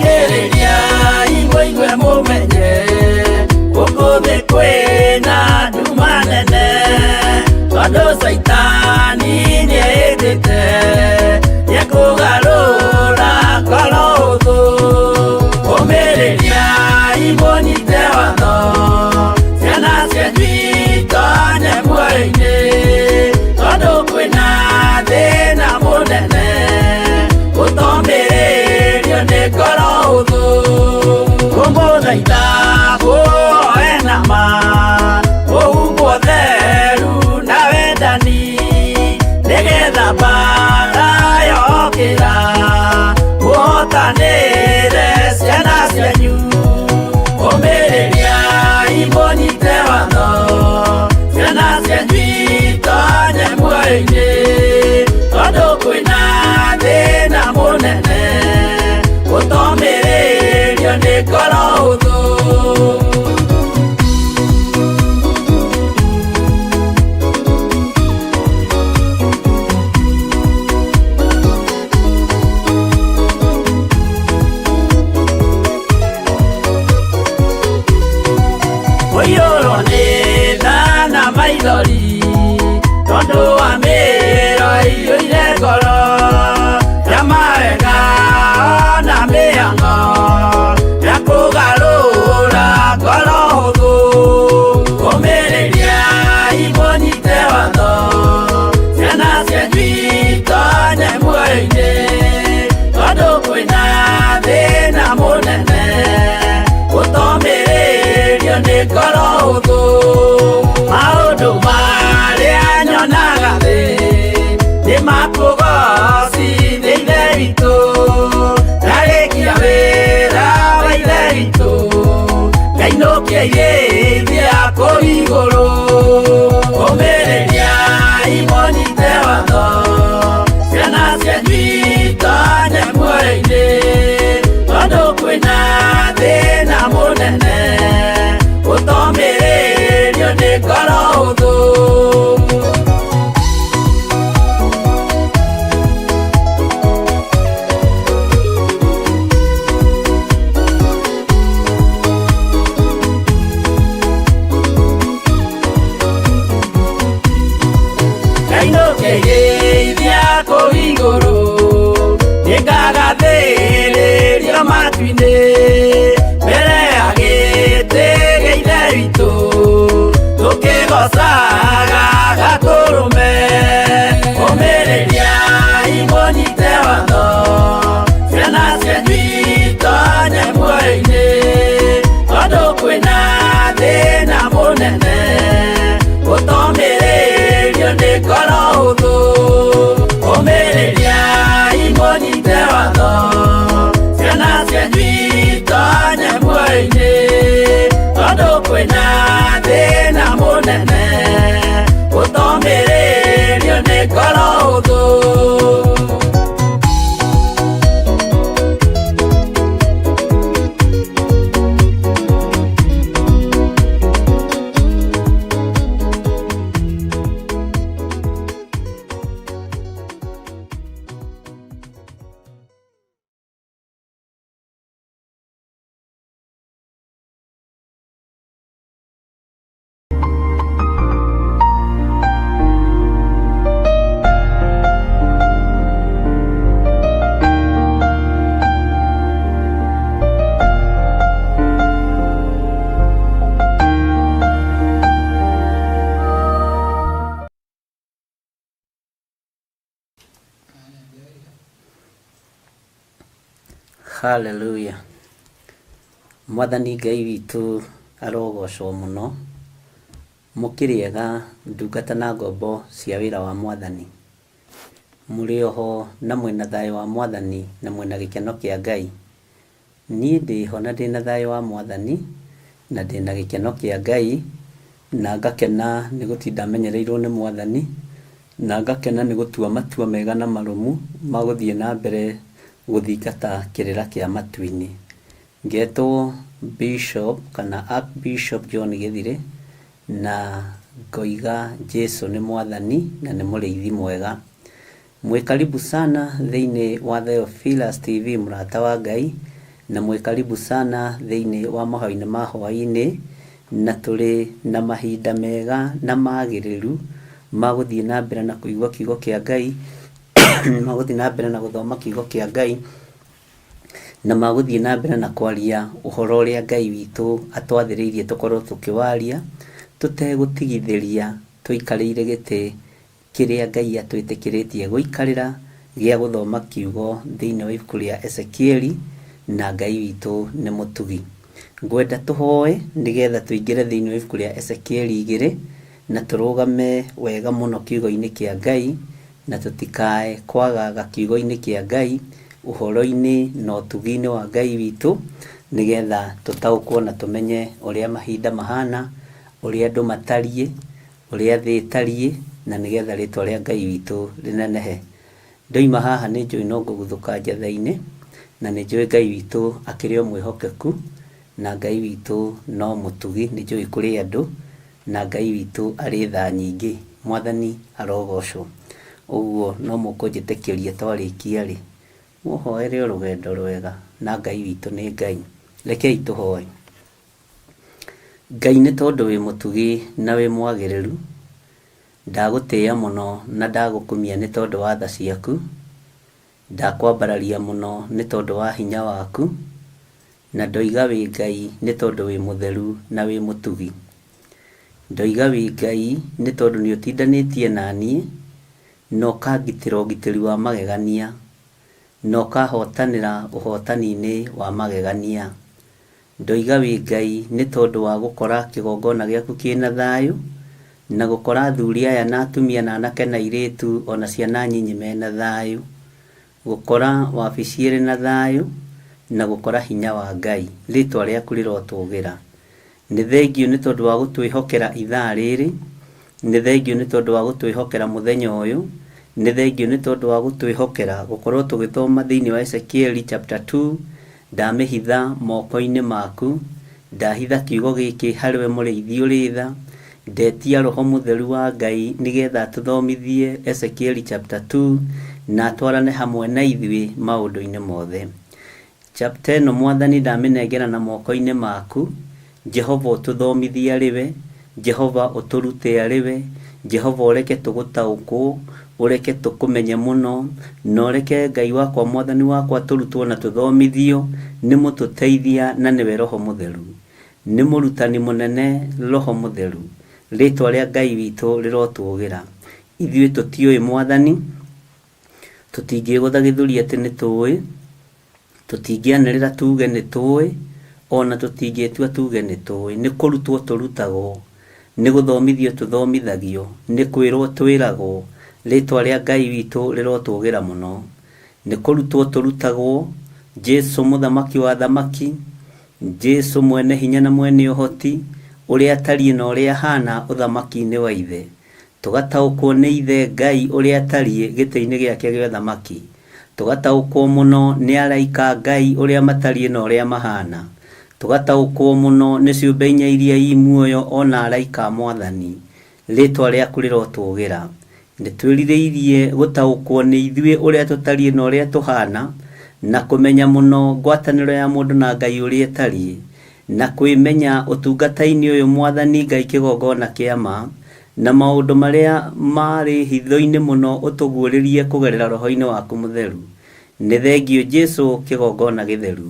Thikĩrĩriai mũigue mũmenye gũkũ thĩ kwĩna nduma nene tondũ caitani nĩehĩtĩte nĩekũgarũra ngoro hũthũ. Ũmĩrĩriai mũnyite watho ciana cianyu itonye muoyo-inĩ tondũ kwĩna thĩna mũnene gũtomĩrĩrio nĩ ngoro hũthũ. Kũmũthaitha mũhoe na ma mũhumbwo theru na wendani nĩgetha mbara yokĩra mũhotanĩre ciana cianyu. Ũmĩrĩriai mũnyite watho ciana cianyu itonye muoyo-inĩ tondũ kwĩna thĩna mũnene gũtomĩrĩrio nĩ ngoro hũthũ. Mũiyũrwo nĩ tha na maithori tondũ wa mĩĩro ĩiyũire ngoro ya mawega na mĩhang'o ya kũgarũra ngoro hũthũ. Ũmĩrĩriai mũnyite watho ciana cianyu itonye muoyo-inĩ tondũ kwĩna thĩna mũnene gũtomĩrĩrio nĩ ngoro hũthũ. Maũndũ marĩa nyonaga thĩ nĩ makũgocithia Ithe witũ ndarĩkia wĩra wa Ithe witũ ngainũkia irĩithia kũu igũrũ. Ũmĩrĩriai mũnyite watho ciana cianyu itonye muoyo-inĩ tondũ kwĩna thĩna mũnene gũtomĩrĩrio nĩ ngoro hũthũ. Ngainũkia irĩithia kũu igũrũ nĩngagathĩrĩrio matu-inĩ mbere ya gĩtĩ gĩa Ithe witũ tũkĩgocaga Gatũrũme. Ũmĩrĩriai mũnyite watho ciana cianyu itonye muoyo-inĩ tondũ kwĩna thĩna mũnene gũtomĩrĩrio nĩ ngoro hũthũ. Ũmĩrĩriai mũnyite watho ciana cianyu itonye muoyo-inĩ tondũ kwĩna thĩna mũnene gũtomĩrĩrio nĩ ngoro hũthũ. Hallelujah. Mwathani Ngai witũ arogocwo mũno. Mũkĩrĩ ega ndungata na ngombo cia wĩra wa Mwathani. Mũrĩ oho na mwĩna thayũ wa Mwathani na mwĩna gĩkeno kĩa Ngai. Niĩ ndĩho na ndĩna thayũ wa Mwathani, na ndĩna gĩkeno kĩa Ngai, na ngakena nĩ gũtinda menyereirwo nĩ Mwathani, na ngakena nĩ gũtua matua mega na marũmu ma gũthiĩ na mbere gũthingata kĩrĩra kĩa matu-inĩ. Ngetwo Bishop kana Archbishop John Gĩthirĩ, na ngoiga Jesu nĩ Mwathani na nĩ mũrĩithi mwega. Mwĩ karibu sana thĩinĩ wa Theophilus TV mũrata wa Ngai, na mwĩ karibu sana thĩinĩ wa mahoya-inĩ ma hwaĩ-inĩ, na tũrĩ na mahinda mega na magĩrĩru ma gũthiĩ na mbere na kũigua kiugo kĩa Ngai, ma gũthiĩ na mbere na gũthoma kiugo kĩa Ngai, na ma gũthiĩ na mbere na kwaria ũhoro ũrĩa Ngai witũ atwathĩrĩirie tũkorwo tũkĩwaria, tũtegũtigithĩria tũikarĩire gĩtĩ kĩrĩa Ngai atwĩtĩkĩrĩtie gũikarĩra gĩa gũthoma kiugo thĩinĩ wa ibuku rĩa Ezekieli, na Ngai witũ nĩ mũtugi. Ngwenda tũhoe nĩgetha tũingĩre thĩinĩ wa ibuku rĩa Ezekieli 2 na tũrũgame wega mũno kiugo-inĩ kĩa Ngai, na tũtikae kwagaga kiugo-inĩ kĩa Ngai, ũhoro-inĩ na ũtugi-inĩ wa Ngai witũ, nĩgetha tũtaũkwo na tũmenye ũrĩa mahinda mahana, ũrĩa andũ matariĩ, ũrĩa thĩ ĩtariĩ, na nĩgetha rĩtwa rĩa Ngai witũ rĩnenehe. Ndoima haha nĩ njũĩ no ngũguthũka njetha-inĩ, na nĩ njũĩ Ngai witũ akĩrĩ o mwĩhokeku, na Ngai witũ no mũtugi, nĩ njũĩ kũrĩ andũ, na Ngai witũ arĩ tha nyingĩ. Mwathani arogocwo. Ũguo no mũkũnjĩtĩkĩria twarĩkia rĩ, mũhoere o rũgendo rwega, na Ngai witũ nĩ Ngai. Rekei tũhoe. Ngai nĩ tondũ wĩ mũtugi na wĩ mwagĩrĩru, ndagũtĩĩa mũno na ndagũkumia nĩ tondũ wa tha ciaku, ndakwambararia mũno nĩ tondũ wa hinya waku, na ndoiga wĩ Ngai nĩ tondũ wĩ mũtheru na wĩ mũtugi. Ndoiga wĩ Ngai nĩ tondũ nĩ ũtindanĩtie na niĩ, na ũkangitĩra ũgitĩri wa magegania, na ũkahotanĩra ũhotani-inĩ wa magegania. Ndoiga wĩ Ngai nĩ tondũ wa gũkora kĩgongona gĩaku kĩna thayũ, na gũkora athuri aya na atumia na anake na airĩtu ona ciana nyinyi mena thayũ, gũkora wabici ĩrĩ na thayũ, na gũkora hinya wa Ngai. Rĩtwa rĩaku rĩrotũgĩra. Nĩ thengiũ nĩ tondũ wa gũtwĩhokera ithaa rĩrĩ, nĩ thengiũ nĩ tondũ wa gũtwĩhokera mũthenya ũyũ, nĩ thengiũ nĩ tondũ wa gũtwĩhokera gũkorwo tũgĩthoma thĩinĩ wa Ezekieli chapter 2, ndamĩhitha moko-inĩ maku, ndahitha kiugo gĩkĩ harĩ we mũrĩithi ũrĩ tha, ndetia Roho Mũtheru wa Ngai nĩgetha atũthomithie Ezekieli chapter 2 na atwarane hamwe na ithuĩ maũndũ-inĩ mothe. Chapter ĩno Mwathani ndamĩnengera na moko-inĩ maku, Jehova ũtũthomithie arĩ we, Jehova ũtũrute arĩ we, Jehova ũreke tũgũtaũkwo, ũreke tũkũmenye mũno, na ũreke Ngai wakwa Mwathani wakwa tũrutwo na tũthomithio nĩ mũtũteithia na nĩwe Roho Mũtheru. Nĩ mũrutani mũnene Roho Mũtheru. Rĩtwa rĩa Ngai witũ rĩrotũgĩra. Ithuĩ tũtiũĩ Mwathani, tũtingĩgũtha gĩthũri atĩ nĩ tũĩ, tũtingĩanĩrĩra tuge nĩ tũĩ, ona tũtingĩtua tuge nĩ tũĩ. Nĩ kũrutwo tũrutagwo, nĩ gũthomithio tũthomithagio, nĩ kwĩrwo twĩragwo. Rĩtwa rĩa Ngai witũ rĩrotũgĩra mũno. Nĩ kũrutwo tũrutagwo, Jesu mũthamaki wa athamaki, Jesu mwene hinya na mwene ũhoti, ũrĩa atariĩ na ũrĩa ahana ũthamaki-inĩ wa Ithe. Tũgataũkwo nĩ Ithe Ngai ũrĩa atariĩ gĩtĩ-inĩ gĩake gĩa ũthamaki. Tũgataũkwo mũno nĩ araika a Ngai ũrĩa matariĩ na ũrĩa mahana. Tũgataũkwo mũno nĩ ciũmbe inya iria i muoyo o na araika a Mwathani. Rĩtwa rĩaku rĩrotũgĩra. Nĩ twĩrirĩirie gũtaũkwo nĩ ithuĩ ũrĩa tũtariĩ na ũrĩa tũhana, na kũmenya mũno ngwatanĩro ya mũndũ na Ngai ũrĩa ĩtariĩ, na kwĩmenya ũtungata-inĩ ũyũ Mwathani Ngai kĩgongona kĩa ma, na maũndũ marĩa marĩ hitho-inĩ mũno ũtũguũrĩrie kũgerera Roho-inĩ waku Mũtheru. Nĩ thengiũ Jesu kĩgongona gĩtheru.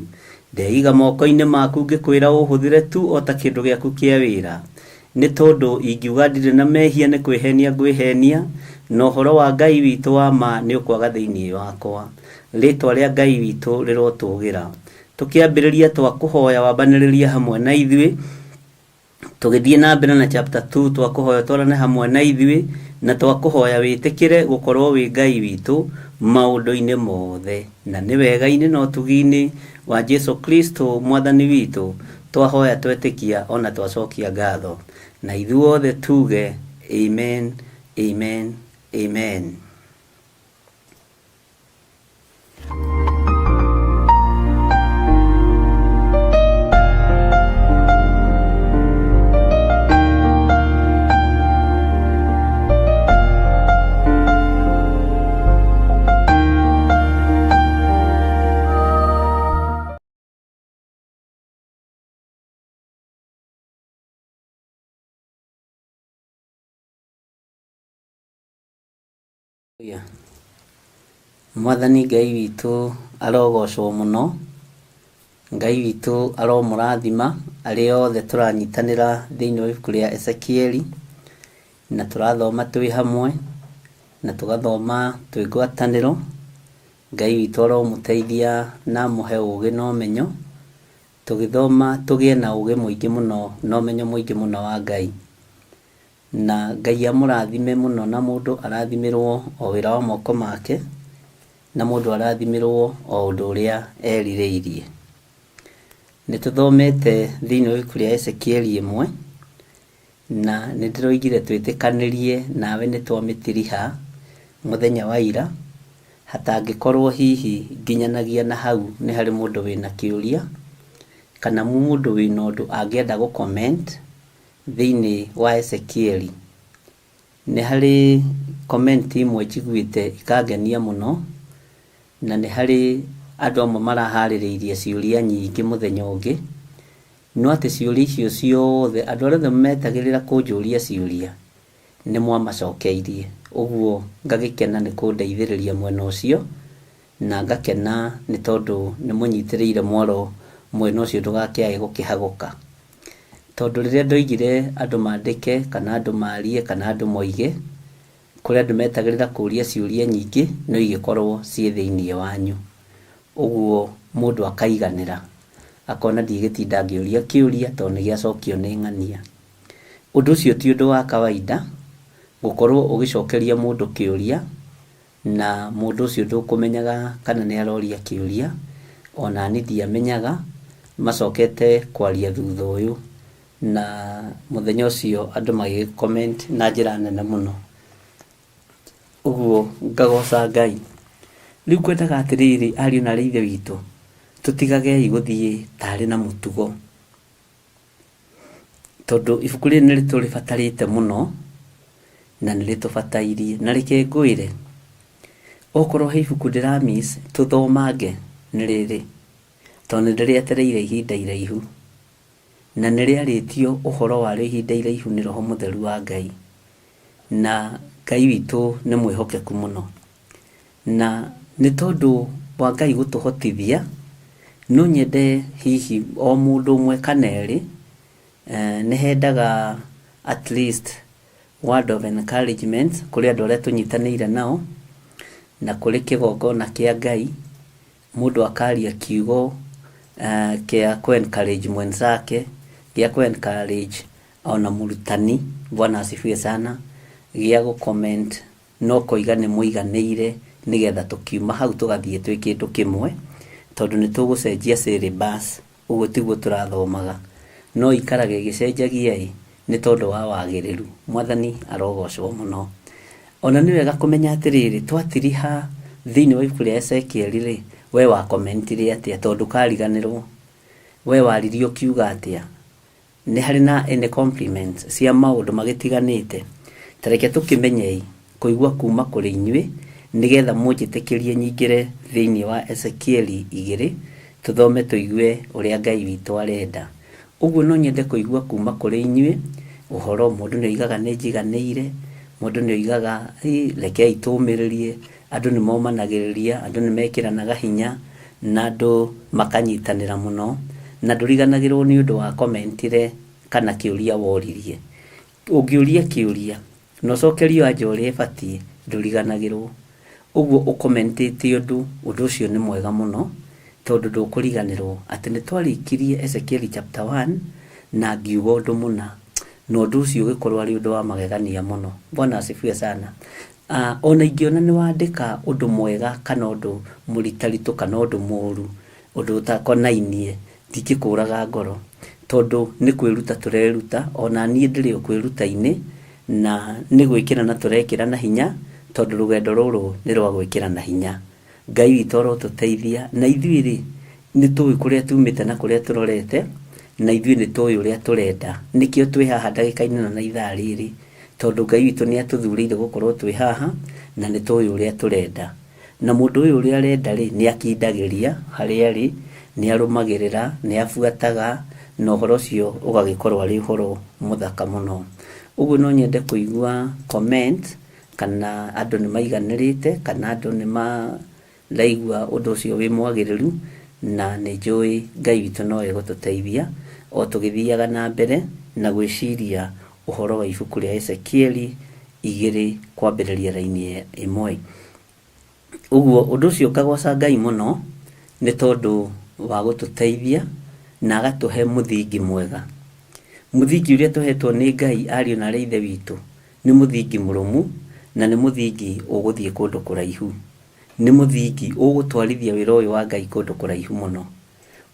Ndeiga moko-inĩ maku ngĩkwĩra ũhũthĩre tu o ta kĩndũ gĩaku kĩa wĩra. Nĩ tondũ ingiuga ndirĩ na mehia nĩ kwĩhenia ngwĩhenia, na ũhoro wa Ngai witũ wa ma nĩ ũkwaga thĩinĩ wakwa. Rĩtwa rĩa Ngai witũ rĩrotũgĩra. Tũkĩambĩrĩria twakũhoya wambanĩrĩrie hamwe na ithuĩ, tũgĩthiĩ na mbere na chapter 2 twakũhoya ũtwarane hamwe na ithuĩ, na twakũhoya wĩtĩkĩre gũkorwo wĩ Ngai witũ, Maũndũ-inĩ mothe, na nĩ wega-inĩ na ũtugi-inĩ wa Jesu Kristo Mwathani witũ, twahoya twetĩkia o na twacokia ngatho. Na ithuothe tuge, Amen, amen, amen. Mwathani Ngai witũ arogocwo mũno, Ngai witũ aromũrathima arĩa othe tũranyitanĩra thĩinĩ wa ibuku rĩa Ezekieli, na tũrathoma twĩ hamwe, na tũgathoma twĩ ngwatanĩro. Ngai witũ aromũteithia na amũhe ũgĩ na ũmenyo, tũgĩthoma tũgĩe na ũgĩ mũingĩ mũno na ũmenyo mũingĩ mũno wa Ngai. Na Ngai amũrathime mũno na mũndũ arathimĩrwo o wĩra wa moko make, na mũndũ arathimĩrwo o ũndũ ũrĩa erirĩirie. Nĩ tũthomete thĩinĩ wa ibuku rĩa Ezekieli ĩmwe, na nĩ ndĩroigire twĩtĩkanĩrie nawe nĩ twamĩtiriha mũthenya wa ira, hatangĩkorwo hihi nginyanagia na hau nĩ harĩ mũndũ wĩna kĩũria, kana mũndũ wĩna ũndũ angĩenda gũ comment thĩinĩ wa Ezekieli. Nĩ harĩ comment imwe njiguĩte ikangenia mũno, na nĩ harĩ andũ amwe maraharĩrĩirie ciũria nyingĩ mũthenya ũngĩ, no atĩ ciũria icio ciothe, andũ arĩa othe metagĩrĩra kũnjũria ciũria, nĩ mwamacokeirie. Ũguo ngagĩkena nĩ kũndeithĩrĩria mwena ũcio, na ngakena nĩ tondũ nĩ mũnyitĩrĩire mwaro mwena ũcio ndũgakĩage gũkĩhagũka. Tondũ rĩrĩa ndoigire andũ mandĩke kana andũ marie kana andũ moige, kũrĩ andũ metagĩrĩra kũria ciũria nyingĩ no igĩkorwo ciĩ thĩinĩ wanyu. Ũguo mũndũ akaiganĩra, akona ndigĩtinda ngĩũria kĩũria tondũ nĩ gĩacokio nĩ ng'ania. Ũndũ ũcio ti ũndũ wa kawaida gũkorwo ũgĩcokeria mũndũ kĩũria na mũndũ ũcio ndũkũmenyaga kana nĩ aroria kĩũria, ona niĩ ndiamenyaga, macokete kwaria thutha ũyũ, na mũthenya ũcio andũ magĩ comment na njĩra nene mũno. Ũguo ngagoca Ngai. Rĩu ngwendaga atĩrĩrĩ ariũ na aarĩ a Ithe witũ, tũtigagei gũthiĩ tarĩ na mũtugo. Tondũ ibuku rĩrĩ nĩ rĩtũrĩbatarĩte mũno, na nĩ rĩtũbatairie. Na reke ngwĩre, okorwo he ibuku ndĩra miss tũthomange nĩ rĩrĩ, tondũ nĩ ndĩrĩetereire ihinda iraihu. Na nĩ rĩarĩtio ũhoro warĩo ihinda iraihu nĩ Roho Mũtheru wa Ngai. Na Ngai witũ nĩ mwĩhokeku mũno. Na nĩ tondũ wa Ngai gũtũhotithia, no nyende hihi o mũndũ ũmwe kana erĩ, nĩ hendaga at least word of encouragement kũrĩ andũ arĩa tũnyitanĩire nao, na kũrĩ kĩgongona kĩa Ngai, mũndũ akaria kiugo kĩa kũ encourage mwenzake, gĩa kũ encourage ona mũrutani, Bwana asifiwe sana, gĩa gũ comment na ũkoiga nĩ mũiganĩire nĩgetha tũkiuma hau tũgathiĩ twĩ kĩndũ kĩmwe, tondũ nĩ tũgũcenjia syllabus, ũguo tiguo tũrathomaga, no ikaraga ĩgĩcenjagia ĩ, nĩ tondũ wa wagĩrĩru. Mwathani arogocwo mũno. Ona nĩ wega kũmenya atĩrĩrĩ, twatiriha thĩinĩ wa ibuku rĩa Ezekiel rĩ, we wa comment ire atĩa tondũ ndũkariganĩrwo, we waririe ũkiuga atĩa? Nĩ harĩ na any compliments cia maũndũ magĩtiganĩte? Ta reke tũkĩmenyei kũigua kuuma kũrĩ inyuĩ, nĩgetha mũnjĩtĩkĩrie nyingĩre thĩinĩ wa Ezekieli igĩrĩ, tũthome tũigue ũrĩa Ngai witũ arenda. Ũguo no nyende kũigua kuuma kũrĩ inyuĩ ũhoro, mũndũ nĩ oigaga nĩ njiganĩire, mũndũ nĩ oigaga ĩ rekei tũmĩrĩrie, andũ nĩ momanagĩrĩria, andũ nĩ mekĩranaga hinya, na andũ makanyitanĩra mũno, na ndũriganagĩrwo nĩ ũndũ wa comment ire kana kĩũria woririe. Ũngĩũria kĩũria na ũcokerio anja ũrĩa ĩbatiĩ, ndũriganagĩrwo. Ũguo ũ comment ĩte ũndũ, ũndũ ũcio nĩ mwega mũno, tondũ ndũkũriganĩrwo atĩ nĩ twarĩkirie Ezekieli chapter 1 na ngiuga ũndũ mũna, na ũndũ ũcio ũgĩkorwo arĩ ũndũ wa magegania mũno. Bwana asifiwe sana. Ona ingĩona nĩ wandĩka ũndũ mwega kana ũndũ mũritaritũ kana ũndũ mũru, ũndũ ũtakonainie, ndingĩkũraga ngoro, tondũ nĩ kwĩruta tũreruta, ona niĩ ndĩrĩ o kwĩruta-inĩ, na nĩ gwĩkĩrana tũrekĩrana hinya, tondũ rũgendo rũrũ nĩ rwa gwĩkĩrana hinya. Ngai witũ arotũteithia, na ithuĩ rĩ, nĩ tũĩ kũrĩa tumĩte na kũrĩa tũrorete, na ithuĩ nĩ tũĩ ũrĩa tũrenda. Nĩkĩo twĩ haha ndagĩka-inĩ ĩno na ithaa rĩrĩ, tondũ Ngai witũ nĩ atũthurĩire gũkorwo twĩ haha, na nĩ tũĩ ũrĩa tũrenda. Na mũndũ ũyũ ũrĩa arenda rĩ, nĩ akindagĩria harĩa arĩ, nĩ arũmagĩrĩra, nĩ abuataga, na ũhoro ũcio ũgagĩkorwo arĩ ũhoro mũthaka mũno. Ũguo no nyende kũigua comment kana andũ nĩ maiganĩrĩte, kana andũ nĩ maraigua ũndũ ũcio wĩ mwagĩrĩru, na nĩ njũĩ Ngai witũ no egũtũteithia o tũgĩthiaga na mbere na gwĩciria ũhoro wa ibuku rĩa Ezekieli igĩrĩ kwambĩrĩria raini ĩmwe. Ũguo ũndũ ũcio ngagooca Ngai mũno nĩ tondũ wa gũtũteithia na agatũhe mũthingi mwega. Mũthingi ũrĩa tũhetwo nĩ Ngai ariũ na arĩ Ithe witũ nĩ mũthingi mũrũmu na nĩ mũthingi ũgũthiĩ kũndũ kũraihu. Nĩ mũthingi ũgũtwarithia wĩra ũyũ wa Ngai kũndũ kũraihu mũno.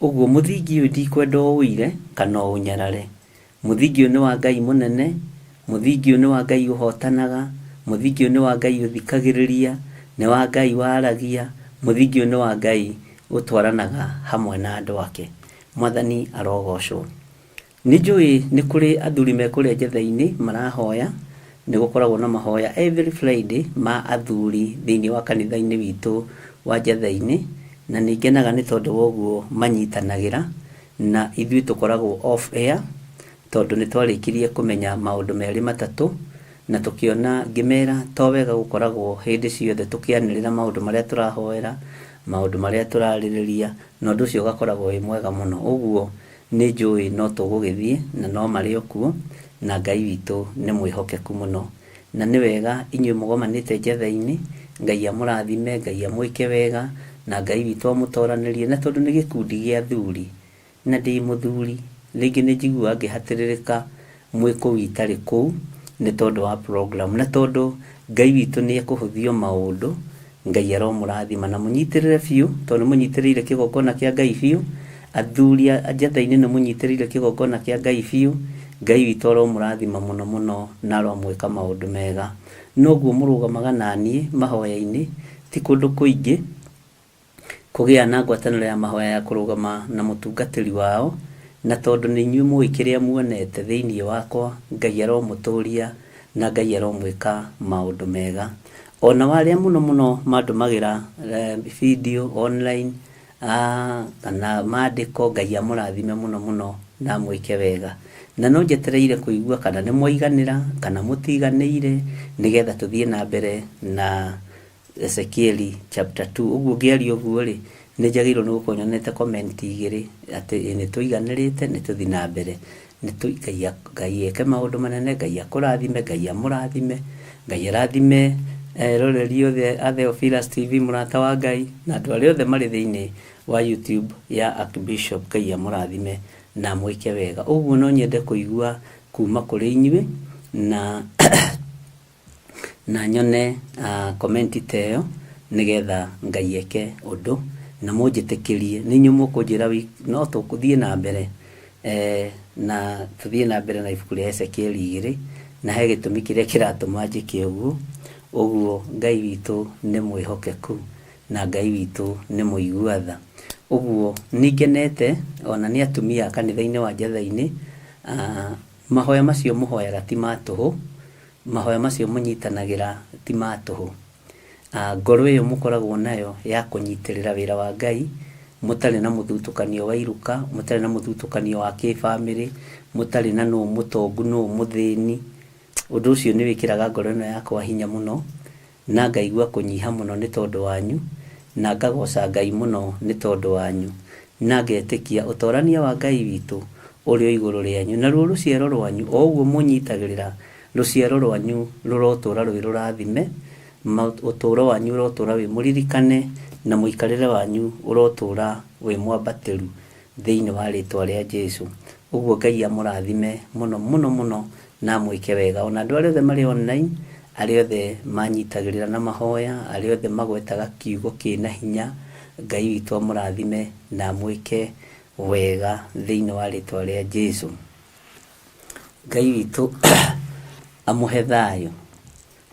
Ũguo mũthingi ũyũ ndikwenda ũũire kana ũũnyarare. Mũthingi ũyũ nĩ wa Ngai mũnene, mũthingi ũyũ nĩ wa Ngai ũhotanaga, mũthingi ũyũ nĩ wa Ngai ũthikagĩrĩria, nĩ wa Ngai waragia, mũthingi ũyũ nĩ wa Ngai ũtwaranaga hamwe na andũ ake. Mwathani arogocwo. Nĩ njũĩ nĩ kũrĩ athuri me kũrĩa njetha-inĩ marahoya, nĩ gũkoragwo na mahoya every Friday ma athuri thĩinĩ wa kanitha-inĩ witũ wa njetha-inĩ, na nĩ ngenaga nĩ tondũ wa ũguo manyitanagĩra, na ithuĩ tũkoragwo off air, tondũ nĩ twarĩkirie kũmenya maũndũ merĩ matatũ, na tũkĩona ngĩmera to wega gũkoragwo hĩndĩ ciothe tũkĩanĩrĩra maũndũ marĩa tũrahoera, maũndũ marĩa tũrarĩrĩria, na ũndũ ũcio ũgakoragwo wĩ mwega mũno. Ũguo nĩ njũĩ no tũgũgĩthiĩ na no marĩ o kuo, na Ngai witũ nĩ mwĩhokeku mũno. Na nĩ wega inyuĩ mũgomanĩte njetha-inĩ, Ngai amũrathime, Ngai amwĩke wega, na Ngai witũ amũtoranĩrie, na tondũ nĩ gĩkundi gĩa athuri, na ndĩ mũthuri, rĩngĩ nĩ njiguaga ngĩhatĩrĩrĩka mwĩ kũu itarĩ kũu, nĩ tondũ wa program, na tondũ Ngai witũ nĩ ekũhũthio maũndũ, Ngai aromũrathima na mũnyitĩrĩre biũ, tondũ nĩ mũnyitĩrĩire kĩgongona kĩa Ngai biũ, athuri a njetha-inĩ nĩ mũnyitĩrĩire kĩgongona kĩa Ngai biũ, Ngai witũ aromũrathima mũno mũno na aromwĩka maũndũ mega. Noguo mũrũgamaga naniĩ mahoya-inĩ, ti kũndũ kũingĩ, kũgĩa na ngwatanĩro ya mahoya ya kũrũgama na mũtungatĩri wao, na tondũ nĩ inyuĩ mũĩ kĩrĩa muonete thĩinĩ wakwa, Ngai aromũtũria na Ngai aromwĩka maũndũ mega. O nao arĩa mũno mũno mandũmagĩra video online kana mandĩko, Ngai amũrathime mũno mũno na amwĩke wega. Na no njetereire kũigua kana nĩ mwaiganĩra kana mũtiganĩire, nĩgetha tũthiĩ na mbere na Ezekieli chapter 2. Ũguo ngĩaria ũguo rĩ, nĩ njagĩrĩirwo nĩ gũkorwo nyonete comment igĩrĩ atĩ ĩ nĩ tũiganĩrĩte nĩ tũthiĩ na mbere. Nĩ tũ Ngai Ngai eke maũndũ manene, Ngai akũrathime, Ngai amũrathime, Ngai arathime eroreri othe a Theophilus TV mũrata wa Ngai, na andũ arĩa othe marĩ thĩinĩ wa YouTube ya Archbishop, Ngai amũrathime na amwĩke wega. Ũguo no nyende kũigua kuma kũrĩ inyuĩ na na nyone comment ta ĩyo nĩgetha Ngai eke ũndũ na mũnjĩtĩkĩrie nĩ inyuĩ mũkũnjĩra no tũthiĩ na mbere na tũthiĩ na mbere na ibuku rĩa Ezekieli igĩrĩ na he gĩtũmi kĩrĩa kĩratũma njĩke ũguo. Ũguo Ngai witũ nĩ mwĩhokeku na Ngai witũ nĩ mũigua tha. Ũguo nĩ ngenete ona nĩ atumia a kanitha-inĩ wa Njetha-inĩ, mahoya macio mũhoyaga ti ma tũhũ. Mahoya macio mũnyitanagĩra ti ma tũhũ. Ngoro ĩyo mũkoragwo nayo ya kũnyitĩrĩra wĩra wa Ngai, mũtarĩ na mũthutũkanio wa iruka, mũtarĩ na mũthutũkanio wa kĩbamĩrĩ, mũtarĩ na nũ mũtongu nũ mũthĩni, ũndũ ũcio nĩ wĩkĩraga ngoro ĩno yakwa hinya mũno, na ngaigua kũnyiha mũno nĩ tondũ wanyu, na ngagoca Ngai mũno nĩ tondũ wanyu, na ngetĩkia ũtorania wa Ngai witũ ũrĩ o igũrũ rĩanyu, naruo rũciaro rwanyu, o ũguo mũnyitagĩrĩra, rũciaro rwanyu rũrotũũra rwĩ rũrathime, ũtũũro wanyu ũrotũũra wĩ mũririkane, na mũikarĩre wanyu ũrotũũra wĩ mwambatĩru thĩinĩ wa rĩtwa rĩa Jesu. Ũguo Ngai amũrathime mũno mũno mũno na amwĩke wega. Ona andũ arĩa othe marĩ online, Arĩa othe manyitagĩrĩra na mahoya, arĩa othe magwetaga kiugo kĩna hinya, Ngai witũ amũrathime na amwĩke wega thĩinĩ wa rĩtwa rĩa Jesu. Ngai witũ amũhe thayũ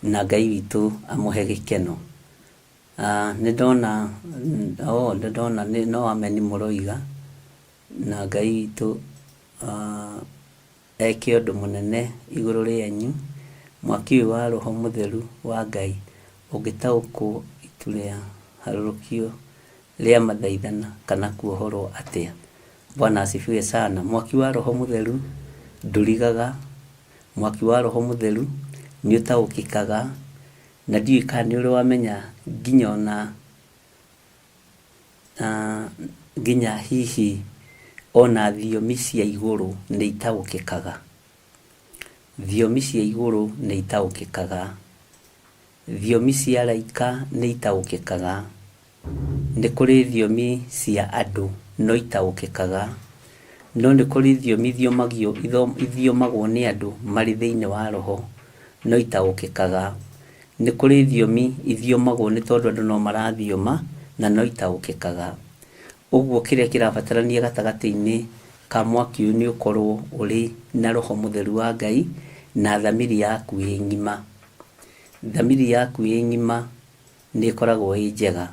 na Ngai witũ amũhe gĩkeno. Nĩ ndona, oh, nĩ ndona no ameni mũroiga, na Ngai witũ eke ũndũ mũnene igũrũ rĩanyu. Mwaki ũyũ wa Roho Mũtheru wa Ngai ũngĩtaũkwo itu rĩa harũrũkio rĩa mathaithana kana kuohorwo atĩa? Bwana asifiwe sana. Mwaki wa Roho Mũtheru ndũrigaga, mwaki wa Roho Mũtheru nĩ ũtaũkĩkaga, na ndiũĩ kana nĩ ũrĩ wamenya nginya ona nginya hihi ona thiomi cia igũrũ nĩ itaũkĩkaga. Thiomi cia igũrũ nĩ itaũkĩkaga. Thiomi cia araika nĩ itaũkĩkaga. Nĩ kũrĩ thiomi cia andũ no itaũkĩkaga. No nĩ kũrĩ thiomi ithiomagio ithiomagwo nĩ andũ marĩ thĩinĩ wa roho no itaũkĩkaga. Nĩ kũrĩ thiomi ithiomagwo nĩ tondũ andũ no marathioma na no itaũkĩkaga. Ũguo kĩrĩa kĩrabatarania gatagatĩ-inĩ ka mwaki ũyũ nĩ ũkorwo ũrĩ na Roho Mũtheru wa Ngai na thamiri yaku ĩ ng'ima. Thamiri yaku ĩ ng'ima nĩ ĩkoragwo ĩ njega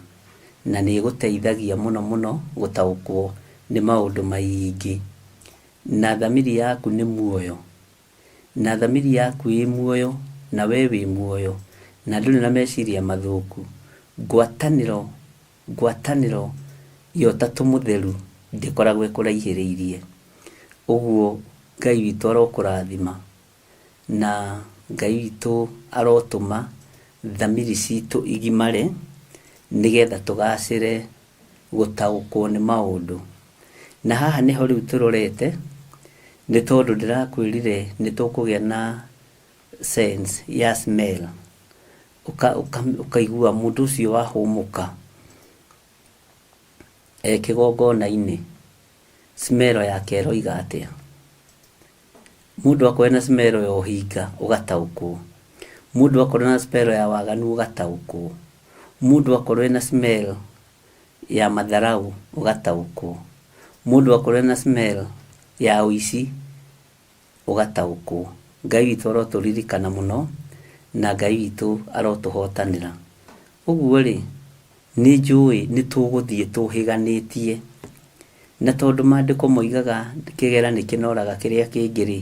na nĩ ĩgũteithagia mũno mũno gũtaũkwo nĩ maũndũ maingĩ. Na thamiri yaku nĩ muoyo. Na thamiri yaku ĩ muoyo na we wĩ muoyo na ndũrĩ na meciria mathũku, ngwatanĩro ngwatanĩro ya Ũtatũ Mũtheru ndĩkoragwo ĩkũraihĩrĩirie. Ũguo Ngai witũ arokũrathima na Ngai witũ arotũma thamiri citũ igimare nĩgetha tũgacĩre gũtaũkwo nĩ maũndũ. Na haha nĩho rĩu tũrorete, nĩ tondũ ndĩrakwĩrire nĩ tũkũgĩa na sense ya smell. Ũkaigua mũndũ ũcio wahũmũka e kĩgongona-inĩ, smell yake ĩroiga atĩa. Mũndũ akorwo ena smell ya ũhinga ũgataũkwo. Mũndũ akorwo ena smell ya waganu ũgataũkwo. Mũndũ akorwo ena smell ya matharaũ ũgataũkwo. Mũndũ akorwo ena smell ya ũici ũgataũkwo. Ngai witũ arotũririkana mũno na Ngai witũ arotũhotanĩra. Ũguo rĩ, nĩ njũĩ nĩ tũgũthiĩ tũhĩganĩtie. Na tondũ maandĩko moigaga kĩgera nĩ kĩnoraga kĩrĩa kĩngĩ rĩ,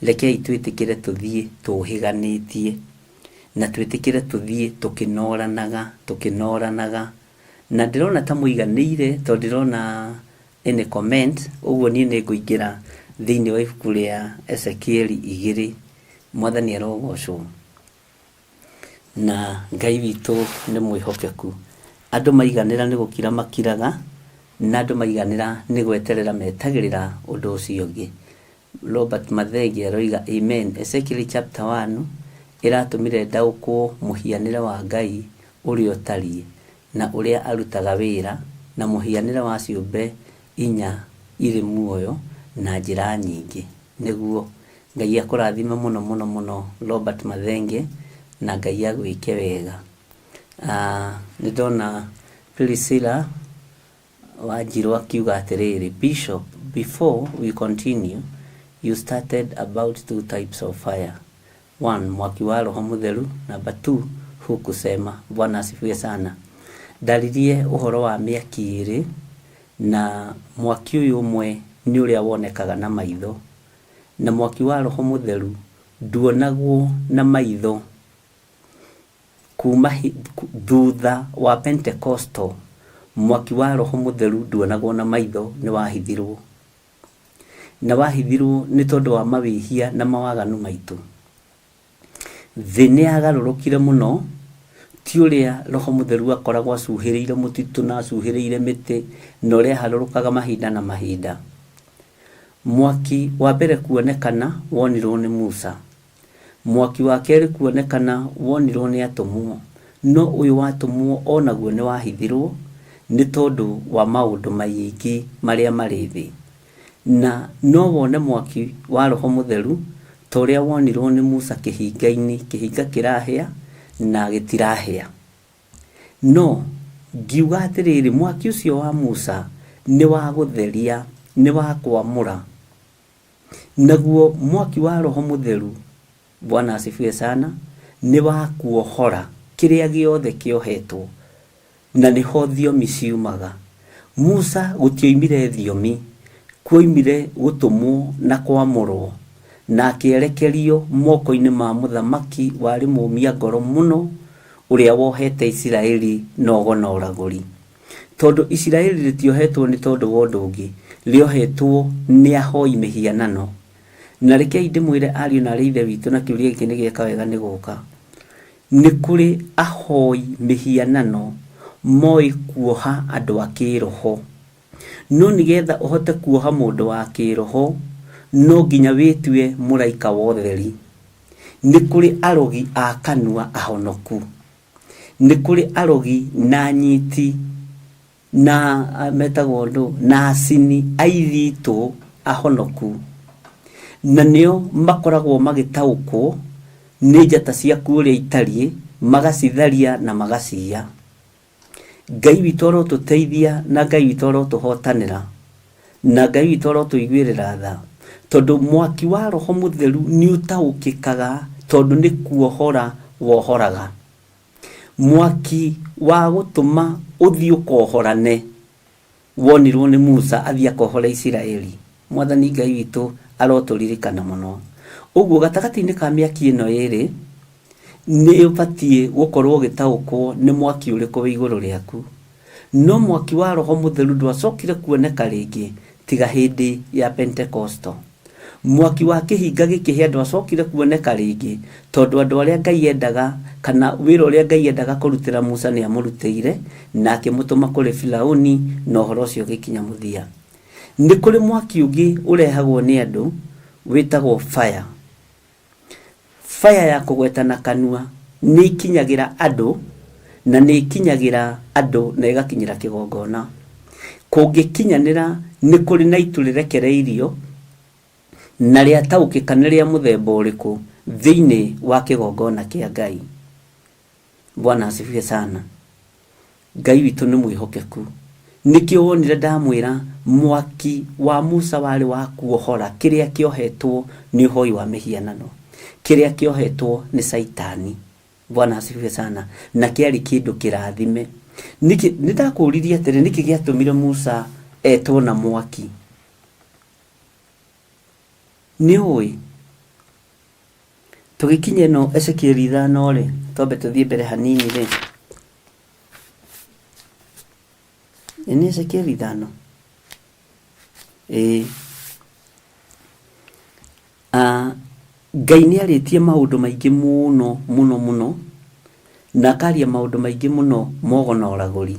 rekei twĩtĩkĩre tũthiĩ tũhĩganĩtie. Na twĩtĩkĩre tũthiĩ tũkĩnoranaga, tũkĩnoranaga. Na ndĩrona ta mũiganĩire tondũ ndĩrona any comment, ũguo niĩ nĩ ngũingĩra thĩinĩ wa ibuku rĩa Ezekieli igĩrĩ. Mwathani arogocwo. Na Ngai witũ nĩ mwĩhokeku. Andũ maiganĩra nĩ gũkira makiraga, na andũ maiganĩra nĩ gweterera metagĩrĩra ũndũ ũcio ũngĩ. Robert Mathenge aroiga amen. Ezekiel chapter 1 ĩratũmire ndaũkwo mũhianĩre wa Ngai ũrĩa ũtariĩ na ũrĩa arutaga wĩra na mũhianĩre wa ciũmbe inya irĩ muoyo na njĩra nyingĩ. Nĩguo. Ngai akũrathime mũno mũno mũno Robert Mathenge na Ngai agwĩke wega. Nĩ ndona Priscilla Wanjiru akiuga atĩrĩrĩ, Bishop, before we continue, you started about two types of fire. One, mwaki wa Roho Mũtheru. Number two, hukusema. Bwana asifiwe sana. Ndaririe ũhoro wa mĩaki ĩrĩ, na mwaki ũyũ ũmwe nĩ ũrĩa wonekaga na maitho, na mwaki wa Roho Mũtheru nduonagwo na maitho. Kuuma thutha wa Pentekosto, mwaki wa Roho Mũtheru nduonagwo na maitho, nĩ wahithirwo. Na wahithirwo nĩ tondũ wa mawĩhia na mawaganu maitũ. Thĩ nĩ yagarũrũkire mũno, ti ũrĩa Roho Mũtheru akoragwo acuhĩrĩire mũtitũ na acuhĩrĩire mĩtĩ na ũrĩa aharũrũkaga mahinda na mahinda. Mwaki wa mbere kuonekana wonirwo nĩ Musa. Mwaki wa kerĩ kuonekana wonirwo nĩ atũmwo. No ũyũ wa atũmwo o naguo nĩ wahithirwo nĩ tondũ wa maũndũ maingĩ marĩa marĩ thĩ. Na no wone mwaki wa Roho Mũtheru. Ta ũrĩa wonirwo nĩ Musa kĩhinga-inĩ, kĩhinga kĩrahĩa na gĩtirahĩa. No ngiuga atĩrĩrĩ, mwaki ũcio wa Musa nĩ wa gũtheria, nĩ wa kwamũra. Naguo mwaki wa Roho Mũtheru, Bwana asifiwe sana, nĩ wa kuohora kĩrĩa gĩothe kĩohetwo, na nĩho thiomi ciumaga. Musa gũtioimire thiomi, kuoimire gũtũmwo na kwamũrwo, na akĩerekerio moko-inĩ ma mũthamaki warĩ mũmia ngoro mũno, ũrĩa wohete Isiraeli na ũgo na ũragũri. Tondũ Isiraeli rĩtiohetwo nĩ tondũ wa ũndũ ũngĩ, rĩohetwo nĩ ahoi mĩhianano. Na rekei ndĩmwĩre ariũ na aarĩ a Ithe witũ, na kĩũria gĩkĩ nĩ gĩeka wega nĩ gũka, nĩ kũrĩ ahoi mĩhianano moĩ kuoha andũ a kĩroho. No nĩgetha ũhote kuoha mũndũ wa kĩroho, no nginya wĩtue mũraika wa ũtheri. Nĩ kũrĩ arogi a kanua ahonoku. Nĩ kũrĩ arogi na anyiti na metagwo ndũ, na acini a ithitũ ahonoku. Na nĩo makoragwo magĩtaũkwo nĩ njata ciaku ũrĩa itariĩ, magacitharia na magaciya. Ngai witũ arotũteithia na Ngai witũ arotũhotanĩra na Ngai witũ arotũiguĩrĩra tha, tondũ mwaki wa Roho Mũtheru nĩ ũtaũkĩkaga tondũ nĩ kuohora wohoraga. Mwaki wa gũtũma ũthiĩ ũkohorane wonirwo nĩ Musa athiĩ akohore Isiraeli. Mwathani Ngai witũ arotũririkana mũno. Ũguo gatagatĩ-inĩ ka mĩaki ĩno ĩrĩ, nĩ ũbatiĩ gũkorwo ũgĩtaũkwo nĩ mwaki ũrĩkũ wĩ igũrũ rĩaku. No mwaki wa Roho Mũtheru ndwacokire kuoneka rĩngĩ tiga hĩndĩ ya Pentekosto. Mwaki wa kĩhinga gĩkĩhĩa ndwacokire kuoneka rĩngĩ tondũ andũ arĩa Ngai endaga kana wĩra ũrĩa Ngai endaga kũrutĩra Musa nĩ amũrutĩire na akĩmũtũma kũrĩ Firauni na ũhoro ũcio ũgĩkinya mũthia. Nĩ kũrĩ mwaki ũngĩ ũrehagwo nĩ andũ wĩtagwo fire. Fire ya kũgweta na kanua nĩ ikinyagĩra andũ na nĩ ikinyagĩra andũ na ĩgakinyĩra kĩgongona. Kũngĩkinyanĩra nĩ kũrĩ na itu rĩrekereirio na rĩataũkĩka nĩ rĩa mũthemba ũrĩkũ thĩinĩ wa kĩgongona kĩa Ngai. Bwana asifiwe sana. Ngai witũ nĩ mwĩhokeku. Nĩkĩo wonire ndamwĩra mwaki wa Musa warĩ wa kuohora kĩrĩa kĩohetwo nĩ ũhoi wa mĩhianano, kĩrĩa kĩohetwo nĩ Caitani. Bwana asifiwe sana. Na kĩarĩ kĩndũ kĩrathime. Nĩkĩ, nĩ ndakũririe atĩrĩ, nĩkĩ gĩatũmire Musa etwo na mwaki? Nĩ ũĩ? Tũgĩkinya ĩno Ezekieli 5 rĩ, twambe tũthiĩ mbere hanini rĩ, ĩ nĩ Ezekieli 5? Ĩĩ. Ah, Ngai nĩ arĩtie maũndũ maingĩ mũno mũno mũno, na akaria maũndũ maingĩ mũno mogo na ũragũri.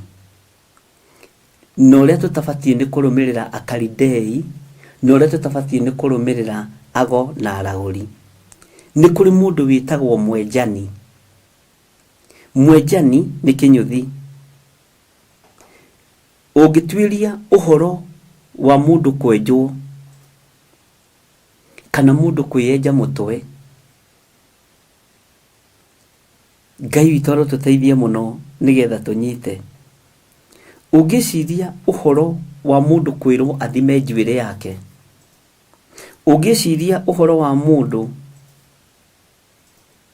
Na ũrĩa tũtabatiĩ nĩ kũrũmĩrĩra Akalidei, na ũrĩa tũtabatiĩ nĩ kũrũmĩrĩra ago na aragũri. Nĩ kũrĩ mũndũ wĩtagwo mwenjani. Mwenjani nĩ kĩnyũthi. Ũngĩtuĩria ũhoro wa mũndũ kwenjwo kana mũndũ kwĩyenja mũtwe, Ngai witũ arotũteithia mũno nĩgetha tũnyite. Ũngĩciria ũhoro wa mũndũ kwĩrwo athime njuĩrĩ yake, ũngĩciria ũhoro wa mũndũ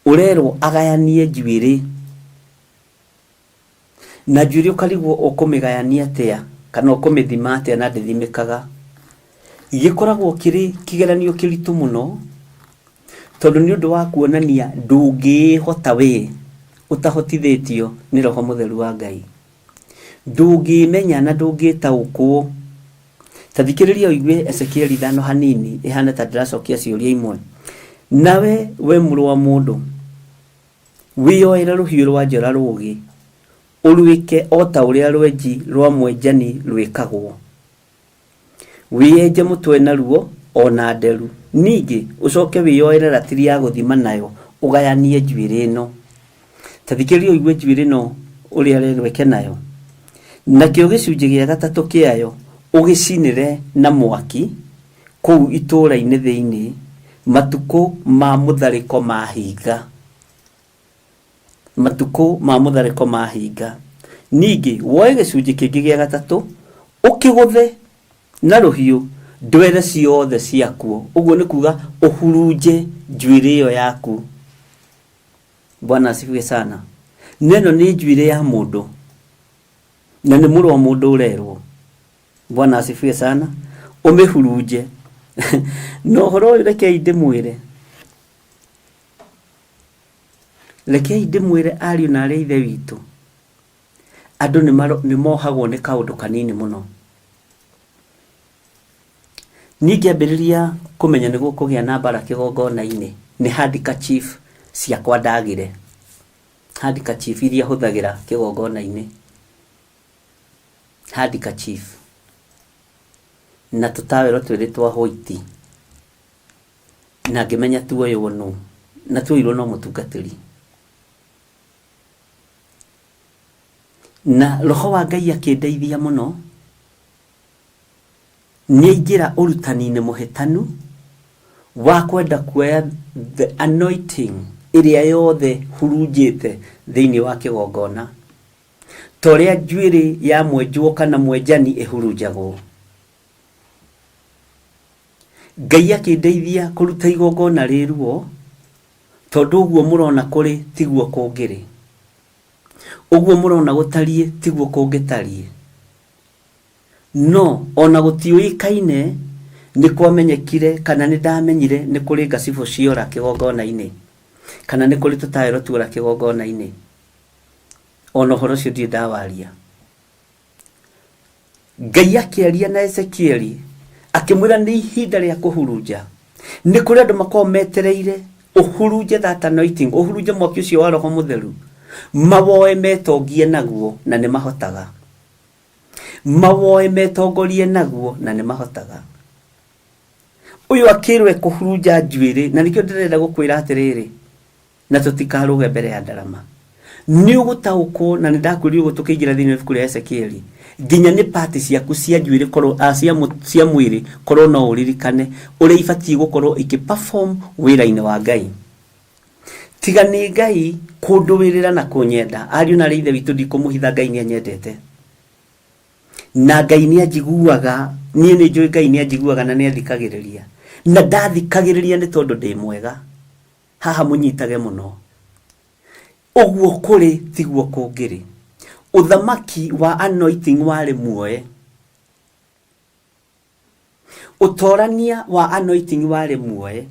ũrerwo agayanie njuĩrĩ, na njuĩrĩ ũkarigwo ũkũmĩgayania atĩa kana ũkũmĩthima atĩa na ndĩthimĩkaga, gĩkoragwo kĩrĩ kĩgeranio kĩritũ mũno, tondũ nĩ ũndũ wa kuonania ndũngĩĩhota we ũtahotithĩtio nĩ Roho Mũtheru wa Ngai. Ndũngĩĩmenya na ndũngĩtaũkwo. Ta thikĩrĩria ũigue Ezekieli 5 hanini, ĩhana ta ndĩracokia ciũria imwe. Nawe we mũrũ wa mũndũ, wĩyoere rũhiũ rwa njora rũũgĩ, ũrwĩke o ta ũrĩa rwenji rwa mwenjani rwĩkagwo. Wĩyenje mũtwe naruo o na nderu. Ningĩ ũcoke wĩyoere ratiri ya gũthima nayo ũgayanie njuĩrĩ ĩno. Ta thikĩrĩria ũigue njuĩrĩ ĩno ũrĩa ĩrerwo ĩke nayo. Nakĩo gĩcunjĩ gĩa gatatũ kĩayo ũgĩcinĩre na mwaki kũu itũũra-inĩ thĩinĩ, Matukũ ma mũtharĩko mahinga. Matukũ ma mũtharĩko mahinga. Ningĩ woe gĩcunjĩ kĩngĩ gĩa gatatũ, ũkĩgũthe na rũhiũ ndwere ciothe ciakuo. Ũguo nĩ kuga ũhurunje njuĩrĩ ĩyo yaku. Bwana asifiwe sana. Na ĩno nĩ njuĩrĩ ya mũndũ, na nĩ mũrũ wa mũndũ ũrerwo. Bwana asifiwe sana. Ũmĩhurunje. Na ũhoro ũyũ rekei ndĩmwĩre, rekei ndĩmwĩre ariũ na arĩ a Ithe witũ, andũ nĩ mohagwo nĩ kaũndũ kanini mũno. Niĩ ngĩambĩrĩria kũmenya nĩ gũkũgĩa na mbara kĩgongona-inĩ, nĩ handkerchief ciakwa ndagire. Handkerchief iria hũthagĩra kĩgongona-inĩ. Handkerchief. Na tũtawero twĩrĩ twa white. Na ngĩmenya tuoywo nũ. Na tuoirwo no mũtungatĩri. Na roho wa Ngai akĩndeithia mũno. Nĩaingĩra ũrutani-inĩ mũhĩtanu wa kwenda kuoya the anointing ĩrĩa yothe hurunjĩte thĩinĩ wa kĩgongona, ta ũrĩa njuĩrĩ ya mwenjwo kana mwenjani ĩhurunjagwo. Ngai akĩndeithia kũruta igongona rĩ ruo, tondũ ũguo mũrona kũrĩ tiguo kũngĩrĩ. Ũguo mũrona gũtariĩ tiguo kũngĩtariĩ. No o na gũtiũĩkaine nĩ kwamenyekire kana nĩ ndamenyire nĩ kũrĩ ngacibũ ciora kĩgongona-inĩ, kana nĩ kũrĩ tũtaero tuora kĩgongona-inĩ. O na ũhoro ũcio ndirĩ ndawaria. Ngai akĩaria na Ezekieli akĩmwĩra nĩ ihinda rĩa kũhurunja. Nĩ kũrĩ andũ makoragwo metereire ũhurunje that anointing, ũhurunje mwaki ũcio wa Roho Mũtheru, mawoe metongie naguo na nĩ mahotaga. Mawoe metongorie naguo na nĩ mahotaga. Ũyũ akĩrwo ekũhurunja njuĩrĩ, na nĩkĩo ndĩrenda gũkwĩra atĩrĩrĩ, na tũtikarũge mbere ya ndarama. Nĩ ũgũtaũkwo, na nĩ ndakwĩrire ũguo tũkĩingĩra thĩinĩ wa ibuku rĩa Ezekieli, nginya nĩ pati ciaku cia njuĩrĩ korwo, a, cia, cia mwĩrĩ korwo no ũririkane ũrĩa ibatiĩ gũkorwo ikĩ perform wĩra-inĩ wa Ngai. Tiga nĩ Ngai kũndũĩrĩra na kũnyenda, ariũ na arĩ Ithe witũ ndikũmũhitha, Ngai nĩ anyendete. Na Ngai nĩ anjiguaga, niĩ nĩ njũĩ Ngai nĩ anjiguaga na nĩ athikagĩrĩria. Na ndathikagĩrĩria nĩ tondũ ndĩ mwega. Haha mũnyitage mũno. Ũguo kũrĩ tiguo kũngĩrĩ. Ũthamaki wa anointing warĩ muoe. Ũtorania wa anointing warĩ muoe.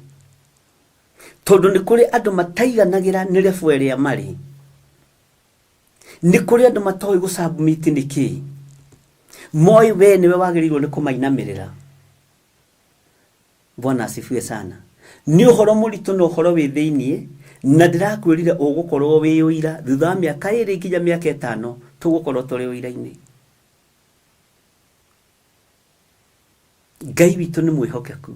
Tondũ nĩ kũrĩ andũ mataiganagĩra nĩ level ĩrĩa marĩ. Nĩ kũrĩ andũ matoĩ gũ submit nĩ kĩĩ. Moĩ we nĩwe wagĩrĩirwo nĩ kũmainamĩrĩra. Bwana asifiwe sana. Nĩ ũhoro mũritũ na ũhoro wĩ thĩiniĩ, na ndĩrakwĩrire ũgũkorwo wĩ ũira thutha wa mĩaka ĩrĩ nginya mĩaka ĩtano tũgũkorwo tũrĩ ũira-inĩ. Ngai witũ nĩ mwĩhokeku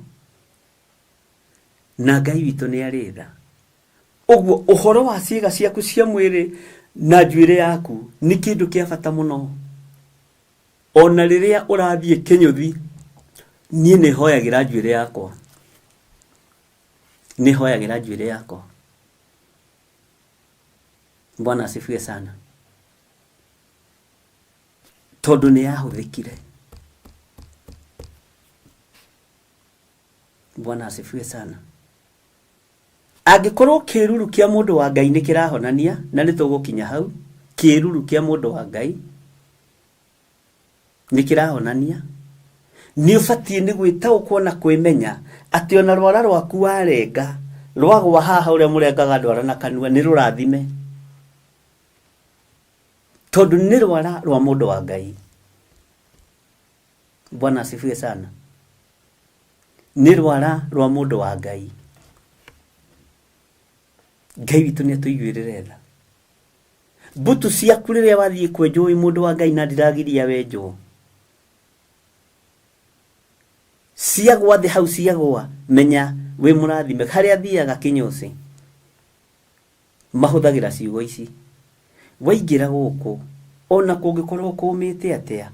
na Ngai witũ nĩ arĩ tha. Ũguo ũhoro wa ciĩga ciaku cia mwĩrĩ na njuĩrĩ yaku nĩ kĩndũ kĩa bata mũno. Ona rĩrĩa ũrathiĩ kĩnyũthi, niĩ nĩ hoyagĩra njuĩrĩ yakwa. Nĩ hoyagĩra njuĩrĩ yakwa. Bwana asifiwe sana. Tondũ nĩ yahũthĩkire. Bwana asifiwe sana. Angĩkorwo kĩruru kĩa mũndũ wa Ngai nĩ kĩrahonania, na nĩ tũgũkinya hau, kĩruru kĩa mũndũ wa Ngai nĩ kĩrahonania, nĩ ũbatiĩ nĩ gwĩtaũkwo na kwĩmenya atĩ ona rwara rwaku warenga, rwagwa haha ũrĩa mũrengaga ndwara na kanua, nĩ rũrathime. Tondũ nĩ rwara rwa mũndũ wa Ngai. Bwana asifiwe sana. Nĩ rwara rwa mũndũ wa Ngai. Ngai witũ nĩ atũiguĩrĩre tha. Mbutu ciaku rĩrĩa wathiĩ kwenjwo wĩ mũndũ wa Ngai na ndiragiria wenjwo. Ciagwa thĩ hau ciagwa, menya wĩ mũrathime. Harĩa thiaga kĩnyũci, mahũthagĩra ciugo ici. Waingĩra gũkũ, ona kũngĩkorwo kũmĩte atĩa,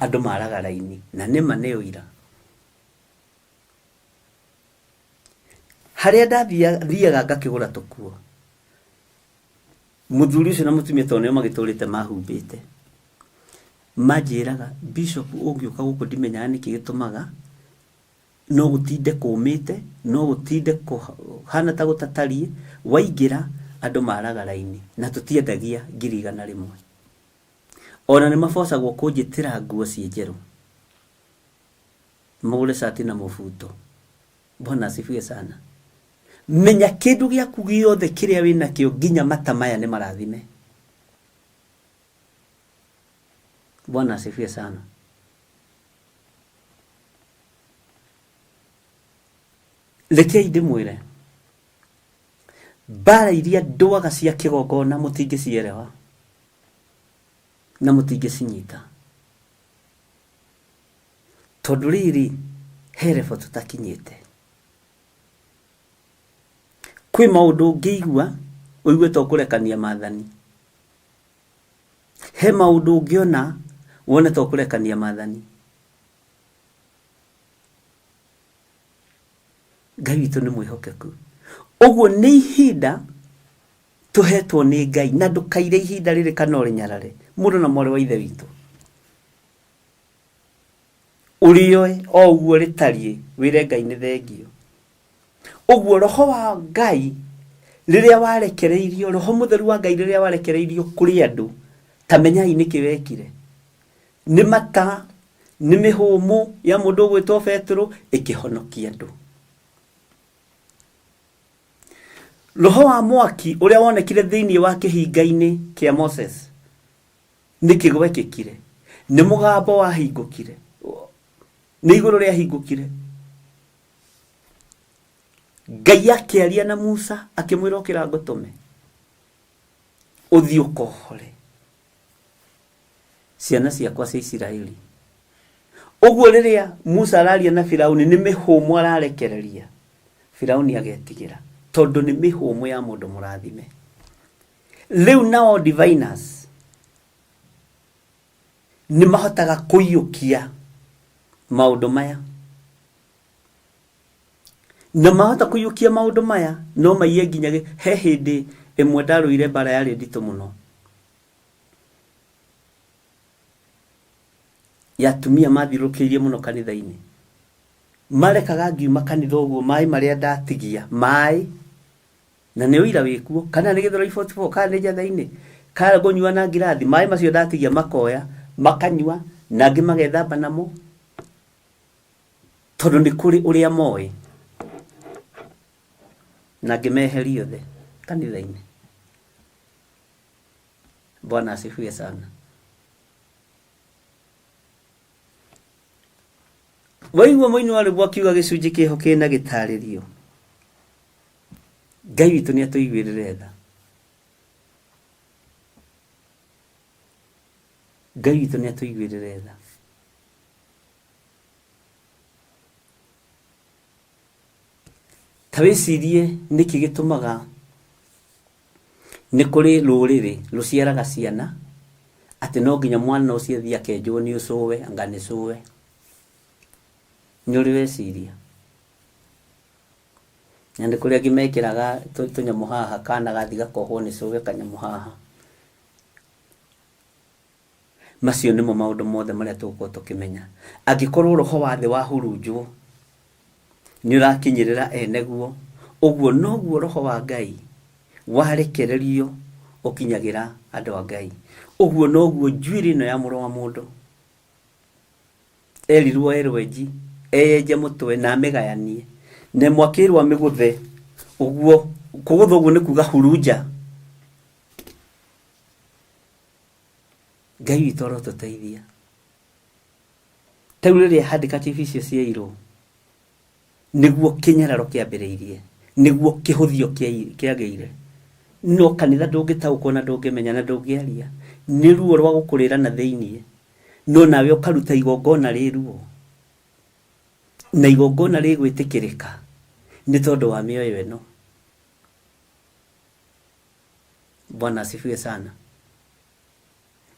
andũ maraga raini, na nĩma nĩ ũira. Harĩa ndathiaga ngakĩgũra tũkuo, mũthuri ũcio na mũtumia tondũ nĩo magĩtũrĩte mahumbĩte, manjĩraga bishop ũngĩũka gũkũ ndimenyaga nĩkĩ gĩtũmaga no gũtinde kũmĩte, no gũtinde kũhana ta gũtatariĩ, waingĩra andũ maraga raini na tũtiendagia 100,000. Ona nĩ mabocagwo kũnjĩtĩra nguo ciĩ njerũ, mũgũre cati na mũbuto. Bwana asifiwe sana. Menya kĩndũ gĩaku gĩothe kĩrĩa wĩ nakĩo nginya mata maya nĩ marathime. Bwana asifiwe sana. Rekei ndĩmwĩre, mbara iria ndwaga cia kĩgongona mũtingĩcierewa na mũtingĩcinyita, tondũ rĩrĩ he level tũtakinyĩte. Kwĩ maũndũ ũngĩigua ũigue ta ũkũrekania maathani, he maũndũ ũngĩona wone ta ũkũrekania maathani. Ngai witũ nĩ mwĩhokeku. Ũguo nĩ ihinda tũhetwo nĩ Ngai, na ndũkaire ihinda rĩrĩ kana ũrĩnyarare. Mũrũ na mwarĩ wa Ithe witũ, ũrĩoe o ũguo rĩtariĩ, wĩre Ngai nĩ thengio. Ũguo roho wa Ngai rĩrĩa warekereirio, roho mũtheru wa Ngai rĩrĩa warekereirio kũrĩ andũ, ta menyai nĩkĩ wekire. Nĩ mata, nĩ mĩhũmũ ya mũndũ ũgwĩtwo Petero ĩkĩhonokia andũ. Roho wa mwaki ũrĩa wonekire thĩinĩ wa kĩhinga-inĩ kĩa Moses, nĩkĩ gwekĩkire? Nĩ mũgambo wahingũkire, nĩ igũrũ rĩahingũkire. Ngai akĩaria na Musa akĩmwĩra ũkĩra ngũtũme ũthiĩ ũkohore ciana ciakwa cia Isiraeli. Ũguo rĩrĩa Musa araria na Firauni nĩ mĩhũmũ ararekereria, Firauni agetigĩra tondũ nĩ mĩhũmũ ya mũndũ mũrathime. Rĩu nao diviners nĩ mahotaga kũiyũkia maũndũ maya, na mahota kũiyũkia maũndũ maya no maiye nginya he hĩndĩ ĩmwe ndarũire mbara yarĩ nditũ mũno ya atumia mathiũrũrũkĩirie mũno kanitha-inĩ. Marekaga ngiuma kanitha ũguo maĩ marĩa ndatigia, maĩ na nĩ ũira wĩkuo, kana nĩ Gĩthũrai 44, kana nĩ Njatha-inĩ, kana ngũnyua na ngirathi, maĩ macio ndatigia makoya makanyua na angĩ magethamba namo, tondũ nĩ kũrĩ ũrĩa moĩ, na ngĩmeheria othe kanitha-inĩ. Bwana asifiwe sana. Waigua mũini wa rwĩmbo akiuga gĩcunjĩ kĩho kĩna gĩtarĩrio, Ngai witũ nĩ atũiguĩrĩre tha. Ngai witũ nĩ atũiguĩrĩre tha. Ta wĩcirie nĩkĩ gĩtũmaga nĩ kũrĩ rũrĩrĩ rũciaraga ciana atĩ no nginya mwana ũcio athiĩ akenjwo nĩ ũcũwe anga nĩ cũwe. Nĩ ũrĩ weciria? Na nĩ kũrĩ angĩ mekĩraga tũnyamũ haha kana gathiĩ gakohwo nĩ cũwe kanyamũ haha. Macio nĩmo maũndũ mothe marĩa tũgũkorwo tũkĩmenya. Angĩkorwo roho wa thĩ wahurunjwo, nĩ ũrakinyĩrĩra ene guo, ũguo noguo roho wa Ngai warekererio ũkinyagĩra andũ a Ngai. Ũguo noguo njuĩrĩ ĩno ya mũrũ wa mũndũ erirwo erwo enji, eyenje mũtwe na amĩgayanie, na ĩmwe akĩrwo amĩgũthe ũguo, kũgũtha ũguo nĩ kuga hurunja. Ngai witũ arotũteithia. Ta rĩu rĩrĩa handkerchief icio ciairwo, nĩguo kĩnyararo kĩambĩrĩirie, nĩguo kĩhũthio kĩagĩire. No kanitha ndũngĩtaũkwo na ndũngĩmenya na ndũngĩaria. Nĩ ruo rwa gũkũrĩra na thĩiniĩ, no nawe ũkaruta igongona rĩ ruo. Na igongona rĩgwĩtĩkĩrĩka nĩ tondũ wa mĩoyo ĩno. Bwana asifiwe sana.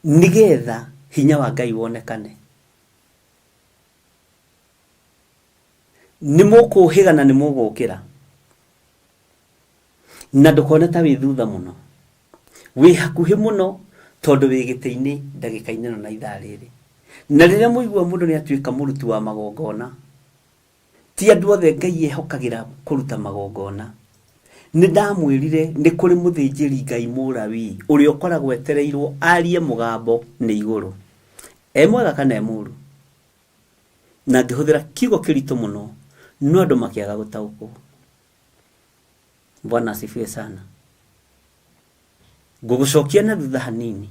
Nĩgetha hinya wa Ngai wonekane. Nĩ mũkũhĩga na nĩ mũgũkĩra. Na ndũkone ta wĩ thutha mũno, wĩ hakuhĩ mũno tondũ wĩ gĩtĩ-inĩ ndagĩka-inĩ ĩno na ithaa rĩrĩ. Na rĩrĩa mũigua mũndũ nĩ atuĩka mũruti wa magongona, ti andũ othe Ngai ehokagĩra kũruta magongona. Nĩ ndamwĩrire nĩ kũrĩ mũthĩnjĩri Ngai Mũlawii ũrĩa ũkoragwo etereirwo arie mũgambo nĩ igũrũ. E mwega kana e mũru? Na ngĩhũthĩra kiugo kĩritũ mũno, no andũ makĩaga gũtaũkwo. Bwana asifiwe sana. Ngũgũcokia na thutha hanini.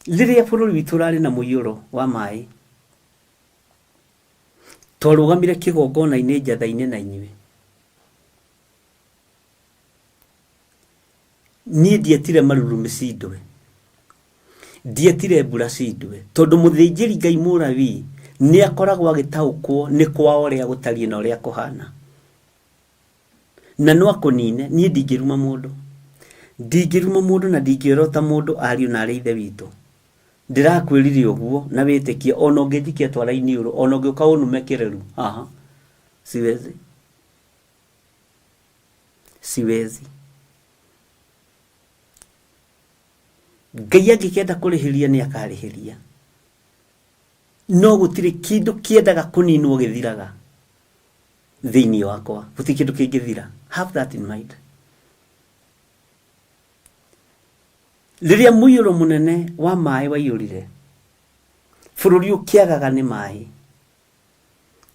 Rĩrĩa bũrũri witũ ũrarĩ na mũiyũro wa maĩ, twarũgamire kĩgongona-inĩ njatha-inĩ na inyuĩ. Niĩ ndietire marurumĩ cindwe, ndietire mbura cindwe, tondũ mũthĩnjĩri Ngai Mũlawii nĩ akoragwo agĩtaũkwo nĩ kwao ũrĩa gũtariĩ na ũrĩa kũhana. Na no akũnine, niĩ ndingĩruma mũndũ. Ndingĩruma mũndũ na ndingĩorota mũndũ ariũ na arĩ ithe witũ. Ndĩrakwĩrire ũguo na wĩtĩkie, ona ũngĩnjikia twara iniũrũ, ona ũngĩũka ũnume kĩreru, haha, siwezi. Siwezi. Ngai angĩkenda kũrĩhĩria nĩ akarĩhĩria. No gũtirĩ kĩndũ kĩendaga kũninwo gĩthiraga thĩinĩ wakwa. Gũtirĩ kĩndũ kĩngĩthira. Have that in mind. Rĩrĩa mũiyũro mũnene wa maĩ waiyũrire, bũrũri ũkĩagaga nĩ maĩ,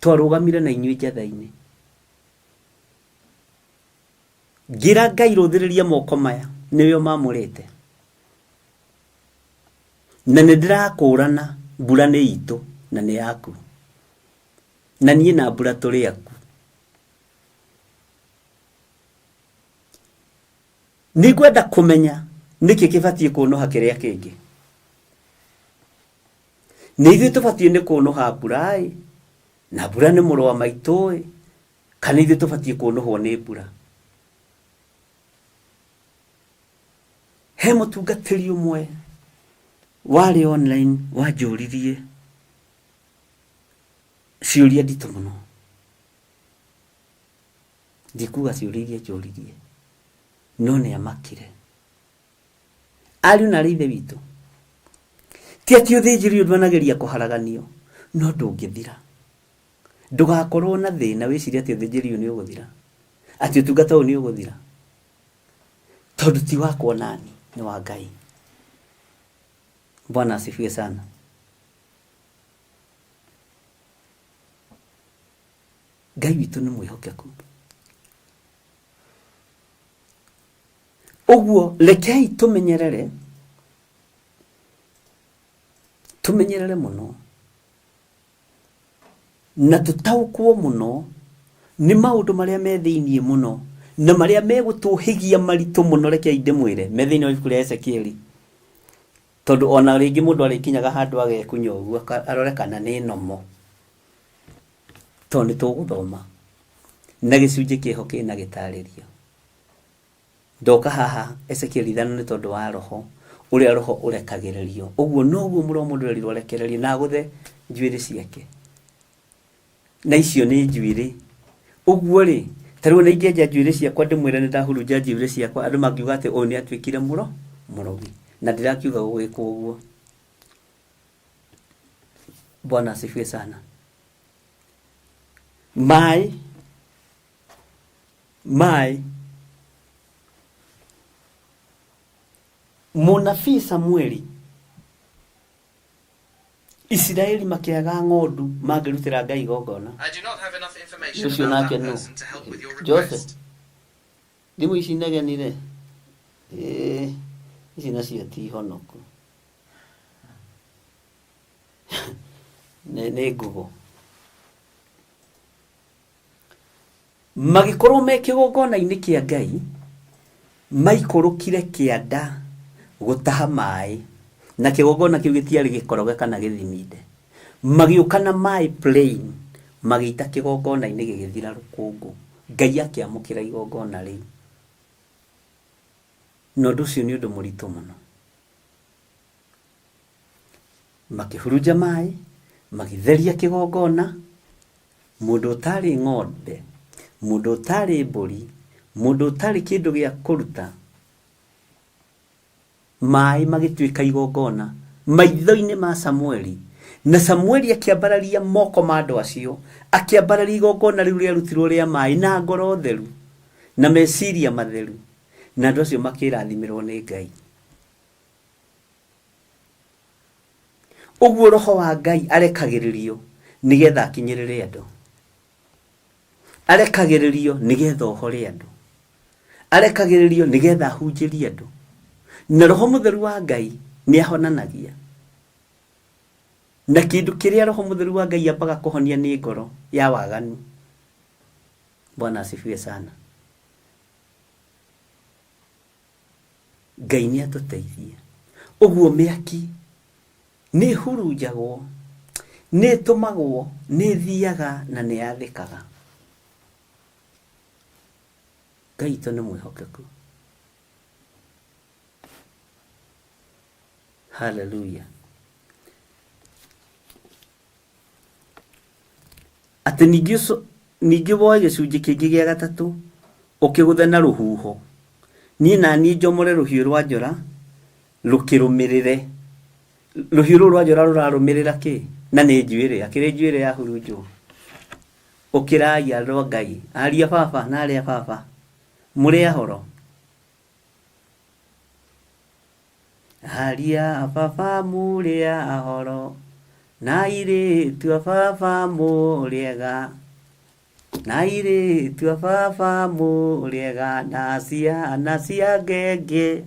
twarũgamire na inyuĩ njatha-inĩ. Ngĩra Ngai rũthĩrĩria moko maya nĩwe ũmamũrĩte. Na nĩ ndĩrakũrana mbura nĩ itũ na nĩ yaku. Na niĩ na mbura tũrĩ aku. Nĩ ngwenda kũmenya nĩkĩ kĩbatiĩ kũnũha kĩrĩa kĩngĩ. Nĩ ithuĩ tũbatiĩ nĩ kũnũha mbura-ĩ, na mbura nĩ mũrũ wa maitũ-ĩ, kana ithuĩ tũbatiĩ kũnũhwo nĩ mbura. He mũtungatĩri ũmwe warĩ online wanjũririe ciũria nditũ mũno. Ndikuga ciũria iria anjũririe, no nĩ amakire. Ariũ na arĩ ithe witũ, ti atĩ ũthĩnjĩri ũyũ ndwanageria kũharaganio, no ndũngĩthira. Ndũgakorwo na thĩna wĩcirie atĩ ũthĩnjĩri ũyũ nĩ ũgũthira, atĩ ũtungata ũyũ nĩ ũgũthira, tondũ ti wakwa nani, nĩ wa Ngai. Bwana asifiwe sana. Ngai witũ nĩ mwĩhokeku. Ũguo rekei tũmenyerere, tũmenyerere mũno na tũtaũkwo mũno nĩ maũndũ marĩa me thĩiniĩ mũno na marĩa megũtũhĩgia maritũ mũno. Rekei ndĩmwĩre me thĩiniĩ wa ibuku rĩa Ezekieli, tondũ ona rĩngĩ mũndũ arĩkinyaga handũ agekunya ũguo arore kana nĩ nomo, tondũ nĩ tũgũthoma na gĩcunjĩ kĩho kĩna gĩtarĩrio. Ndoka haha Ezekieli ithano nĩ tondũ wa roho ũrĩa roho ũrekagĩrĩrio. Ũguo noguo mũrũ wa mũndũ erirwo arekererio na agũthe njuĩrĩ ciake. Na icio nĩ njuĩrĩ. Ũguo rĩ, ta rĩu ona ingĩenja njuĩrĩ ciakwa ndĩmwĩre nĩ ndahurunja njuĩrĩ ciakwa, andũ mangiuga atĩ ũyũ nĩ atuĩkire mũro, mũrogi. Na ndĩrakiuga gũgĩkwo ũguo. Bwana asifiwe sana. Maĩ Maĩ. Mũnabii Samueli, Isiraeli makĩaga ng'ondu mangĩrutĩra Ngai igongona. I do not have enough information Ũcio about nake that nũ? person to help with your Jose. request. Thimũ ici negenire. Ĩĩ, ici nacio ti honoku. Nĩ nĩ ngugo. Magĩkorwo me kĩgongona-inĩ kĩa Ngai, maikũrũkire kĩanda gũtaha maĩ, na kĩgongona kĩu gĩtiarĩ gĩkoroge kana gĩthiminde. Magĩũka na maĩ plain, magĩita kĩgongona-inĩ gĩgĩthira rũkũngũ. Ngai akĩamũkĩra igongona rĩu. Na ũndũ ũcio nĩ ũndũ mũritũ mũno. Makĩhurunja maĩ, magĩtheria kĩgongona, mũndũ ũtarĩ ng'ombe, Mũndũ ũtarĩ mbũri, mũndũ ũtarĩ kĩndũ gĩa kũruta, maĩ magĩtuĩka igongona maitho-inĩ ma Samueli. Na Samueli akĩambararia moko ma andũ acio, akĩambararia igongona rĩu rĩarutirwo rĩa maĩ na ngoro theru na meciria matheru, na andũ acio makĩrathimĩrwo nĩ Ngai. Ũguo roho wa Ngai arekagĩrĩrio nĩgetha akinyĩrĩre andũ, arekagĩrĩrio nĩgetha ohore andũ, arekagĩrĩrio nĩgetha ahunjĩrie andũ. Na roho mũtheru wa Ngai nĩ ahonanagia, na kĩndũ kĩrĩa roho mũtheru wa Ngai ambaga kũhonia nĩ ngoro ya waganu. Bwana asifiwe sana. Ngai nĩ atũteithie. Ũguo mĩaki nĩ ĩhurunjagwo, nĩ ĩtũmagwo, nĩ ĩthiaga na nĩ yathĩkaga. Ngai witũ nĩ mwĩhokeku. Haleluya. Atĩ ningĩ ningĩ woe gĩcunjĩ kĩngĩ gĩa gatatũ ũkĩgũthe na rũhuho, niĩ na niĩ njomore rũhiũ rwa njora rũkĩrũmĩrĩre. Rũhiũ rũu rwa njora rũrarũmĩrĩra kĩ? Na nĩ njuĩrĩ, akĩrĩ njuĩrĩ yahurunjwo. Ũkĩrai andũ a Ngai, ariũ a baba na arĩ a baba, mũrĩ ahoro? Aria a baba mũrĩ ahoro, na airĩtu a baba mũrĩ ega, na airĩtu a baba mũrĩ ega, na ciana cia ngenge.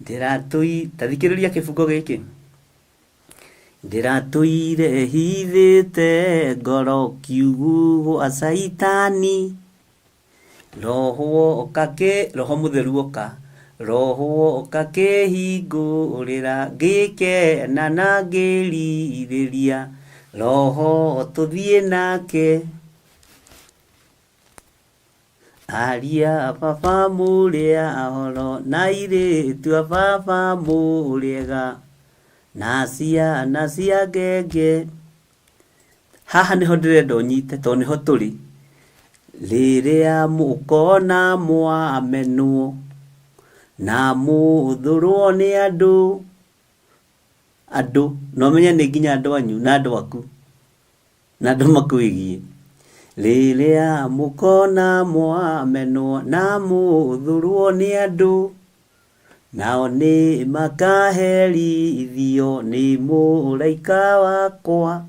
Ndĩratũi, ta thikĩrĩria kĩbungo gĩkĩ. Ndĩratũire hithĩte ngoro kiugu gwa Caitani, Roho oka kĩ, Roho mũtheru oka, Roho oka kĩhingũrĩra, ngĩkena na ngĩrirĩria, Roho tũthiĩ nake. Aria a baba mũrĩ ahoro, na airĩtu a baba mũrĩ ega, na ciana cia ngenge. Haha nĩho ndĩrenda ũnyite tondũ nĩho tũrĩ. Rĩrĩa mũkona mwamenwo na mũthũrwo nĩ andũ, andũ na ũmenye nĩ nginya andũ anyu na andũ aku na andũ makwĩgiĩ. Rĩrĩa mũkona mwamenwo na mũthũrwo nĩ andũ, nao nĩ makaherithio nĩ mũraika wakwa.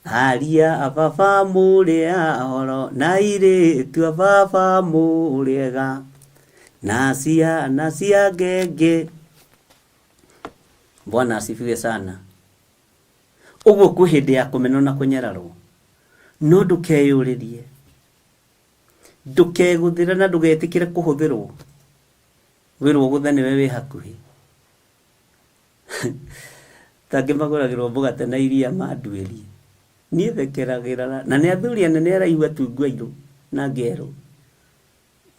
Aria a baba mũrĩ ahoro, na airĩtu a baba mũrĩ ega, na ciana cia ngenge. Bwana asifiwe sana. Ũguo kwĩ hĩndĩ ya kũmenwo na kũnyararwo, no ndũkeyũrĩrie, ndũkegũthĩre na ndũgetĩkĩre kũhũthĩrwo. Wĩrwo ũgũthe nĩwe wĩ hakuhĩ. Tangĩ magũragĩrwo mũgate na iria manduĩrie. Niĩ thekeragĩra na nĩ athuri anene araihu atungu airũ na angĩ erũ.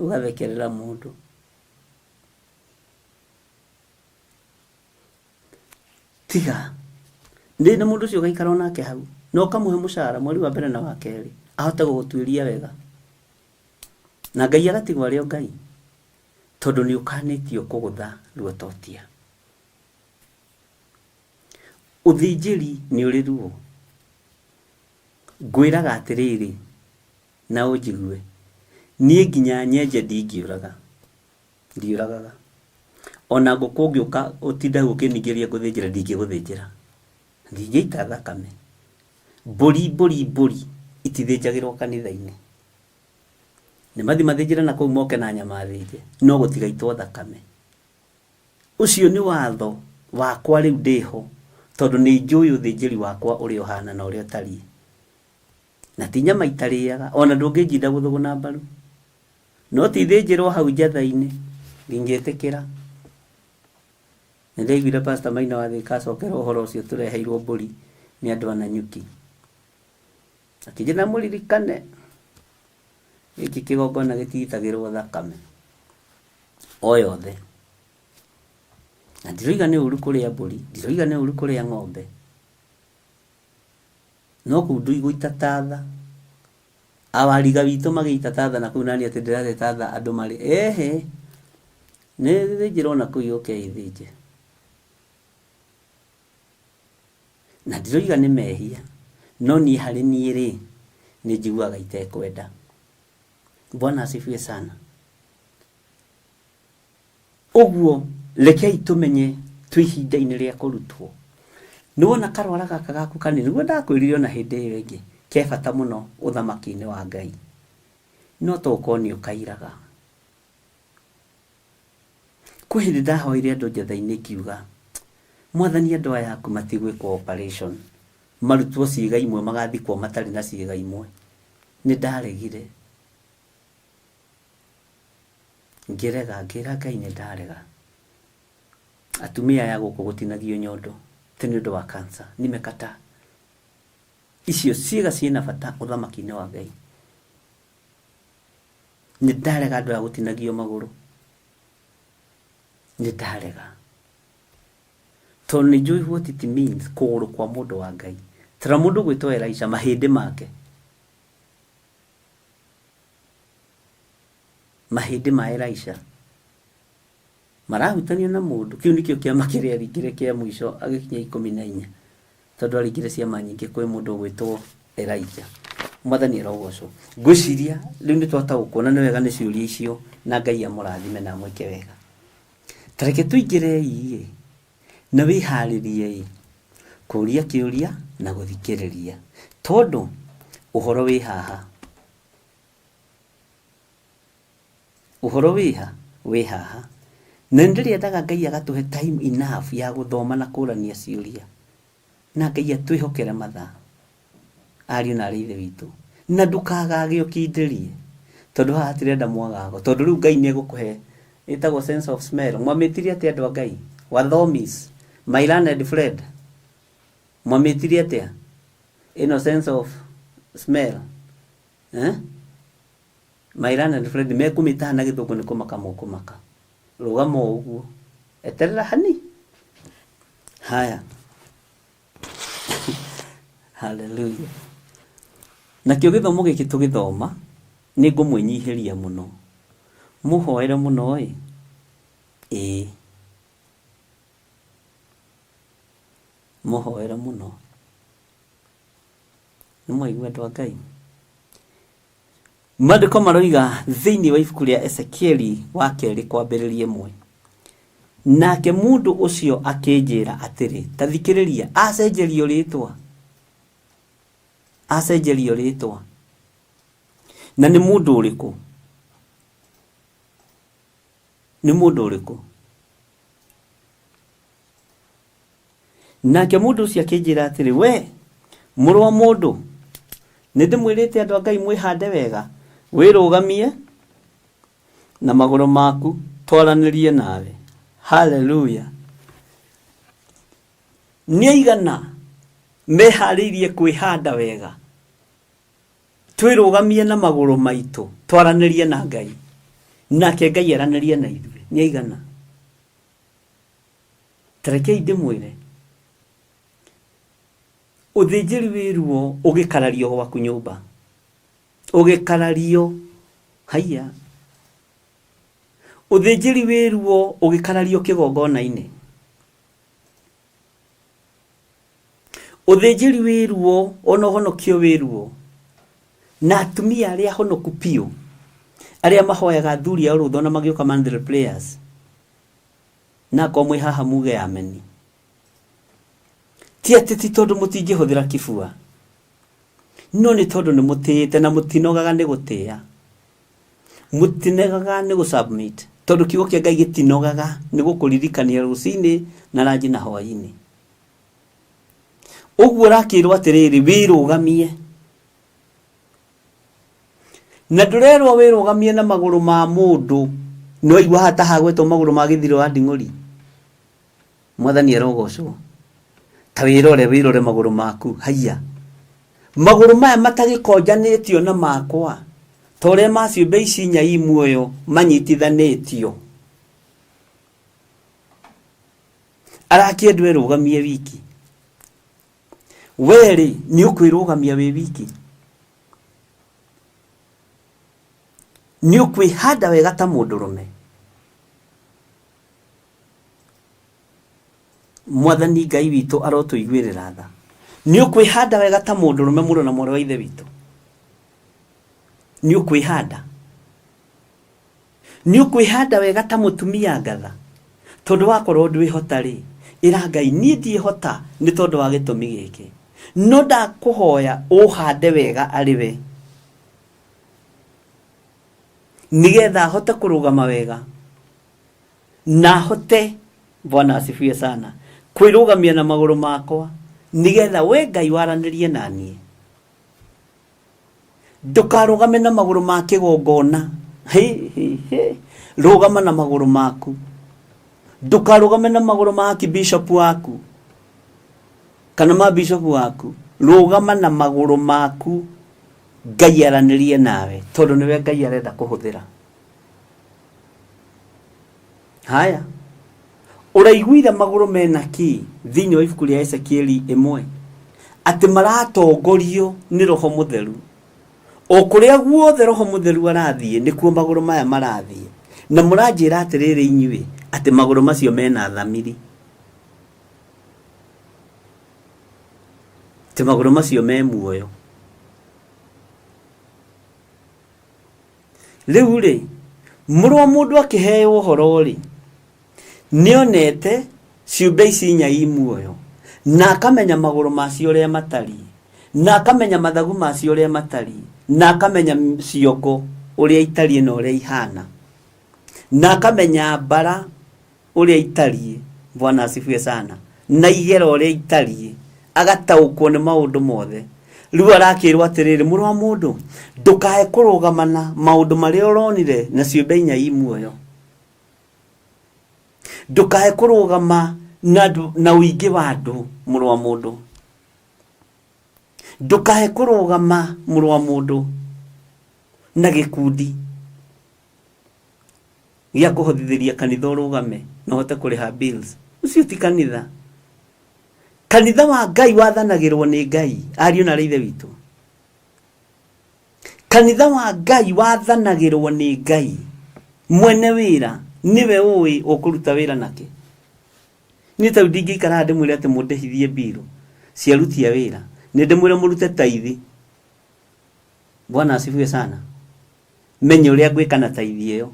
Ũgathekerera mũndũ. Tiga. Ndĩ na mũndũ ũcio ũgaikara onake hau na ũkamũhe mũcara mweri wa mbere na wa kerĩ ahote gũgũtuĩria wega. Na Ngai agatigwo arĩ o Ngai tondũ nĩ ũkanĩtio kũgũtha ruototia. Ũthĩnjĩri nĩ ũrĩ ruo. Ngwĩraga atĩrĩrĩ na ũnjigue, niĩ nginya nyenje ndingĩũraga, ndiũragaga. Ona ngũkũ ũngĩũka ũtinde hau ũkĩningĩrĩria ngũthĩnjĩre ndingĩgũthĩnjĩra, ndingĩita thakame. Mbũri mbũri mbũri itithĩnjagĩrwo kanitha-inĩ. Nĩ mathiĩ mathĩnjĩre na kũu moke na nyama thĩnje, no gũtigaitwo thakame. Ũcio nĩ watho wakwa rĩu ndĩho, tondũ nĩ njũĩ ũthĩnjĩri wakwa ũrĩa ũhana na ũrĩa ũtariĩ. Na ti nyama itarĩaga, ona ndũngĩnjinda gũthũgũna mbaru. No ti thĩnjĩrwo hau njatha-inĩ, ndingĩtĩkĩra. Nĩ ndaiguire Pastor Maina wa Thika acokera ũhoro ũcio tũreheirwo mbũri nĩ andũ a Nanyuki. Akĩnjĩra mũririkane, gĩkĩ kĩgongona gĩtiitagĩrwo thakame o yothe. Na ndiroiga nĩ ũru kũrĩa mbũri, ndiroiga nĩ ũru kũrĩa ng'ombe, no kũndũ gũita ta tha. Awariga witũ magĩita tatha na kũu nani atĩ ndĩrate tatha andũ marĩ ehe nĩ thĩnjĩrwo na kũu yũke ĩthĩnje na ndiroiga nĩ mehia no niĩ harĩ niĩ rĩ nĩ njiguaga itekwenda. Bwana asifiwe sana. Ũguo rekei tũmenye twĩ ihinda-inĩ rĩa kũrutwo. Nĩ wona karwara gaka gaku kanini, nĩguo ndakwĩrire ona hĩndĩ ĩyo ĩngĩ, ke bata mũno ũthamaki-inĩ wa Ngai. No to ũkorwo nĩ ũkairaga. Kwĩ hĩndĩ ndahoire andũ njatha-inĩ ngiuga, Mwathani andũ aya aku matigwĩkwo operation, marutwo ciĩga imwe magathikwo matarĩ na ciĩga imwe. Nĩ ndaregire. Ngĩrega, ngĩra Ngai nĩ ndarega. Atumia aya gũkũ gũtinagio nyondo ti nĩ ũndũ wa cancer. Nimekataa. Icio ciĩga ciĩna bata ũthamaki-inĩ wa Ngai. Nĩ ndarega andũ aya gũtinagio magũrũ. Nĩ ndarega. Tondũ nĩ njũĩ what it means kũgũrũ kwa mũndũ wa Ngai. Tara mũndũ gwĩtwo Elisha mahĩndĩ make. Mahĩndĩ ma Elisha marahutania na mũndũ. Kĩu nĩkĩo kĩama kĩrĩa aringire kĩa mũico agĩkinya 14. Tondũ aringire ciama nyingĩ kwĩ mũndũ ũgwĩtwo Elijah. Mwathani arogocwo. Ngwĩciria rĩu nĩ twataũkwo na nĩ wega nĩ ciũria icio na Ngai amũrathime na amwĩke wega. Ta reke tũingĩrei ĩ na wĩharĩrie ĩ kũria kĩũria na gũthikĩrĩria tondũ ũhoro wĩ haha. Ũhoro wĩ ha? Wĩ haha. Na nĩ ndĩrĩendaga Ngai agatũhe time enough ya gũthoma na kũrania ciũria. Na Ngai atwĩhokere mathaa. Ariũ na arĩ ithe witũ. Na ndũkagage ũkindĩrie. Tondũ haha hatirenda mwagago. Tondũ rĩu Ngai nĩ egũkũhe ĩtagwo sense of smell. Mwamĩtire atĩa andũ a Ngai? Wathomis. My learned friend. Mwamĩtire atĩa? Ĩno sense of smell. Eh? My learned friend mekũmĩtaha na gĩthũngũ nĩ kũmaka mũkũmaka. Rũgama o ũguo. Eterera hani. Haya. Hallelujah. Nakĩo gĩthomo gĩkĩ tũgĩthoma nĩ ngũmwĩnyihĩria mũno. Mũhoere mũno ĩ. Ĩĩ. Mũhoere mũno. Nĩ mwaigua andũ a Ngai? Maandĩko maroiga thĩinĩ wa ibuku rĩa Ezekieli wa kerĩ kwambĩrĩria ĩmwe. Nake mũndũ ũcio akĩnjĩra atĩrĩ, ta thikĩrĩria, acenjerio rĩtwa. Acenjerio rĩtwa. Na nĩ mũndũ ũrĩkũ? Nĩ mũndũ ũrĩkũ? Nake mũndũ ũcio akĩnjĩra atĩrĩ, we mũrũ wa mũndũ, nĩ ndĩmwĩrĩte andũ a Ngai mwĩhande wega, wĩrũgamie na magũrũ maku, twaranĩrie nawe. Haleluya! Nĩ aigana meharĩirie kwĩhanda wega, twĩrũgamie na magũrũ maitũ, twaranĩrie na Ngai, nake Ngai aranĩrie na ithuĩ. Nĩ aigana? Ta rekei ndĩmwĩre, ũthĩnjĩri wĩ ruo ũgĩkarario gwaku nyũmba, ũgĩkarario haiya, ũthĩnjĩri wĩ ruo ũgĩkarario kĩgongona-inĩ, ũthĩnjĩri wĩ ruo ona ũhonokio wĩ ruo, na atumia arĩa ahonoku biũ arĩa mahoyaga athuri ao rũtha ona magĩũka monthly prayers na akorwo mwĩ haha muge ameni ti atĩ ti tondũ mũtingĩhũthĩra kibua no nĩ tondũ nĩ mũtĩĩte na mũtinogaga nĩ gũtĩĩa mũtinogaga nĩ gũ-submit tondũ kiugo kĩa Ngai gĩtinogaga nĩ gũkũririkania rũcinĩ na ranji na hwaĩ-inĩ ũguo ũrakĩrwo atĩrĩrĩ wĩrũgamie Na ndũrerwo wĩrũgamie na magũrũ ma mũndũ. Nĩwaigua haha ta hagwetwo magũrũ ma gĩthiro wa nding'ũri? Mwathani arogocwo. Ta wĩrore, wĩrore magũrũ maku. Haiya. Magũrũ maya matagĩkonjanĩtio na makwa, ta ũrĩa ma ciũmbe ici inya i muoyo manyitithanĩtio. Arakĩendwo erũgamie wiki. We-rĩ, nĩũkwĩrũgamia wĩ wiki? Nĩ ũkwĩhanda wega ta mũndũrũme? Mwathani Ngai witũ arotũiguĩrĩra tha. Nĩ ũkwĩhanda wega ta mũndũrũme, mũrũ na mwarĩ wa ithe witũ? Nĩ ũkwĩhanda? Nĩ ũkwĩhanda wega ta mũtumia ngatha? Tondũ wakorwo ndwĩhota rĩ, ĩra Ngai, niĩ ndiĩhota nĩ tondũ wa gĩtũmi gĩkĩ, no ndakũhoya ũhande wega arĩ we, nĩgetha hote kũrũgama wega na hote, Bwana asifiwe sana, kwĩrũgamia na magũrũ makwa, nĩgetha we Ngai waranĩrie na niĩ. Ndũkarũgame na magũrũ ma kĩgongona. Hĩ, hĩ, hĩ. Rũgama na magũrũ maku. Ndũkarũgame na magũrũ ma archbishop waku kana ma bishop waku. Rũgama na magũrũ maku, Ngai aranĩrie nawe, tondũ nĩwe Ngai arenda kũhũthĩra. Haya, ũraiguire magũrũ mena kĩ thĩinĩ wa ibuku rĩa Ezekieli 1, atĩ maratongorio nĩ Roho Mũtheru. O kũrĩa guothe Roho Mũtheru arathiĩ, nĩkuo magũrũ maya marathiĩ. Na mũranjĩra atĩrĩrĩ inyuĩ, atĩ magũrũ macio mena thamiri, atĩ magũrũ macio me muoyo. Rĩu rĩ, mũrũ wa mũndũ akĩheo ũhoro rĩ, nĩonete ciũmbe ici inya i muoyo, na akamenya magũrũ macio ũrĩa matariĩ, na akamenya mathagu macio ũrĩa matariĩ, na akamenya ciongo ũrĩa itariĩ na ũrĩa ihana, na akamenya mbara ũrĩa itariĩ, Bwana asifiwe sana, na igera ũrĩa itariĩ, agataũkwo nĩ maũndũ mothe. Rĩu arakĩrwo atĩrĩrĩ, mũrũ wa mũndũ, ndũkae kũrũgama na maũndũ marĩa ũronire na ciũmbe inya i muoyo. Ndũkae kũrũgama na ũingĩ wa andũ, mũrũ wa mũndũ. Ndũkae kũrũgama, mũrũ wa mũndũ, na gĩkundi gĩa kũhothithĩria kanitha ũrũgame na ũhote kũrĩha bills. Ũcio ti kanitha. Kanitha wa Ngai wathanagĩrwo nĩ Ngai, ariũ na ithe witũ. Kanitha wa Ngai wathanagĩrwo nĩ Ngai. Mwene wĩra nĩwe ũĩ ũkũruta wĩra nake. Niĩ ta rĩu ndingĩikara ndĩmwĩre atĩ mũndĩhithie mbirũ cia aruti a wĩra, nĩ ndĩmwĩre mũrute taithi. Bwana asifiwe sana. Menye ũrĩa ngwĩka na taithi ĩyo,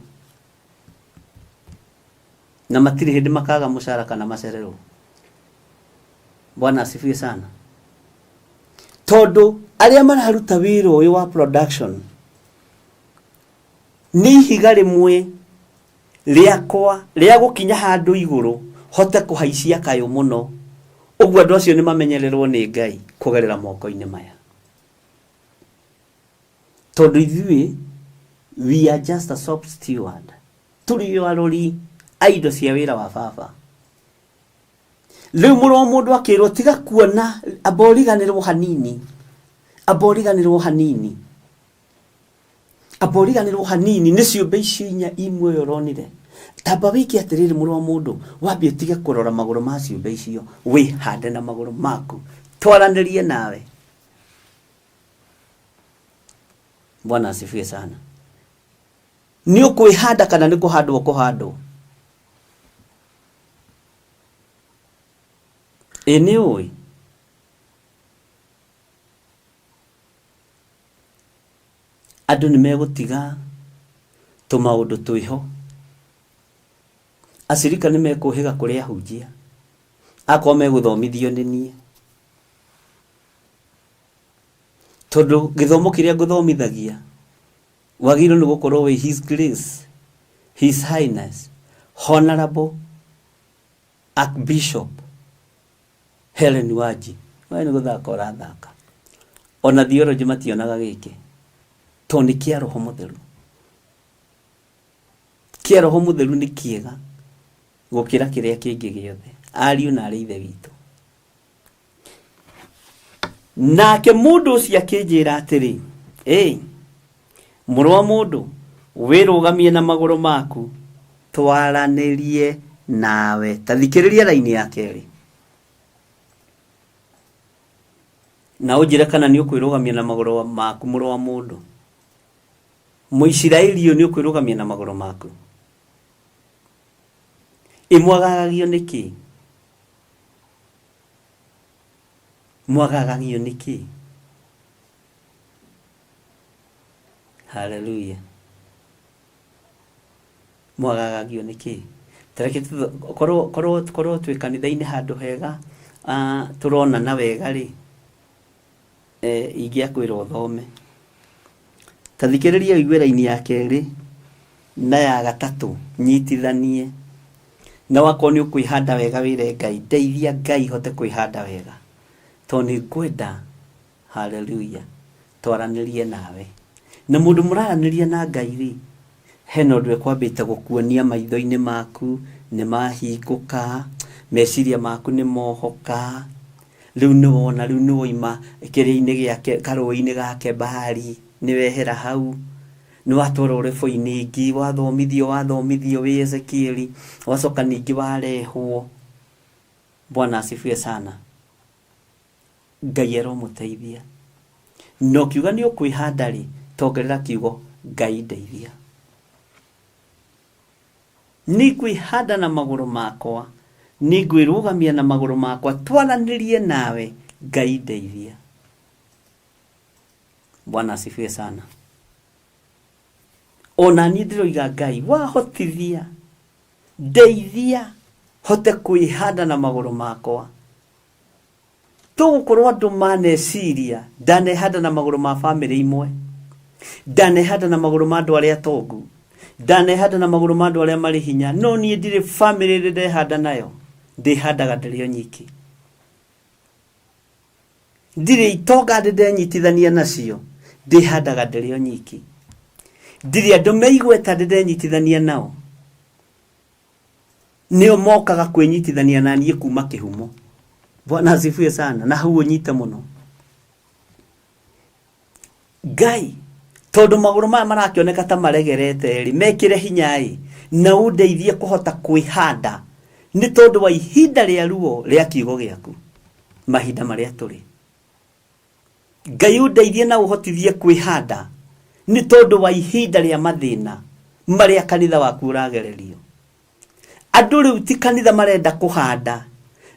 na matirĩ hĩndĩ makaga mũcara kana macererwo. Bwana asifiwe sana. Tondũ arĩa mararuta wĩra ũyũ wa production nĩ ihiga rĩmwe rĩakwa rĩa gũkinya handũ igũrũ hote kũhaicia kayũ mũno. Ũguo andũ acio nĩ mamenyererwo nĩ Ngai kũgerera moko-inĩ maya, tondũ ithuĩ we are just a shop steward, tũrĩ o arori a indo cia wĩra wa baba. Rĩu mũrũ wa mũndũ akĩrwo, tiga kuona, amba ũriganĩrwo hanini, amba ũriganĩrwo hanini, amba ũriganĩrwo hanini nĩ ciũmbe icio inya i muoyo ũronire. Tamba wĩke atĩrĩrĩ, mũrũ wa mũndũ, wambe ũtige kũrora magũrũ ma ciũmbe icio, wĩhande na magũrũ maku, twaranĩrie nawe. Bwana asifiwe sana. Nĩ ũkwĩhanda kana nĩ kũhandwo kũhandwo? Ĩ nĩ ũĩ andũ nĩ megũtiga tũmaũndũ twĩho. Acirika nĩ mekũhĩga kũrĩ ahunjia akorwo megũthomithio nĩ niĩ, tondũ gĩthomo kĩrĩa ngũthomithagia wagĩrĩirwo nĩ gũkorwo wĩ His Grace, His Highness, Honorable Archbishop Helen Wanji. We nĩ gũthaka ũrathaka. Ona theology mationaga gĩkĩ, tondũ nĩ kĩa Roho Mũtheru. Kĩa Roho Mũtheru nĩ kĩega gũkĩra kĩrĩa kĩngĩ gĩothe, ariũ na arĩ ithe witũ. Nake mũndũ ũcio akĩnjĩra atĩrĩ, ĩ mũrũ wa mũndũ, wĩrũgamie na magũrũ maku, twaranĩrie nawe. Ta thikĩrĩria raini ya kerĩ na ũnjĩre kana nĩ ũkwĩrũgamia na magũrũ maku, mũrũ wa mũndũ. Mũisiraeli ũyũ nĩ ũkwĩrũgamia na magũrũ maku. Ĩ mwagagagio nĩkĩ? Mwagagagio nĩkĩ? Haleluya. Mwagagagio nĩkĩ? Tareke korwo korwo korwo twĩ kanitha-inĩ handũ hega tũronana wega rĩ, ingĩakwĩra ũthome. Ta thikĩrĩria ũigue raini ya kerĩ na ya gatatũ nyitithanie. Na wakorwo nĩ ũkwĩhanda wega wĩre Ngai, ndeithia Ngai hote kwĩhanda wega. Tondũ nĩ ngwenda, haleluya, twaranĩrie nawe. Na mũndũ mũraranĩria na Ngai rĩ, hena ũndũ ekwambĩte gũkuonia maitho-inĩ maku, nĩ mahingũka, meciria maku nĩ mohoka, rĩu nĩ wona, rĩu nĩ woima kĩrĩa-inĩ gĩake, karũĩ-inĩ ga Kebari, nĩ wehera hau, nĩ watwarwo rebo-inĩ ĩngĩ, wathomithio wathomithio wĩ Ezekieli, wacoka ningĩ warehwo. Bwana asifiwe sana. Ngai aromũteithia. Na ũkiuga nĩ ũkwĩhanda rĩ, tongerera kiugo Ngai ndeithia. Nĩ ngwĩhanda na magũrũ makwa, nĩ ngwĩrũgamia na magũrũ makwa, twaranĩrie nawe, Ngai ndeithia. Bwana asifiwe sana. Ona niĩ ndĩroiga Ngai wahotithia, ndeithia hote kwĩhanda na magũrũ makwa. Tũgũkorwo andũ maneciria, ndanehanda na magũrũ ma bamĩrĩ imwe, ndanehanda na magũrũ ma andũ arĩa atongu, ndanehanda na magũrũ ma andũ arĩa marĩ hinya, no niĩ ndirĩ bamĩrĩ ĩrĩ ndehanda nayo, ndĩhandaga ndĩrĩ o nyiki. Ndirĩ itonga ndĩ ndenyitithania nacio, ndĩhandaga ndĩrĩ o nyiki. Ndirĩ andũ me igweta ndĩ ndenyitithania nao, nĩo mokaga kwĩnyitithania na niĩ kuma kĩhumo. Bwana asifiwe sana. Na hau ũnyite mũno. Ngai, tondũ magũrũ maya marakĩoneka ta maregerete rĩ, mekĩre hinya ĩ, na ũndeithie kũhota kwĩhanda nĩ tondũ wa ihinda rĩa ruo rĩa kiugo gĩaku, mahinda marĩa tũrĩ. Ngai ũndeithie na ũhotithie kwĩhanda nĩ tondũ wa ihinda rĩa mathĩna marĩa kanitha waku ũragererio. Andũ rĩu ti kanitha marenda kũhanda,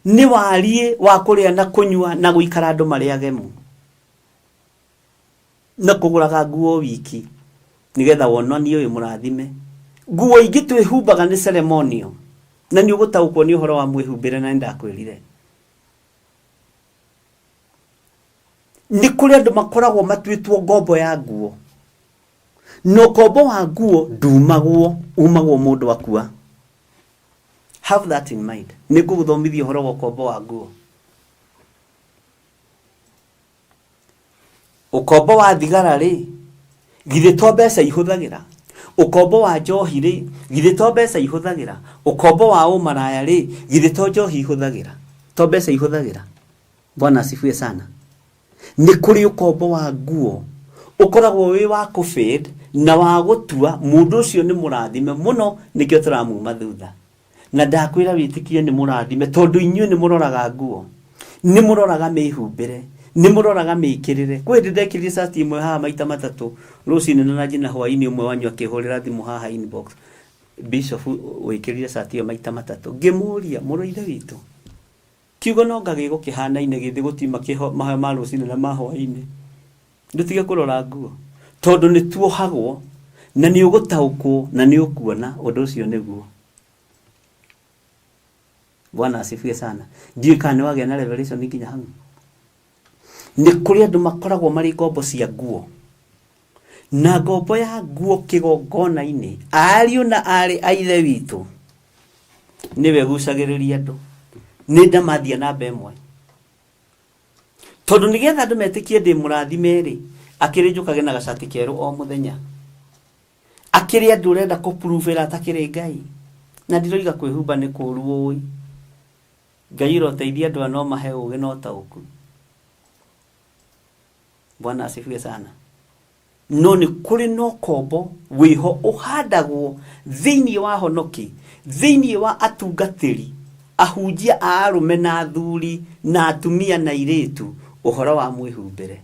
nĩ wariĩ wa kũrĩa na kũnyua na gũikara andũ marĩ agemu na kũgũraga nguo wiki nĩgetha wonanie wĩ mũrathime. Nguo ingĩ twĩhumbaga nĩ ceremonial, na nĩ ũgũtaũkwo nĩ ũhoro wa mwĩhumbĩre na nĩndakwĩrire. Nĩ kũrĩ andũ makoragwo matuĩtwo ngombo ya nguo, na ũkombo wa nguo ndumagwo, umagwo mũndũ akua. Have that in mind. Nĩ ngũgũthomithia ũhoro wa ũkombo wa nguo. Ũkombo wa thigara rĩ, githĩ to mbeca ihũthagĩra? Ũkombo wa njohi rĩ, githĩ to mbeca ihũthagĩra? Ũkombo wa ũmaraya rĩ, githĩ to njohi ihũthagĩra? To mbeca ihũthagĩra? Bwana asifiwe sana. Nĩ kũrĩ ũkombo wa nguo ũkoragwo wĩ wa kũ-fade na wa gũtua mũndũ ũcio nĩ mũrathime mũno nĩkĩo tũramuma thutha. Na ndakwĩra wĩtĩkie nĩ mũrathime tondũ inyuĩ nĩ mũroraga nguo, nĩ mũroraga mĩhumbĩre, nĩ mũroraga mĩkĩrĩre. Kwĩ hĩndĩ ndekĩrire cati ĩmwe haha maita matatũ rũcinĩ na ranji na hwainĩ ũmwe wanyu akĩhũrĩra thimũ haha inbox. Bishop wĩkĩrire cati ĩyo maita matatũ. Ngĩmũria mũrũ ithe witũ, kiugo no anga gĩgũkĩhanaine gĩthĩ gũtiuma mahoya ma rũcinĩ na ma hwainĩ. Ndũtige kũrora nguo tondũ nĩ tuohagwo na nĩ ũgũtaũkwo na nĩ ũkuona ũndũ ũcio nĩguo. Bwana asifiwe sana. Ndiũĩ kana nĩ wagĩa na revelation nginya hau. Nĩ kũrĩ andũ makoragwo marĩ ngombo cia nguo. Na ngombo ya nguo kĩgongona-inĩ, ariũ na aarĩ a Ithe witũ, nĩwe ĩgucagĩrĩria andũ. Nĩ ndamathia namba ĩmwe. Tondũ nĩgetha andũ metĩkie ndĩ mũrathime rĩ, akĩrĩ njũkage na gacati kerũ o mũthenya. Akĩrĩ andũ ũrenda kũpuruvĩra atakĩrĩ Ngai. Na ndiroiga kwĩhumba nĩ kũũru ũĩ. Ngai ũroteithia andũ aya no mahe ũgĩ na ũtaũku. Bwana asifiwe sana. No nĩ kũrĩ na ũkombo wĩho ũhandagwo thĩinĩ wa honoki, thĩinĩ wa atungatĩri, ahunjia a arũme na athuri na atumia na airĩtu, ũhoro wa mwĩhumbĩre.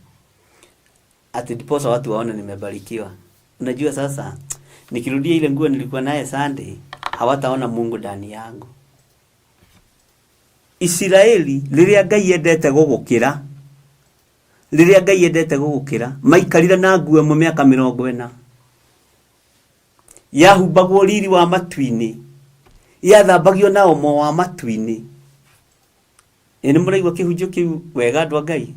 Ati ndiposa watu waone nimebarikiwa. Unajua sasa nikirudia ile nguo nilikuwa naye Sunday, hawataona Mungu ndani yangu. Isiraeli rĩrĩa Ngai endete gũgũkĩra, rĩrĩa Ngai endete gũgũkĩra, maikarire na nguo ĩmwe mĩaka 40. Yahumbagwo riri wa matu-inĩ, yathambagio na omo wa matu-inĩ. Ĩ nĩ mũraigua kĩhunjio kĩu wega andũ a Ngai?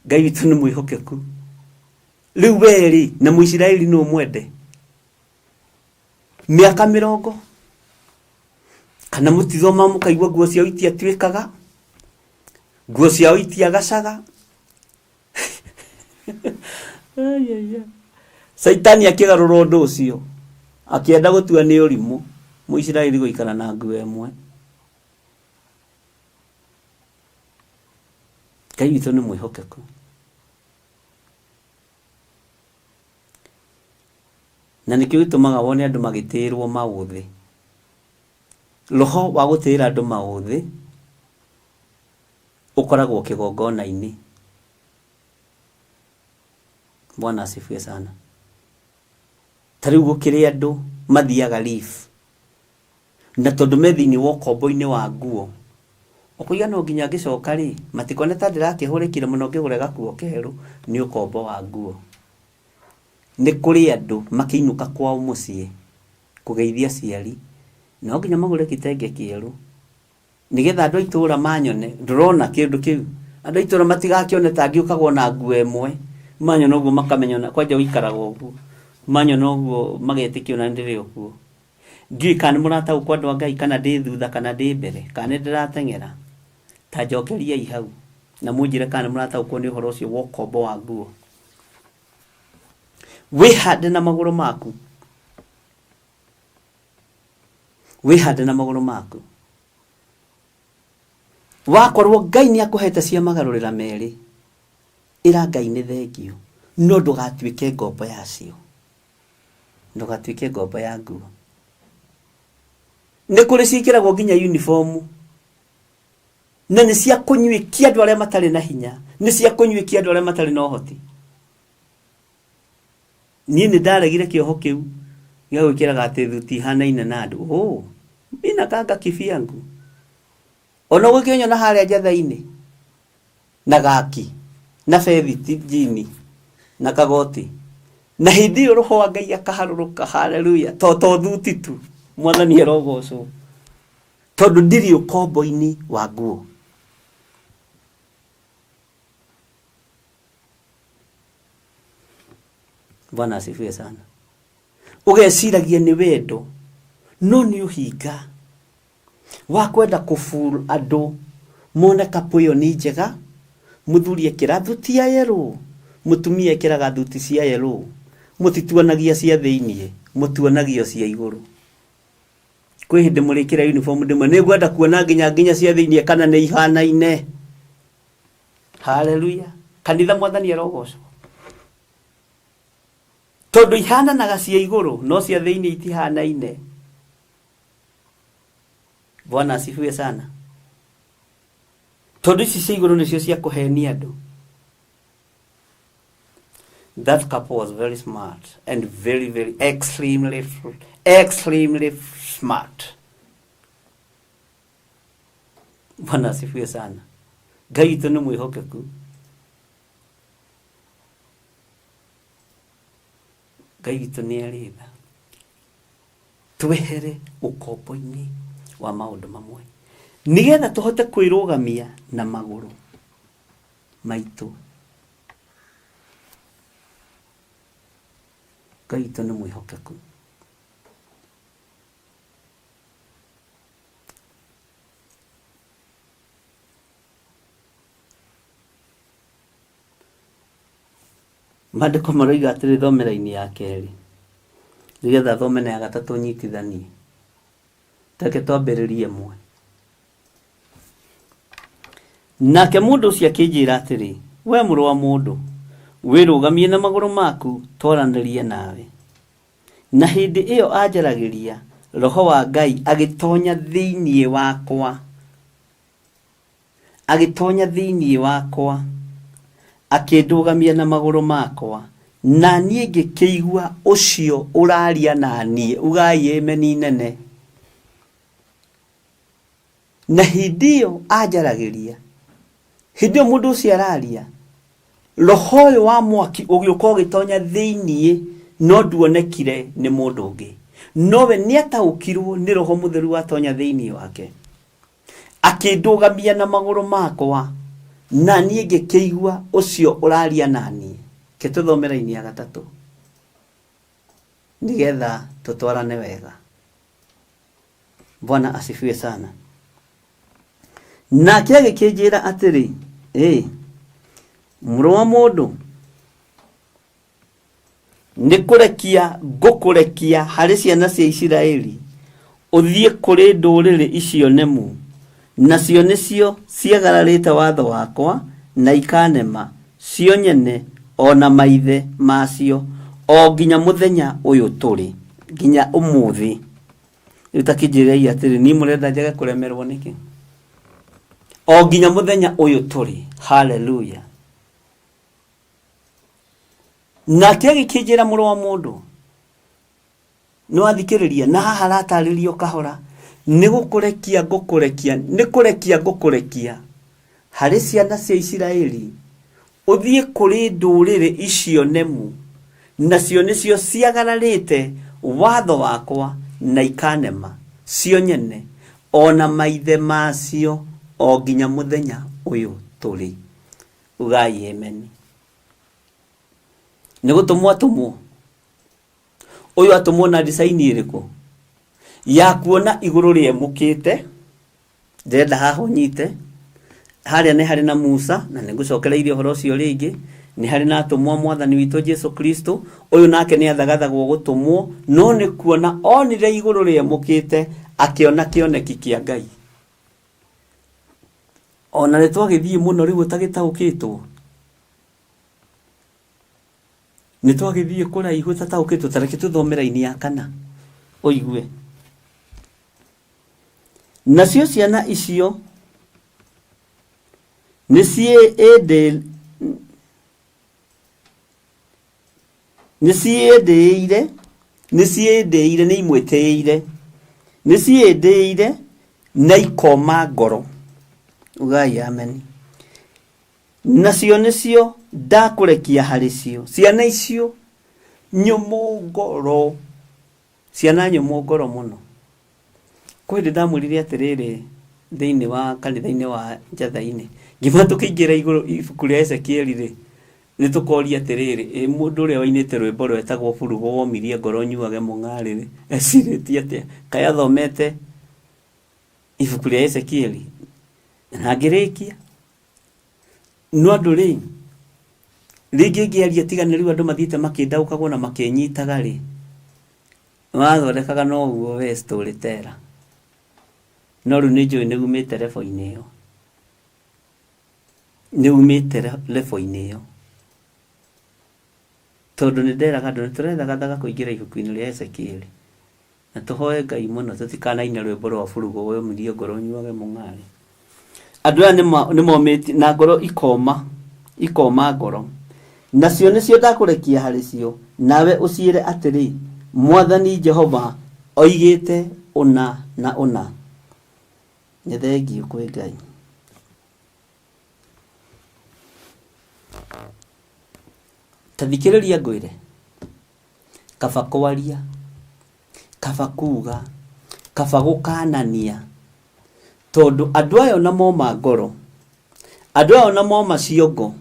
Ngai witũ nĩ mwĩhokeku. Rĩu we rĩ, na Mũisiraeli nũ mwende? Mĩaka 40 kana mũtithoma mũkaigua nguo ciao itiatuĩkaga, nguo ciao itiagacaga. Ai, ai, ai. Caitani akĩgarũra ũndũ ũcio, akĩenda gũtua nĩ ũrimũ Mũisiraeli gũikara na nguo ĩmwe. Ngai witũ nĩ mwĩhokeku. Na nĩkĩo gĩtũmaga wone andũ magĩtĩĩrwo maũthĩ. Roho wa gũtĩĩra andũ maũthĩ ũkoragwo kĩgongona-inĩ. Bwana asifiwe sana. Ta rĩu gũkĩrĩ andũ mathiaga leave, na tondũ me thĩinĩ wa ũkombo-inĩ wa nguo, ũkũiga no nginya ngĩcoka rĩ, matikone ta ndĩrakĩhũrĩkire mũno ngĩgũre gakuo kerũ, nĩ ũkombo wa nguo. Nĩ kũrĩ andũ makĩinũka kwao mũciĩ kũgeithia aciari, no nginya magũre kitenge kĩerũ nĩgetha andũ a itũũra manyone. Ndũrona kĩndũ kĩu, andũ a itũũra matigakĩone ta ngĩũkagwo na nguo ĩmwe, manyona ũguo makamenya ona kwanja ũikaraga ũguo, manyona ũguo magetĩkia ona ndĩrĩ o kuo. Ndiũĩ kana nĩ mũrataũkwo andũ a Ngai, kana ndĩ thutha kana ndĩ mbere, kana nĩ ndĩrateng'era. Ta njokeriai hau na mũnjĩre kana nĩ mũrataũkwo nĩ ũhoro ũcio wa ũkombo wa nguo. Wĩhande na magũrũ maku, wĩhande na magũrũ maku. Wakorwo Ngai nĩ akũhete cia magarũrĩra merĩ, ĩra Ngai nĩ thengio, no ndũgatuĩke ngombo yacio, ndũgatuĩke ngombo ya nguo. Nĩ kũrĩ ciĩkĩragwo nginya uniform, na nĩ cia kũnyuĩkia andũ arĩa matarĩ na hinya, nĩ cia kũnyuĩkia andũ arĩa matarĩ na ũhoti. Niĩ nĩ ndaregire kĩoho kĩu gĩa gwĩkĩraga atĩ thuti ihanaine na andũ. Oh, mimi nakanga kivyangu. Ona gũkĩnyona harĩa njatha-inĩ na gaki na bethiti jini na kagoti, na hĩndĩ ĩyo roho wa Ngai akaharũrũka. Haleluya! To to thuti tu, Mwathani arogocwo, tondũ ndirĩ ũkombo-inĩ wa nguo. Bwana asifiwe sana. Ũgeciragia nĩ wendo, no nĩ ũhinga wa kwenda kũbur andũ mone kapu ĩyo nĩ njega. Mũthuri ekĩra thuti ya yellow, mũtumia ekĩraga thuti cia yellow, mũtituanagia cia thĩiniĩ, mũtuonagio cia igũrũ. Kwĩ hĩndĩ mũrĩkĩra uniform ndĩmwe, nĩngwenda kuona nginya cia thĩiniĩ kana nĩ ihanaine. Haleluya! Kanitha, Mwathani arogocwo, tondũ ihananaga cia igũrũ no cia thĩiniĩ itihanaine. Bwana asifiwe sana. Tondũ ici cia igũrũ nĩcio cia kũhenia andũ. That couple was very smart and very, very extremely, extremely smart. Bwana asifiwe sana. Ngai witũ nĩ mwĩhokeku. Ngai witũ nĩ arĩ tha. Twehere ũkombo-inĩ wa maũndũ mamwe nĩgetha tũhote kwĩrũgamia na magũrũ maitũ. Ngai witũ nĩ mwĩhokeku. Maandĩko maroiga atĩrĩ, thome raini ya kerĩ nĩgetha thome na ya gatatũ nyitithanie. Reke twambĩrĩrie ĩmwe. Nake mũndũ ũcio akĩnjĩra atĩrĩ, we mũrũ wa mũndũ, wĩrũgamie na magũrũ maku twaranĩrie nawe. Na hĩndĩ ĩyo anjaragĩria, Roho wa Ngai agĩtonya thĩinĩ wakwa, agĩtonya thĩinĩ wakwa, akĩndũgamia na magũrũ makwa, Na niĩ ngĩkĩigua ũcio ũraria na niĩ, ugai ameni nene. Na hĩndĩ ĩyo anjaragĩria, hĩndĩ ĩyo mũndũ ũcio araria, roho ũyũ wa mwaki ũgĩũka ũgĩtonya thĩiniĩ, no nduonekire nĩ mũndũ ũngĩ, nowe nĩataũkirwo nĩ roho mũtheru watonya thĩiniĩ wake. Akĩndũgamia na magũrũ makwa, na niĩ ngĩkĩigua ũcio ũraria na niĩ. Ke tũthome raini ya gatatũ nĩgetha tũtwarane wega. Bwana asifiwe sana. Nake agĩkĩnjĩra atĩrĩ, ĩ mũrũ wa mũndũ, nĩ kũrekia ngũkũrekia harĩ ciana cia Isiraeli, ũthiĩ kũrĩ ndũrĩrĩ icio nemu, nacio nĩcio ciagararĩte watho wakwa na ikanema, cio nyene o na maithe macio, o nginya mũthenya ũyũ tũrĩ, nginya ũmũthĩ. Rĩu ta kĩnjĩrei atĩrĩ, niĩ mũrenda njage kũremerwo nĩkĩ? O nginya mũthenya ũyũ tũrĩ. Haleluya. Nake agĩkĩnjĩra, mũrũ wa mũndũ, nĩ wathikĩrĩria, na haha aratarĩrio kahora, nĩ gũkũrekia ngũkũrekia, nĩ kũrekia ngũkũrekia harĩ ciana cia Isiraeli, ũthiĩ kũrĩ ndũrĩrĩ icio nemu, nacio nĩcio ciagararĩte watho wakwa na ikanema, cio nyene o na maithe macio, o nginya mũthenya ũyũ tũrĩ. Ugai ameni. Nĩ gũtũmwo atũmwo. Ũyũ atũmwo na design ĩrĩkũ? Ya kuona igũrũ rĩemũkĩte. Ndĩrenda haha ũnyite. Harĩa nĩ harĩ na Musa, na nĩ ngũcokereirie ũhoro ũcio rĩngĩ. Nĩ harĩ na atũmwo a Mwathani witũ Jesu Kristo. Ũyũ nake nĩ athagathagwo gũtũmwo, no nĩ kuona onire igũrũ rĩemũkĩte, akĩona kĩoneki kĩa Ngai. Ona nĩ twagĩthiĩ mũno rĩu ũtagĩtaũkĩtwo. Nĩ twagĩthiĩ kũraihu ũtataũkĩtwo. Ta reke tũthome raini ya kana ũigue. Nacio ciana icio nĩ ciĩndĩire, nĩ ciĩndĩire, nĩ imwĩtĩĩire, nĩ ciĩndĩire na ikoma ngoro. Ugai ameni. Nacio nĩcio ndakũrekia harĩ cio, ciana icio nyũmũ ngoro, ciana nyũmũ ngoro mũno. Kwĩ hĩndĩ ndamwĩrire atĩrĩrĩ thĩinĩ wa kanitha-inĩ wa Njatha-inĩ, ngiuga tũkĩingĩra igũrũ ibuku rĩa Ezekieli rĩ, nĩ tũkoria atĩrĩrĩ, ĩ mũndũ ũrĩa wainĩte rwĩmbo rwetagwo burugo womirie ngoro nyuage mũng'arĩ rĩ, ecirĩtie atĩa? Kaĩ athomete ibuku rĩa Ezekieli? Na ngĩrĩkia. No andũ rĩ, rĩngĩ ngĩaria tiga nĩ rĩu andũ mathiĩte makĩndaũkagwo na makĩnyitaga rĩ, wathondekaga no ũguo we story teller. No rĩu nĩ njũĩ nĩ umĩte level-inĩ ĩyo. Nĩ umĩte level-inĩ ĩyo. Tondũ nĩ nderaga andũ nĩ tũrethagathaga kũingĩra ibuku-inĩ rĩa Ezekieli. Na tũhoe Ngai mũno tũtikanaine rwĩmbo rwa burugo womirie ngoro nyuage mũng'arĩ. Andũ aya nĩmomĩtie na ngoro ikoma, ikoma ngoro. Nacio nĩcio ndakũrekia harĩ cio, nawe ũciĩre atĩrĩ, Mwathani Jehova oigĩte ũna na ũna. Nĩ thengiũ kwĩ Ngai. Ta thikĩrĩria ngwĩre, kaba kwaria, kaba kuga, kaba gũkanania, tondũ andũ aya ona moma ngoro, andũ aya ona moma ciongo,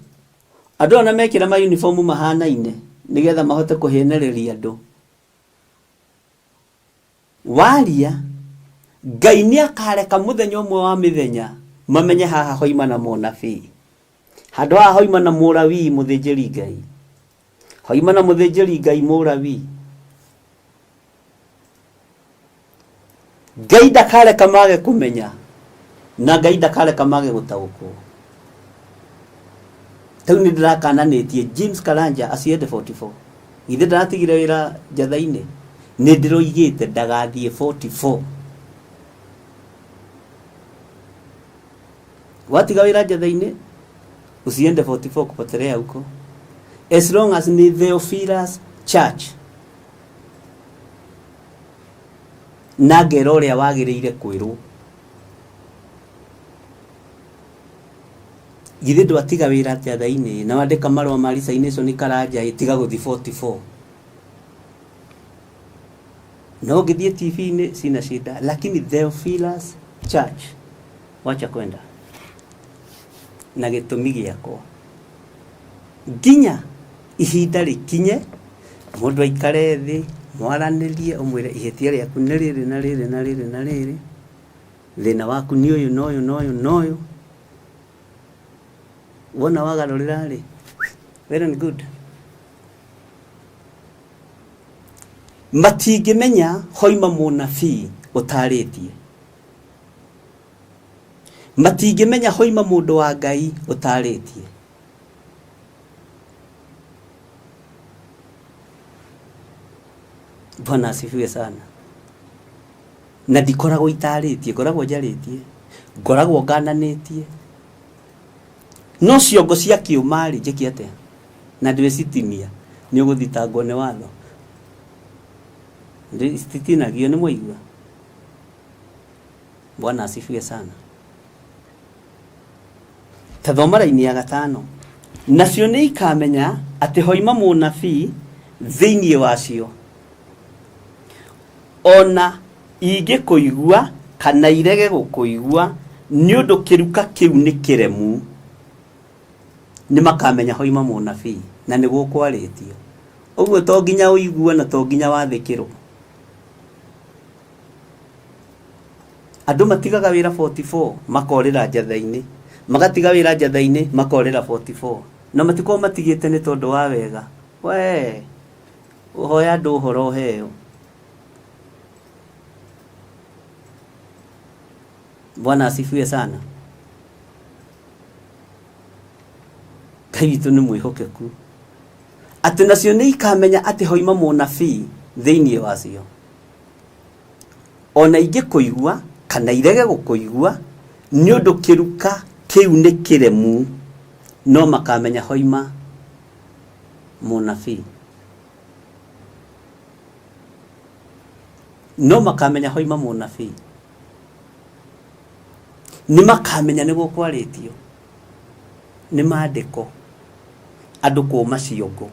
andũ aya ona mekĩra ma uniform mahanaine nĩgetha mahote kũhenereria andũ. Waria, Ngai nĩ akareka mũthenya ũmwe wa mĩthenya mamenye haha hoima na mũnabii, handũ haha hoima na mũrawii mũthĩnjĩri Ngai, hoima na mũthĩnjĩri Ngai mũrawii. Ngai ndakareka mage kũmenya na Ngai ndakareka mage gũtaũkwo. Rĩu nĩ ndĩrakananĩtie James Karanja aciende 44. Githĩ ndaratigire wĩra njatha-inĩ? Nĩ ndĩroigĩte ndagathiĩ 44. Watiga wĩra njatha-inĩ usiende 44 kupotelea huko. As long as nĩ Theophilus Church na ngera ũrĩa wagĩrĩire kwĩrwo. Githĩ ndwatiga wĩra atĩa thaa-inĩ na wandĩka marũa ma resignation Karanja ĩ tiga gũthiĩ 44. No ũngĩthiĩ TV-inĩ sina shida, lakini Theophilus Church wacha kwenda na gĩtũmi gĩakwa nginya ihinda rĩkinye mũndũ aikare thĩ mwaranĩrie ũmwĩre ihĩtia rĩaku nĩ rĩrĩ na rĩrĩ na rĩrĩ na rĩrĩ, thĩna waku nĩ ũyũ na ũyũ na ũyũ na ũyũ. Wona wagarũrĩra rĩ, well and good. Matingĩmenya hoima mũnabii ũtarĩtie. Matingĩmenya hoima mũndũ wa Ngai ũtarĩtie. Bwana asifiwe sana. Na ndikoragwo itarĩtie, ngoragwo njarĩtie, ngoragwo ngananĩtie. No ciongo cia kĩũma-rĩ, njĩke atĩa? Na ndwĩcitinia, nĩ ũgũthitangwo nĩ watho. Cititinagio, nĩ mwaigua? Bwana asifiwe sana. Ta thoma raini ya gatano. Nacio nĩ ikamenya atĩ hoima mũnabii thĩinĩ wacio, ona ingĩkũigua kana irege gũkũigua, nĩ ũndũ kĩruka kĩu nĩ kĩremu. Nĩ makamenya hoima mũnabii na nĩ gũkwarĩtio. Ũguo to nginya ũigue na to nginya wathĩkĩrwo. Andũ matigaga wĩra 44 makorĩra njatha-inĩ, magatiga wĩra njatha-inĩ makorĩra 44, na matikoragwo matigĩte nĩ tondũ wa wega. Wee, hoya andũ ũhoro ũheo. Bwana asifiwe sana. Ngai witũ nĩ mwĩhokeku, atĩ nacio nĩ ikamenya atĩ hoima mũnabii thĩinĩ wacio. Ona ingĩkũigua kana irege gũkũigua, nĩ ũndũ kĩruka kĩu nĩ kĩremu, no makamenya hoima mũnabii. No makamenya hoima mũnabii. Nĩ makamenya nĩ gũkwarĩtio nĩ maandĩko andũ kũma ciongo.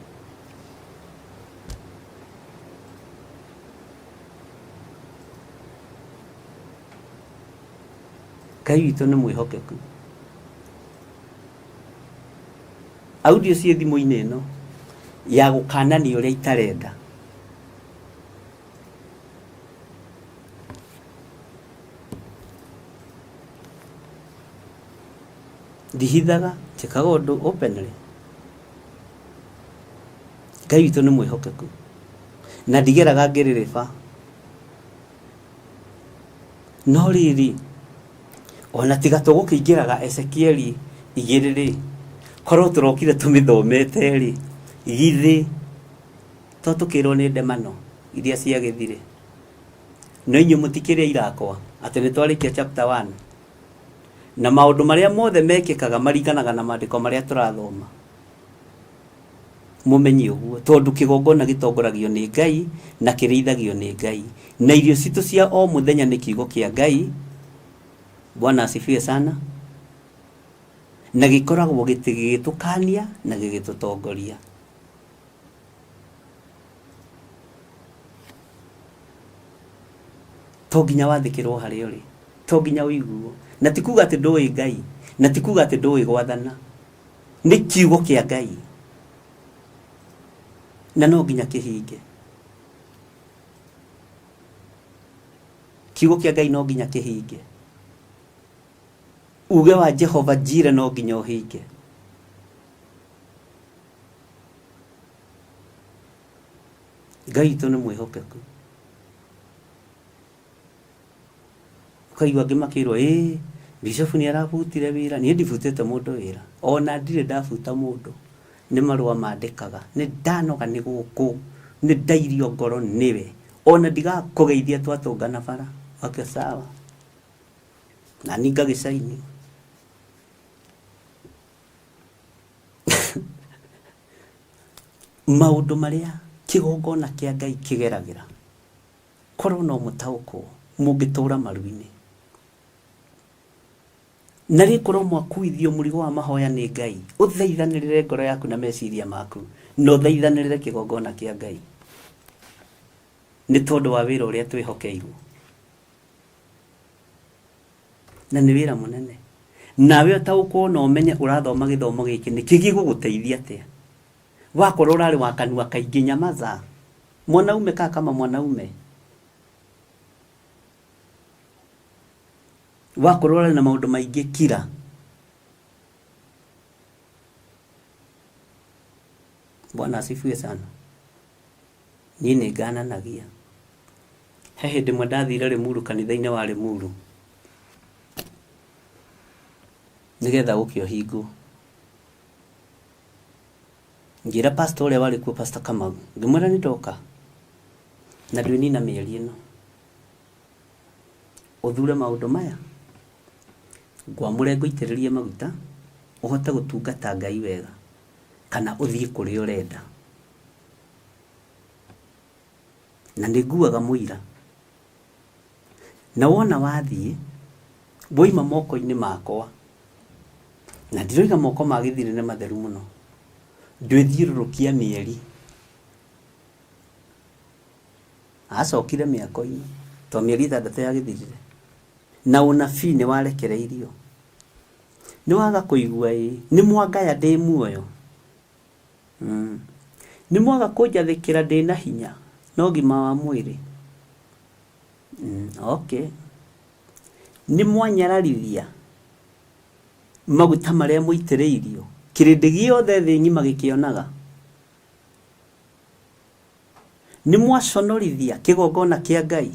Ngai witũ nĩ mwĩhokeku. Audio ciĩ thimũ-inĩ ĩno ya gũkanania ũrĩa itarenda. Ndihithaga, njĩkaga ũndũ openly. Ngai witũ nĩ mwĩhokeku na ndigeraga ngĩrĩrĩba. No rĩrĩ, ona tiga tũgũkĩingĩraga Ezekieli igĩrĩ-rĩ, korwo tũrokire tũmĩthomete-rĩ, githĩ to tũkĩrwo nĩ ndemano iria ciagĩthire? No inyuĩ mũtikĩrĩ aira akwa atĩ nĩ twarĩkia chapter 1 na maũndũ marĩa mothe mekĩkaga maringanaga na maandĩko marĩa tũrathoma. Mũmenye ũguo, tondũ kĩgongona gĩtongoragio nĩ Ngai na kĩrĩithagio nĩ Ngai, na irio citũ cia o mũthenya nĩ kiugo kĩa Ngai. Bwana asifiwe sana. Na gĩkoragwo gĩgĩtũkania na gĩgĩtũtongoria. To nginya wathĩkĩrwo harĩa ũrĩ, to nginya ũiguo, na ti kuga atĩ ndũĩ Ngai, na ti kuga atĩ ndũĩ gwathana. Nĩ kiugo kĩa Ngai na no nginya kĩhinge. Kiugo kĩa Ngai no nginya kĩhinge. Uge wa Jehova Jire no nginya ũhinge. Ngai witũ nĩ mwĩhokeku. Ũkaigua angĩ makĩrwo ĩĩ bishop nĩ arabutire wĩra, niĩ ndibutĩte mũndũ wĩra, ona ndirĩ ndabuta mũndũ, nĩ marũa mandĩkaga, nĩ ndanoga nĩ gũkũ, nĩ ndairio ngoro nĩwe, ona ndigakũgeithia twatũngana bara, okay sawa, nani ngagĩcaini. Maũndũ marĩa kĩgongona kĩa Ngai kĩgeragĩra, korwo no mũtaũkwo mũngĩtũra maru-inĩ. Na rĩkorwo mwakuithio mũrigo wa mahoya nĩ Ngai, ũthaithanĩrĩre ngoro yaku na meciria maku, na ũthaithanĩrĩre kĩgongona kĩa Ngai, nĩ tondũ wa wĩra ũrĩa twĩhokeirwo. Na nĩ wĩra mũnene. Nawe ũtaũkwo na ũmenye ũrathoma gĩthomo gĩkĩ nĩkĩ, gĩgũgũteithia atĩa. Wakorwo ũrarĩ wa kanua kaingĩ, nyamaza. Mwanaume kaa kama mwanaume. Wakorwo ũrarĩ na maũndũ maingĩ, kira. Bwana asifiwe sana. Niĩ nĩ ngananagia. He hĩndĩ ĩmwe ndathire Limuru kanitha-inĩ wa Limuru nĩgetha ũke ũhingwo. Ngĩra pastor ũrĩa warĩ kuo Pastor Kamau, ngĩmwĩra nĩ ndoka na ndwĩnina mĩeri ĩno. Ũthure maũndũ maya, ngwamũre ngũitĩrĩrie maguta, ũhote gũtungata Ngai wega, kana ũthiĩ kũrĩa ũrenda. Na nĩ nguaga mũira. Na wona wathiĩ, woima moko-inĩ makwa, na ndiroiga moko ma gĩthirĩ nĩ matheru mũno, ndwĩthiũrũrũkia mĩeri. Acokire mĩako-inĩ, to mĩeri ĩtandatũ yagĩthirire. Na ũnabii nĩ warekereirio. Nĩ waga kũigua ĩ, nĩ mwangaya ndĩ muoyo. Nĩ mwaga kũnjathĩkĩra ndĩ na hinya na ũgima wa mwĩrĩ. Okay. Nĩ mwanyararithia maguta marĩa mũitĩrĩirio, kĩrĩndĩ gĩothe thĩ ng'ima gĩkĩonaga. Nĩ mwaconorithia kĩgongona kĩa Ngai.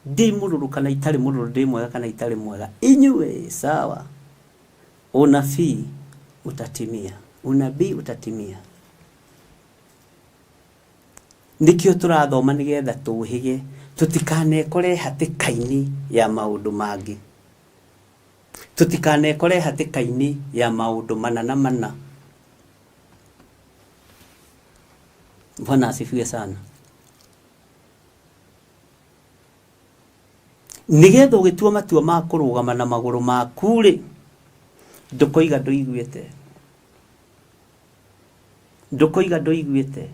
Ndĩ mũrũrũ kana itarĩ mũrũrũ, ndĩ mwega kana itarĩ mwega, inyuĩ sawa. Unabii utatimia, unabii utatimia. Nĩkĩo tũrathoma nĩgetha tũhĩge, tũtikanekore hatĩka-inĩ ya maũndũ mangĩ, tũtikanekore hatĩka-inĩ ya maũndũ mana na mana. Bwana asifiwe sana. Nĩgetha ũgĩtua matua ma kũrũgama na magũrũ maku-rĩ, ndũkoiga ndũiguĩte, ndũkoiga ndũiguĩte.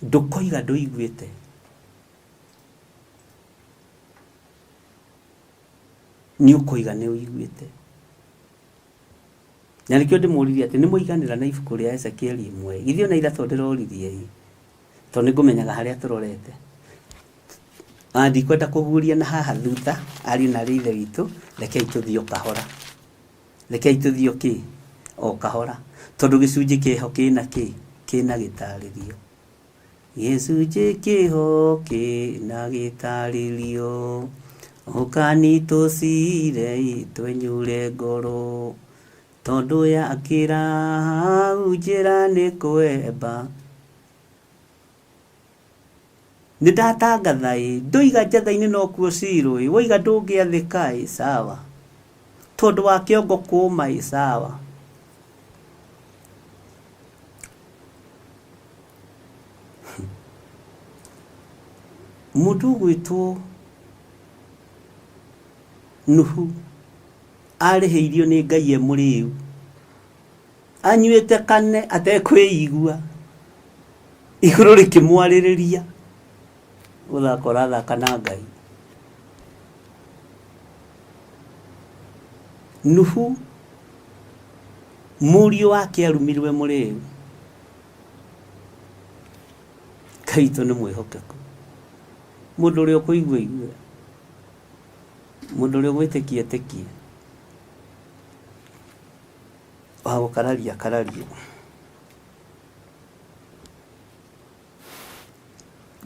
Ndũkoiga ndũiguĩte. Nĩ ũkoiga nĩ ũiguĩte. Na nĩkĩo ndĩmũririe atĩ nĩ mũiganĩra na ibuku rĩa Ezekieli ĩmwe. Githĩ ona ira to ndĩroririe ĩ? Tondũ nĩ ngũmenyaga harĩa tũrorete. Na ndikwenda kũguũria na haha thutha, ariũ na arĩ ithe witũ, rekei tũthiĩ o kahora. Rekei tũthiĩ o kĩ? O kahora. Tondũ gĩcunjĩ kĩho kĩna kĩ? Kĩna gĩtarĩrio. Gĩcunjĩ kĩho kĩna gĩtarĩrio. Ũkani tũcire twenyure ngoro. Tondũ yakĩra hau njĩra nĩ kwemba. Nĩ ndatangatha ĩ, ndoiga njatha-inĩ nokuo cirũ ĩ, woiga ndũngĩathĩka ĩ, sawa. Tondũ wa kĩongo kũma ĩ, sawa. Mũndũ ũgwĩtwo Nuhu arĩhĩirio nĩ Ngai e mũrĩu, anyuĩte kane atekwĩigua, igũrũ rĩkĩmwarĩrĩria, gũthaka ũrathaka na Ngai. Nuhu mũriũ wake arumirwe mũrĩu. Ngai witũ nĩ mwĩhokeku. Mũndũ ũrĩa ũkũigua aigue, mũndũ ũrĩa ũgwĩtĩkia etĩkie, wa gũkararia akararie.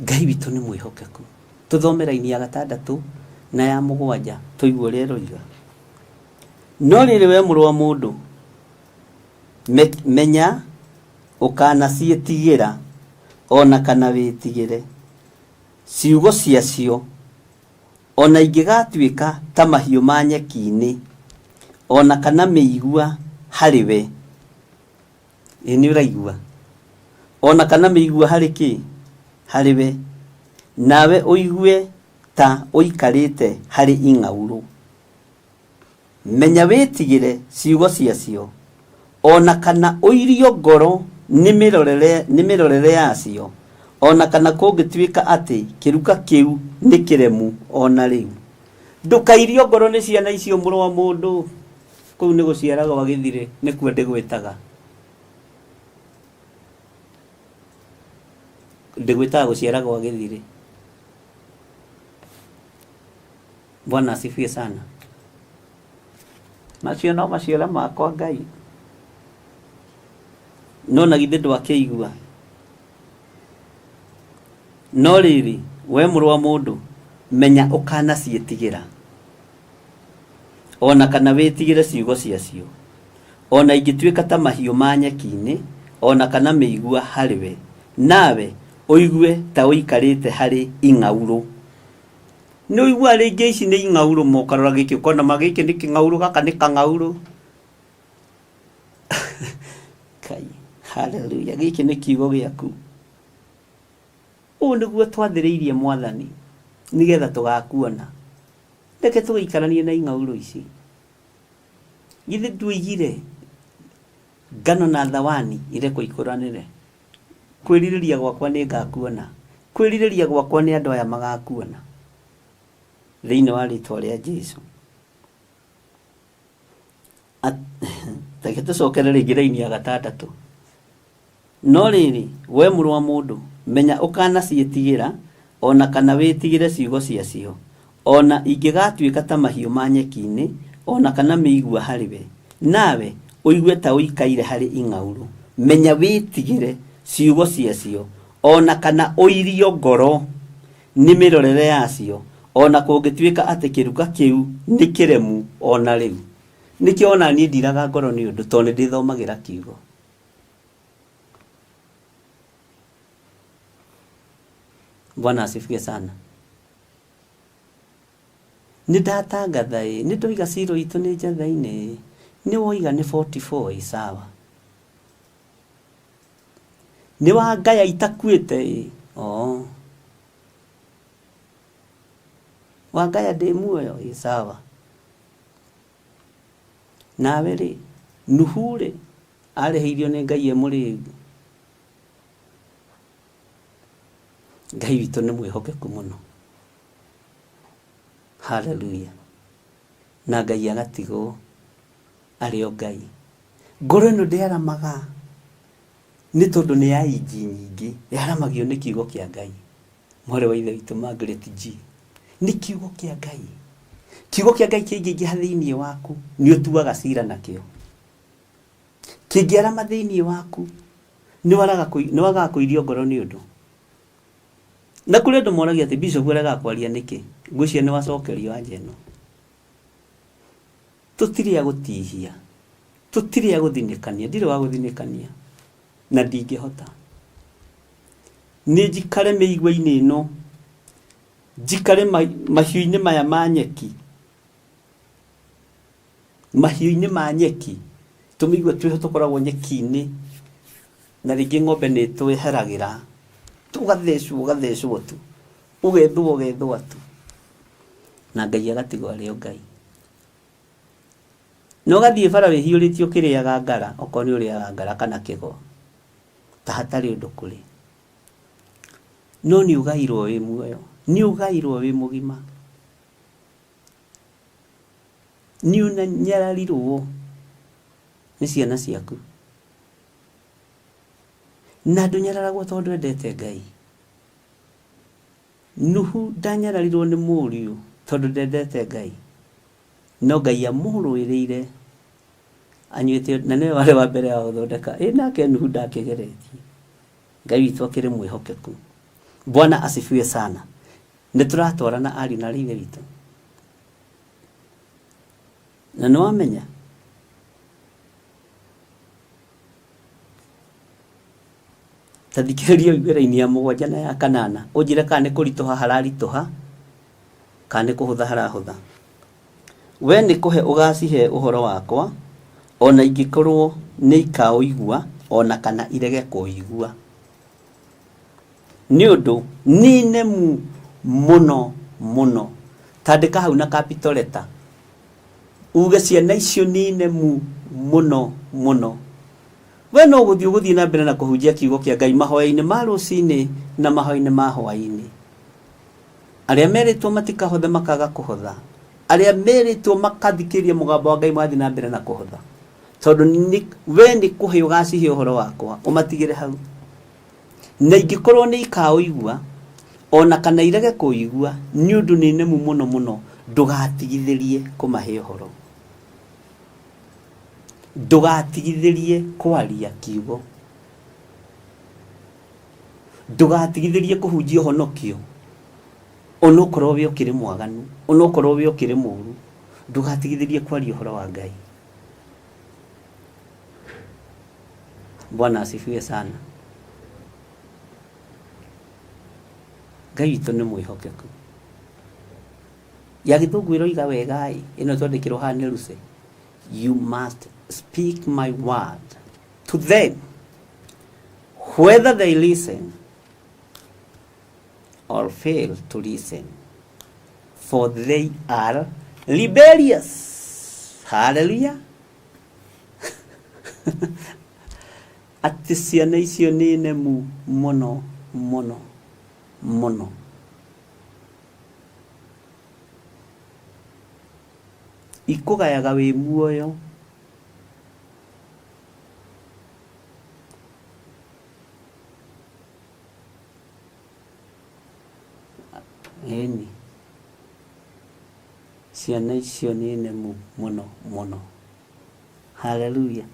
Ngai witũ nĩ mwĩhokeku. Tũthome raini ya gatandatũ na ya mũgwanja tũigue ũrĩa ĩroiga. No rĩrĩ we mũrũ wa mũndũ, menya ũkanaciĩtigĩra o na kana wĩtigĩre. Ciugo ciacio, ona ingĩgatuĩka ta mahiũ ma nyeki-inĩ, ona kana mĩigua harĩ we. Ĩ nĩ ũraigua? Ona kana mĩigua harĩ kĩ? Harĩ we. Nawe ũigue ta ũikarĩte harĩ ing'aurũ. Menya wĩtigĩre ciugo ciacio, o na kana ũirio ngoro nĩ mĩrorere, nĩ mĩrorere yacio, o na kana kũngĩtuĩka atĩ kĩruka kĩu nĩ kĩremu o na rĩu. Ndũkairio ngoro nĩ ciana icio mũrũ wa mũndũ, kũu nĩ gũciara gwa gĩthirĩ nĩkuo ndĩgwĩtaga. Ndĩgwĩtaga gũciara gwa gĩthirĩ. Bwana asifiwe sana. Macio no maciara makwa Ngai. No na githĩ ndwakĩigua? No rĩrĩ, we mũrũ wa mũndũ, menya ũkanaciĩtigĩra, o na kana wĩtigĩre ciugo ciacio, o na ingĩtuĩka ta mahiũ ma nyeki-inĩ, o na kana mĩigua harĩ we, nawe ũigue ta ũikarĩte harĩ ing'aurũ. Nĩ ũiguaga rĩngĩ ici nĩ ing'aurũ ma ũkarora gĩkĩ ũkona ma gĩkĩ nĩ kĩng'aurũ gaka nĩ kang'aurũ. Kai, haleluya, gĩkĩ nĩ kiugo gĩaku. Ũũ nĩguo twathĩrĩirie mwathani nĩgetha tũgakuona. Reke tũgĩikaranie na ing'aurũ ici. Githĩ nduoigire ngano na thawani irekwo ikũranĩre? Kwĩrirĩria gwakwa nĩ ngakuona, kwĩrirĩria gwakwa nĩ andũ aya magakuona. Thĩinĩ wa rĩtwa rĩa Jesu. Reke tũcokere rĩngĩ raini ya gatandatũ. No rĩrĩ, we mũrũ wa mũndũ, menya ũkanaciĩtigĩra, o na kana wĩtigĩre ciugo ciacio, o na ingĩgatuĩka ta mahiũ ma nyeki-inĩ, o na kana mĩigua harĩ we, nawe ũigue ta ũikaire harĩ ing'aurũ, menya wĩtigĩre ciugo ciacio, o na kana ũirio ngoro nĩ mĩrorere yacio, o na kũngĩtuĩka atĩ kĩruka kĩu nĩ kĩremu o na rĩu. Nĩkĩo o na niĩ ndiraga ngoro nĩ ũndũ, tondũ nĩ ndĩthomagĩra kiugo. Bwana asifiwe sana. Nĩ ndatangatha ĩ, nĩ ndoiga ciro itũ nĩ njatha-inĩ ĩ, nĩ woiga nĩ 44 ĩ sawa. Nĩ wangaya itakuĩte ĩ, oo. Wangaya ndĩ muoyo ĩ sawa. Nawe rĩ, Nuhu rĩ, arĩhĩirio nĩ Ngai e mũrĩu. Ngai witũ nĩ mwĩhokeku mũno. Haleluya. Na Ngai agatigwo arĩ o Ngai. Ngoro ĩno ndĩaramaga nĩ tondũ nĩ ya inji nyingĩ, yaramagio nĩ kiugo kĩa Ngai. Mwarĩ wa ithe witũ Margaret G. Nĩ kiugo kĩa Ngai. Kiugo kĩa Ngai kĩngĩingĩha thĩinĩ waku, nĩ ũtuaga cira nakĩo. Kĩngĩarama thĩinĩ waku, nĩ wagaga kũirio ngoro nĩ ũndũ. Na kũrĩ andũ moragia atĩ bishop aregaga kwaria nĩkĩ? Ngwĩciria nĩ wacokerio anja ĩno. Tũtirĩ a gũtihia, tũtirĩ a gũthinĩkania, ndirĩ wa gũthinĩkania na ndingĩhota. Nĩ njikare mĩigua-inĩ ĩno, njikare mahiũ-inĩ maya ma nyeki, mahiũ-inĩ ma nyeki, tũmĩigua twĩho tũkoragwo nyeki-inĩ, na rĩngĩ ng'ombe nĩ ĩtweheragĩra, tũgathecwo ũgathecwo tu, ũgethwo ũgethwa tu, na Ngai agatigwo arĩ o Ngai. Na ũgathiĩ bara wĩhiũrĩtie ũkĩrĩaga ngara, okorwo nĩ ũrĩaga ngara kana kĩgo, ta hatarĩ ũndũ kũrĩ. No nĩ ũgairwo wĩ muoyo, nĩ ũgairwo wĩ mũgima. Nĩ ũnyararirwo nĩ ciana ciaku. Na ndũnyararagwo tondũ ndwendete Ngai. Nuhu ndanyararirwo nĩ mũriũ tondũ ndendete Ngai. No Ngai amũrũĩrĩire anyuĩte na nĩwe warĩ wa mbere wa gũthondeka. Ĩ nake Nuhu ndakĩgeretie. Ngai witũ akĩrĩ mwĩhokeku. Bwana asifiwe sana. Nĩ tũratwarana ariũ na aarĩ a Ithe witũ. Na nĩ wamenya Ta thikĩrĩria ũigue raini ya mũgwanja na ya kanana, ũnjĩre kana nĩ kũritũha hararitũha kana nĩ kũhũtha harahũtha. We nĩ kũhe ũgacihe ũhoro wakwa, o na ingĩkorwo nĩ ikaũigua o na kana irege kũũigua. Nĩ ũndũ nĩ nemu mũno mũno. Tandĩka hau na capital letter uge ciana icio nĩ nemu mũno mũno. We no gũthiĩ ũgũthiĩ na mbere na kũhunjia kiugo kĩa Ngai mahoya-inĩ ma rũcinĩ na mahoya-inĩ ma hwaĩ-inĩ. Arĩa merĩtwo matikahothe makaga kũhotha. Arĩa merĩtwo makathikĩrĩria mũgambo wa Ngai magathiĩ na mbere na kũhotha. Tondũ we nĩ kũhe ũgacihe ũhoro wakwa, ũmatigĩre hau. Na ingĩkorwo nĩ ikaũigua, o na kana irege kũũigua, nĩ ũndũ nĩ nemu mũno mũno, ndũgatigithĩrie kũmahe ũhoro. Ndũgatigithĩrie kwaria kiugo. Ndũgatigithĩrie kũhunjia ũhonokio, onokorwo we ũkĩrĩ mwaganu, onokorwo we ũkĩrĩ mũru, ndũgatigithĩrie kwaria ũhoro wa Ngai. Bwana asifiwe sana. Ngai witũ nĩ mwĩhokeku. Ya gĩthũngũ ĩroiga wega ĩ, ĩno twandĩkĩrwo haha nĩ Lucy. You must speak my word to them whether they listen or fail to listen, for they are rebellious. Hallelujah. Atĩ ciana icio nĩ nemu mũno mũno mũno. Ikũgayaga wĩ muoyo. Ĩni, ciana icio nĩ nemu mũno mũno. Haleluya.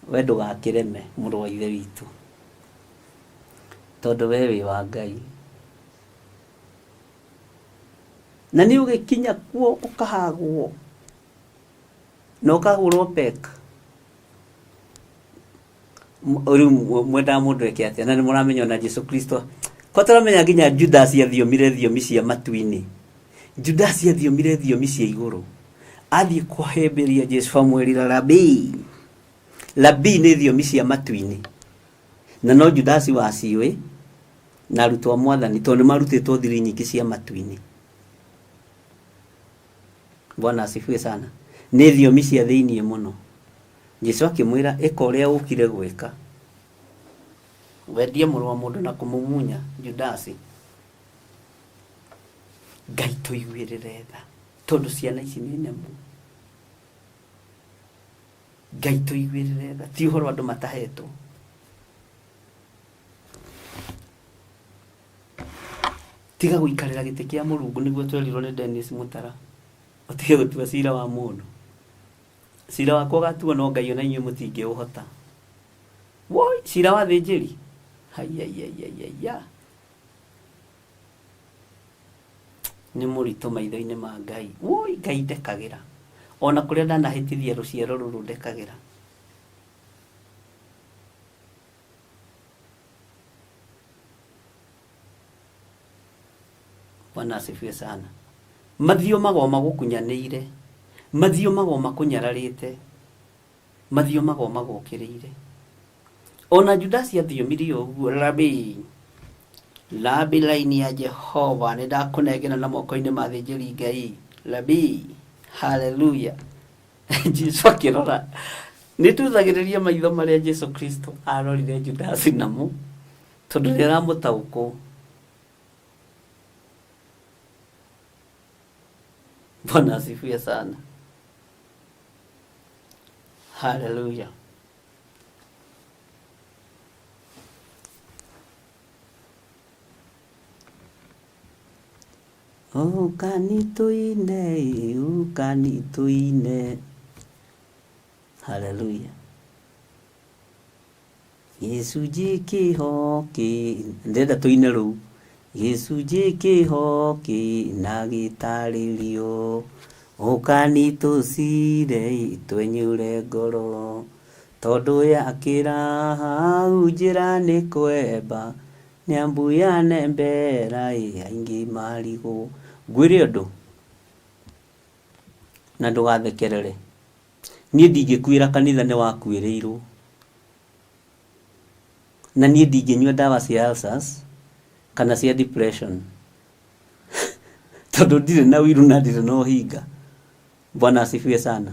We ndũgakĩreme mũrũ wa ithe witũ, tondũ we wĩ wa Ngai. Na nĩ ũgĩkinya kuo ũkahagwo na ũkahũrwo pek. Rĩu mwendaga mũndũ eke atĩa? Na nĩ mũramenya ona Jesu Kristo ko tũramenya nginya Judasi athiomire thiomi cia matu-inĩ. Judasi athiomire thiomi cia igũrũ. Athiĩ kũhĩmbĩria Jesu amwĩrire rabii. Rabii nĩ thiomi cia matu-inĩ. Na no Judasi waciũĩ na arutwo a mwathani tondũ nĩ marutĩtwo thiri nyingĩ cia matu-inĩ. Bwana asifiwe sana. Nĩ thiomi cia thĩinĩ mũno. Jesu akĩmwĩra ĩka ũrĩa ũkire gwĩka. Wendie mũrũ wa mũndũ na kũmumunya Judasi. Ngai tũiguĩrĩre tha tondũ ciana ici nĩ nemu. Ngai tũiguĩrĩre tha ti ũhoro andũ matahetwo. Tiga gũikarĩra gĩtĩ kĩa Mũrungu nĩguo twerirwo nĩ Dennis Mũtara. Ũtige gũtua cira wa mũndũ. Cira wakwa ũgatuo no Ngai ona inyuĩ mũtingĩũhota. Woi, cira wa thĩnjĩri. Haiyaiyaiya. Nĩ mũritũ maitho-inĩ ma Ngai. Woi, Ngai ndekagĩra. Ona kũrĩa ndanahĩtithia rũciaro rũrũ ndekagĩra. Bwana asifiwe sana. Mathiomaga o magũkunyanĩire, mathiomaga o makũnyararĩte, mathiomaga o magũkĩrĩire. Ona Judasi athiomire ũguo, rabi rabi, laini ya Jehova nĩ ndakũnengera na moko-inĩ ma athĩnjĩri Ngai, rabi, haleluya. Jesu akĩrora nĩ tuthagĩrĩria maitho marĩa Jesu Kristo arorire Judasi namo tondũ nĩ aramũtaũkwo. Bwana asifiwe sana. Haleluya. Ũkani tũine, ũkani tũine. Haleluya. Gĩcunjĩ kĩho kĩ ndĩrenda tũine rũu. Gĩcunjĩ kĩho kĩna gĩtarĩrio, ũkani tũcire twenyũre ngoro. Tondũ yakĩra hau njĩra nĩ kwemba nĩambuya nembera ĩ aingĩ marigũ. Ngwĩre ũndũ na ndũgathekerere, niĩ ndingĩkuĩra kanitha nĩ wakuĩrĩirwo, na niĩ ndingĩnyua ndawa cia ulcers kana cia depression tondũ ndirĩ na ũiru na ndirĩ na ũhinga. Bwana asifiwe sana.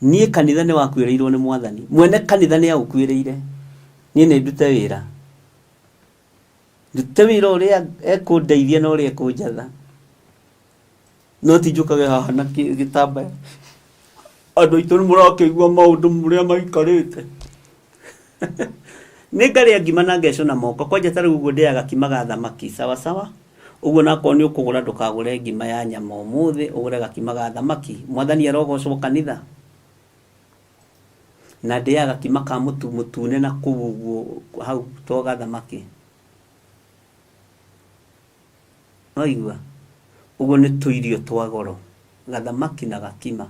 Niĩ kanitha nĩ wakuĩrĩirwo nĩ mwathani, mwene kanitha nĩ aũkuĩrĩire, niĩ nĩ ndute wĩra, ndute wĩra ũrĩa ekũndeithia na ũrĩa ekũnjatha, no ti njũkage haha na gĩtambaya, andũ aitũ nĩ mũrakĩigua maũndũ ũrĩa maikarĩte. Nĩ ngarĩa ngima na ngecũna moko, kwanja ta rĩu ũguo ndĩaga kima ga thamaki, sawa sawa, ũguo nakorwo nĩ ũkũgũra ndũkagũre ngima ya nyama ũmũthĩ, ũgũre gakima ga thamaki, mwathani arogocwo kanitha. Na ndĩaga gakima ka mũtu mũtune na kũu ũguo hau to ga thamaki. Waigua? Ũguo nĩ tũirio twa goro, gathamaki na gakima.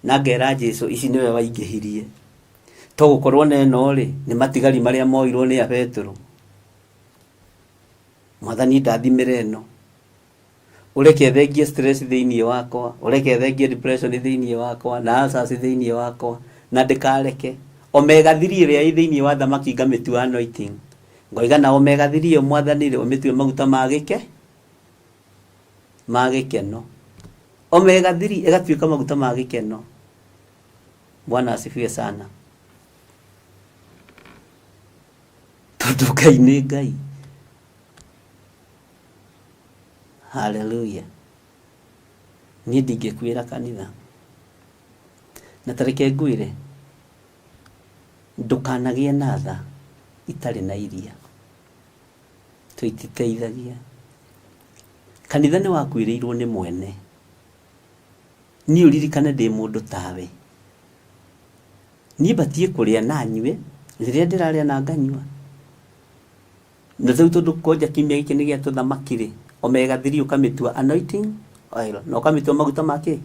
Na ngera Jesu ici nĩwe waingĩhirie. To gũkorwo na ĩno rĩ, nĩ matigari marĩa moirwo nĩ a Petero. Mwathani ndathimĩre ĩno. Ũreke thengie stress thĩinĩ wakwa, ũreke thengie depression thĩinĩ wakwa, na ulcers thĩinĩ wakwa, na ndĩkareke. Omega 3 ĩrĩa ĩ thĩinĩ wa thamaki ngamĩtua anointing. Ngoiga na omega 3 ĩyo mwathani rĩ, ũmĩtue maguta ma gĩke, ma gĩkeno. Omega 3 ĩgatuĩka maguta ma gĩkeno. Bwana asifiwe sana. Tondũ Ngai nĩ Ngai. Haleluya. Niĩ ndingĩkuĩra kanitha. Na ta reke ngwĩre, ndũkanagĩe na tha itarĩ na iria. Tũititeithagia. Kanitha nĩ wakuĩrĩirwo nĩ mwene. Niĩ ũririkane ndĩ mũndũ tawe. Niĩ batiĩ kũrĩa na nyue rĩrĩa ndĩrarĩa na nganyua. Na rĩu tondũ kwanja kiumia gĩkĩ nĩ gĩa tũthamaki rĩ, omega 3 ũkamĩtua anointing oil na ũkamĩtua maguta ma kĩ?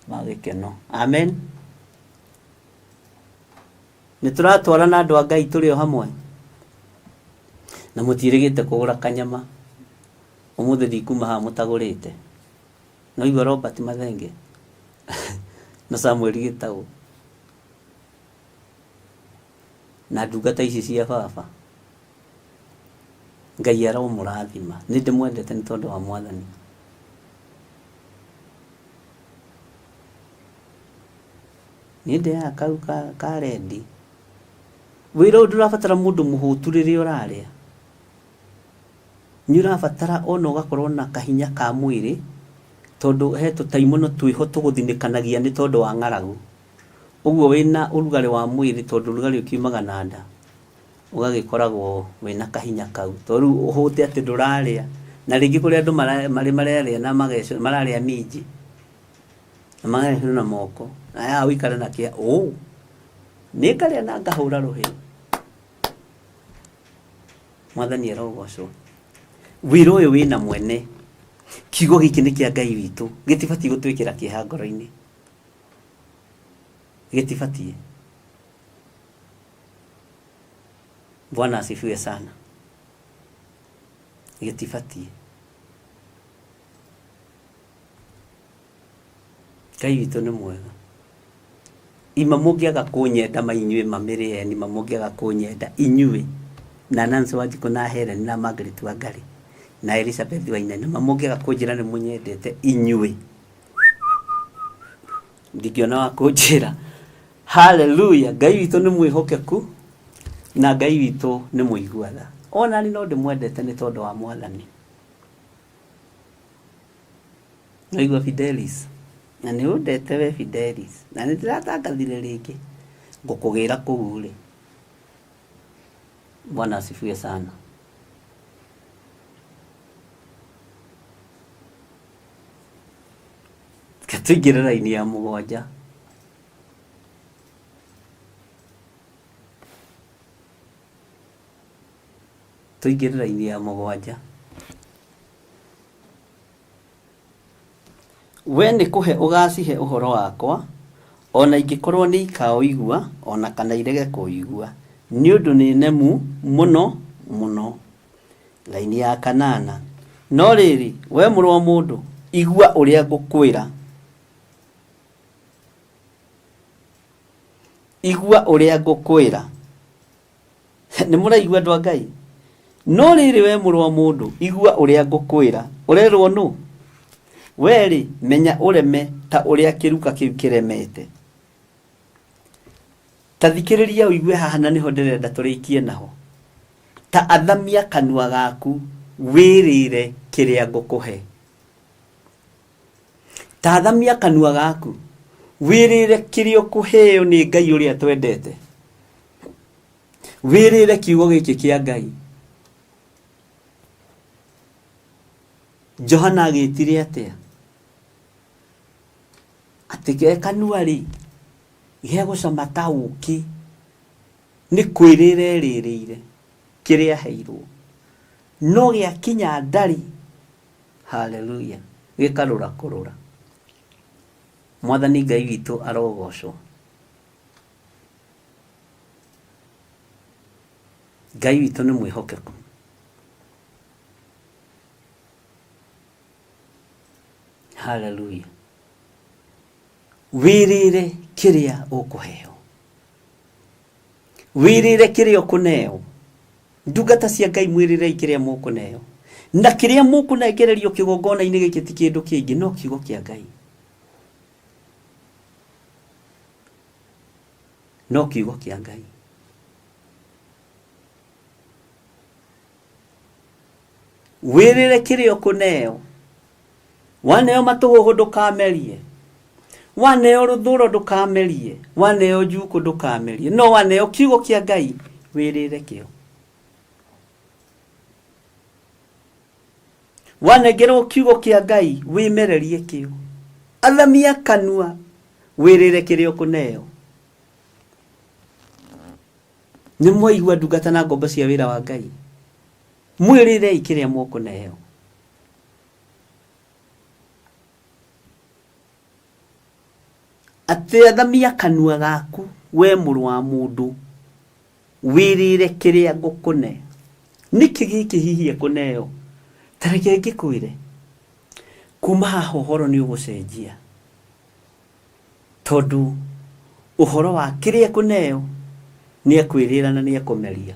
Ma gĩkeno. Amen. Nĩ tũratwarana andũ a Ngai tũrĩ o hamwe? Na mũtiĩrĩgĩte kũgũra kanyama. Ũmũthĩ ndikuma haha mũtagũrĩte. Nĩwaigua Robert Mathenge na Samuel Gĩtaũ na ndungata ici cia baba. Ngai aromũrathima. Nĩ ndĩmwendete nĩ tondũ wa Mwathani. Niĩ ndĩaga kau ka, ka rendi. Wĩra ũyũ ndũrabatara mũndũ mũhũtu rĩrĩa ũrarĩa. Nĩ ũrabatara ona ũgakorwo na kahinya ka mwĩrĩ, tondũ he tũtaimono twĩho tũgũthinĩkanagia nĩ tondũ wa ng'aragu. Ũguo wĩna ũrugarĩ wa mwĩrĩ tondũ ũrugarĩ ũkiumaga na nda, ũgagĩkoragwo wĩna kahinya kau. To rĩu ũhũte atĩ ndũrarĩa, na rĩngĩ kũrĩ andũ marĩ mararĩa na mararĩa minji, na magecũna na moko, na haha ũikare na kĩa ũũ, nĩ ngarĩa na ngahũra rũhĩ. Mwathani arogocwo. Wĩra ũyũ wĩna mwene, kiugo gĩkĩ nĩ kĩa Ngai witũ, gĩtibatiĩ gũtwĩkĩra kĩeha ngoro-inĩ, gĩtibatiĩ. Bwana asifiwe sana, gĩtibatiĩ. Ngai witũ nĩ mwega. Ima mũngĩaga kũnyenda ma inyuĩ ma mĩrĩ eni ma mũngĩaga kũnyenda inyuĩ na Nancy Wanjikũ na Helen na Margaret Wangari na Elizabeth Wainaina ma mũngĩaga kũnjĩra nĩ mũnyendete inyuĩ ndingĩona wa kũnjĩra. Haleluya! Ngai witũ nĩ mwĩhokeku na Ngai witũ nĩ mũigua tha. Ona niĩ no ndĩmwendete nĩ tondũ wa Mwathani. Waigua Fidelis? Na nĩ ũndete we Fidelis. Na nĩ ndĩratangathire rĩngĩ. Ngũkũgĩra kũu rĩ. Bwana asifiwe sana. Reke tũingĩre raini ya mũgwanja. Tũingĩre raini ya mũgwanja. We nĩ kũhe ũgacihe ũhoro wakwa, Ona ingĩkorwo nĩ ikaũigua ona kana irege kũũigua, nĩ ũndũ nĩ nemu mũno mũno. Raini ya kanana. No rĩrĩ, we mũrũ wa mũndũ, igua ũrĩa ngũkwĩra. Igua ũrĩa ngũkwĩra. Nĩ mũraigua andũ a Ngai? No rĩrĩ we mũrũ wa mũndũ, igua ũrĩa ngũkwĩra. Ũrerwo nũ? We-rĩ, menya ũreme ta ũrĩa kĩruka kĩu kĩremete. Ta thikĩrĩria ũigue haha na nĩho ndĩrenda tũrĩkie naho. Ta athamia kanua gaku wĩrĩre kĩrĩa ngũkũhe. Ta athamia kanua gaku wĩrĩre kĩrĩa ũkũheo nĩ Ngai ũrĩa twendete. Wĩrĩre kiugo gĩkĩ kĩa Ngai. Johana agĩtire atĩa? Atĩ ge kanua rĩ, gegũcama ta ũkĩ nĩ kwĩrĩra erĩrĩire kĩrĩa aheirwo. No gĩakinya ndarĩ, haleluya, gĩkarũra kũrũra. Mwathani Ngai witũ arogocwo. Ngai witũ nĩ mwĩhokeku. Haleluya. Wĩrĩre kĩrĩa ũkũheo. Wĩrĩre kĩrĩa ũkũneo. Ndungata cia Ngai mwĩrĩrei kĩrĩa mũkũneo. Na kĩrĩa mũkũnengererio kĩgongona-inĩ gĩkĩ ti kĩndũ kĩngĩ no kiugo kĩa Ngai. No kiugo kĩa Ngai. Wĩrĩre kĩrĩa ũkũneo. Waneo matũhũhũ ndũkamerie. Waneo rũthũro ndũkamerie. Waneo njukũ ndũkamerie. No waneo kiugo kĩa Ngai wĩrĩre kĩo. Wanengerwo kiugo kĩa Ngai wĩmererie kĩo. Athamia kanua wĩrĩre kĩrĩa ũkũneo. Nĩ mwaigua ndungata na ngombo cia wĩra wa Ngai? Mwĩrĩrei kĩrĩa mũkũneo. Atĩ athamia kanua gaku we mũrũ wa mũndũ wĩrĩre kĩrĩa ngũkũne. Nĩkĩ gĩkĩ hihi ekũneo? Ta reke ngĩkwĩre, kuma haha ũhoro nĩ ũgũcenjia. Tondũ ũhoro wa kĩrĩa ekũneo nĩ ekwĩrĩra na nĩ ekũmeria.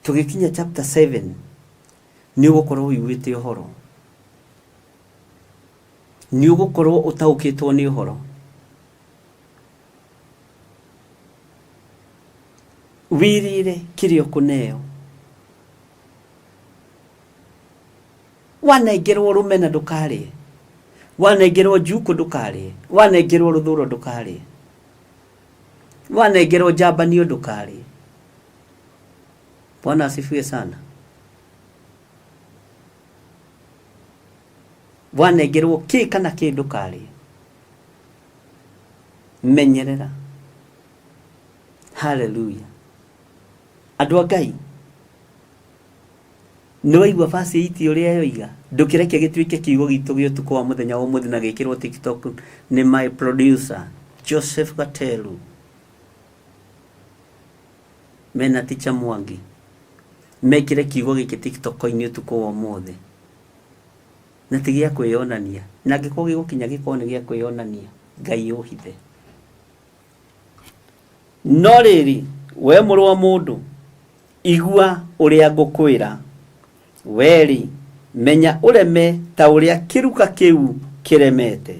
Tũgĩkinya chapter 7 nĩ ũgũkorwo ũiguĩte ũhoro. Nĩ ũgũkorwo ũtaũkĩtwo nĩ ũhoro. Wĩrĩre kĩrĩa ũkũneo. Wanengerwo rũmena ndũkarĩe. Wanengerwo njukũ ndũkarĩe. Wanengerwo rũthũro ndũkarĩe. Wanengerwo njambanio ndũkarĩe. Bwana asifiwe sana. Wanengerwo kĩ kana kĩ ndũkarĩe. Menyerera. Haleluya. Andũ a Ngai, nĩ waigua verse 8 ũrĩa yoiga? Ndũkĩreke gĩtuĩke kiugo gitũ gĩa ũtukũ wa mũthenya wa ũmũthĩ na gĩkĩrwo TikTok nĩ my producer Joseph Gatelu mena Teacher Mwangi mekĩre kiugo gĩkĩ TikTok-inĩ ũtukũ wa ũmũthĩ na ti gĩa kwĩyonania, na angĩkorwo gĩgũkinya gĩkorwo nĩ gĩa kwĩyonania, Ngai ũhithe. No rĩrĩ, we mũrũ wa mũndũ, igua ũrĩa ngũkwĩra. Wee-rĩ, menya ũreme ta ũrĩa kĩruka kĩu kĩremete.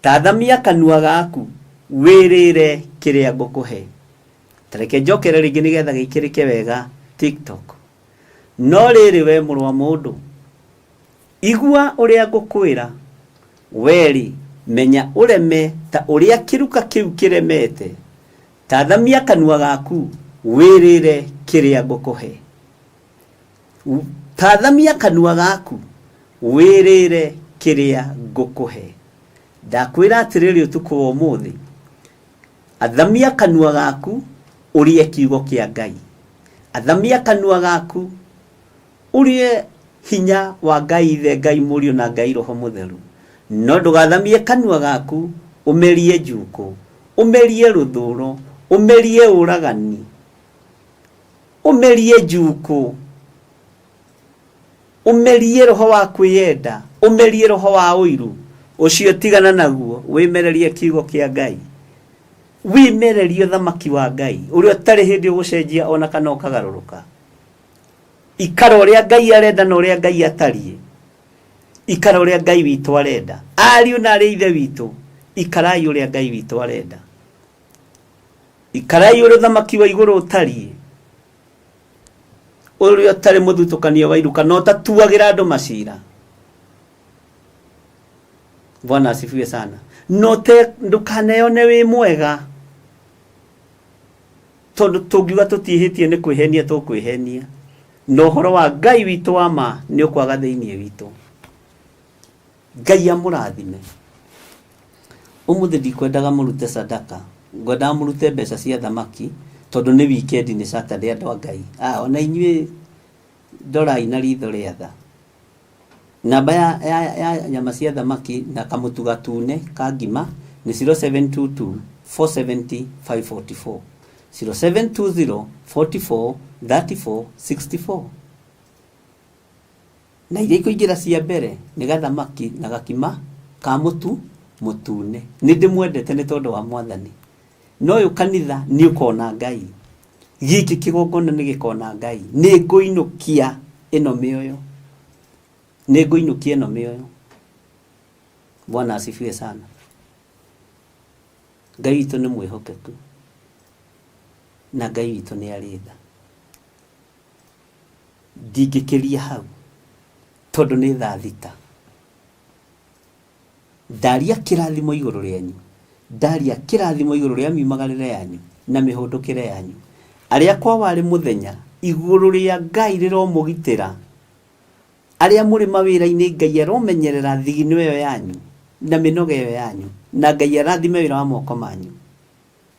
Ta athamia kanua gaku, wĩrĩre kĩrĩa ngũkũhe. Ta reke njokere rĩngĩ nĩgetha gĩkĩrĩke wega TikTok. No rĩrĩ, wee mũrũ wa mũndũ, igua ũrĩa ngũkwĩra. Wee-rĩ, menya ũreme ta ũrĩa kĩruka kĩu kĩremete. Ta athamia kanua gaku, wĩrĩre kĩrĩa ngũkũhe. Ta athamia kanua gaku, wĩrĩre kĩrĩa ngũkũhe. Ndakwĩra atĩrĩrĩ ũtukũ wa ũmũthĩ, athamia kanua gaku, ũrĩe kiugo kĩa Ngai. Athamia kanua gaku, ũrĩe hinya wa Ngai Ithe, Ngai Mũriũ na Ngai Roho Mũtheru. No ndũgathamie kanua gaku, Ũmerie njukũ, ũmerie rũthũro, ũmerie ũragani, ũmerie njukũ, ũmerie roho wa kwĩyenda, ũmerie roho wa ũiru. Ũcio tigana naguo, wĩmererie kiugo kĩa Ngai, wĩmererie ũthamaki wa Ngai ũrĩa ũtarĩ hĩndĩ ũgũcenjia ona kana ũkagarũrũka. Ikara ũrĩa Ngai arenda na ũrĩa Ngai atariĩ. Ikara ũrĩa Ngai witũ arenda. Ariũ na arĩ ithe witũ, ikarai ũrĩa Ngai witũ arenda. Ikarai ũrĩa ũthamaki wa igũrũ ũtariĩ, ũrĩa ũtarĩ mũthutũkanio wa iruka na ũtatuagĩra andũ macira. Bwana asifiwe sana. No te ndũkaneyone wĩ mwega, tondũ tũngiuga tũtiĩhĩtie nĩ kwĩhenia tũkwĩhenia, na ũhoro wa Ngai witũ wa ma nĩ ũkwaga thĩinĩ witũ. Ngai amũrathime. Ũmũthĩ ndikwendaga mũrute sadaka, ngwendaga mũrute mbeca cia thamaki, tondũ nĩ weekend, nĩ Saturday, andũ a Ngai. Ah, ona inyuĩ ndorai na ritho rĩa tha. Namba ya nyama cia thamaki na kamũtu gatune ka ngima nĩ 0722 470 544, 0720 44 34 64. Na iria ikũingĩra cia mbere nĩ gathamaki na gakima ka mũtu mũtune. Nĩ ndĩmwendete nĩ tondũ wa Mwathani. Na ũyũ kanitha nĩ ũkona Ngai. Gĩkĩ kĩgongona nĩ gĩkona Ngai. Nĩ ngũinũkia ĩno mĩoyo. Nĩ ngũinũkia ĩno mĩoyo. Bwana asifiwe sana. Ngai witũ nĩ mwĩhokeku. Na Ngai witũ nĩ arĩ tha. Ndingĩkĩria hau tondũ nĩ thaa 6. Ndaria kĩrathimo igũrũ rĩanyu, ndaria kĩrathimo igũrũ rĩa miumagarĩre yanyu na mĩhũndũkĩre yanyu. Arĩa kwa warĩ mũthenya igũrũ rĩa Ngai rĩromũgitĩra. Arĩa mũrĩ mawĩra-inĩ Ngai aromenyerera thigino ĩyo yanyu na mĩnoga ĩyo yanyu, na Ngai arathime wĩra wa moko manyu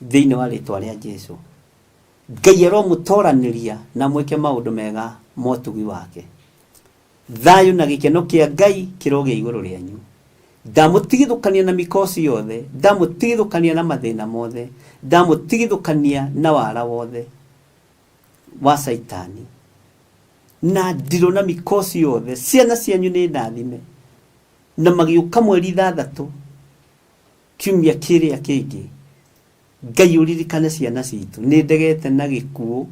thĩinĩ wa rĩtwa rĩa Jesu. Ngai aromũtoranĩria na mwĩke maũndũ mega motugi wake. Thayũ na gĩkeno kĩa Ngai kĩrogĩa igũrũ rĩanyu. Ndamũtigithũkania na mikosi yothe, ndamũtigithũkania na mathĩna mothe, ndamũtigithũkania na wara wothe wa Caitani na ndirũ na mikosi yothe. Ciana cianyu nĩ ndathime, na magĩũka mweri 6 kiumia kĩrĩa kĩngĩ. Ngai ũririkane ciana citũ. Nĩ ndegete na gĩkuũ,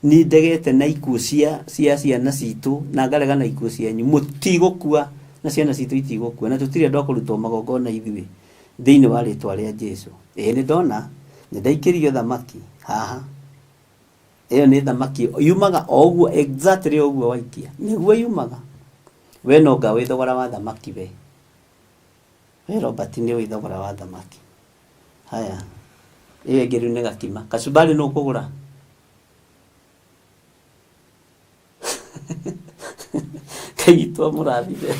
nĩ ndegete na ikuũ cia ciana citũ, na ngarega na ikuũ cianyu. Mũtigũkua na ciana citũ itigũkua, na tũtirĩ andũ a kũrutwo magongona ithuĩ thĩinĩ wa rĩtwa rĩa Jesu. Ĩĩ nĩ ndona, nĩ ndaikĩrio thamaki haha. Ĩyo nĩ thamaki yumaga o ũguo, exactly o ũguo waikia nĩguo yumaga. We no nga wĩ thogora wa thamaki we. We Robert nĩ ũĩ thogora wa thamaki. Haya, ĩyo ĩngĩ rĩu nĩ gakima. Kachumbari nũ ũkũgũra? Ngai witũ amũrathime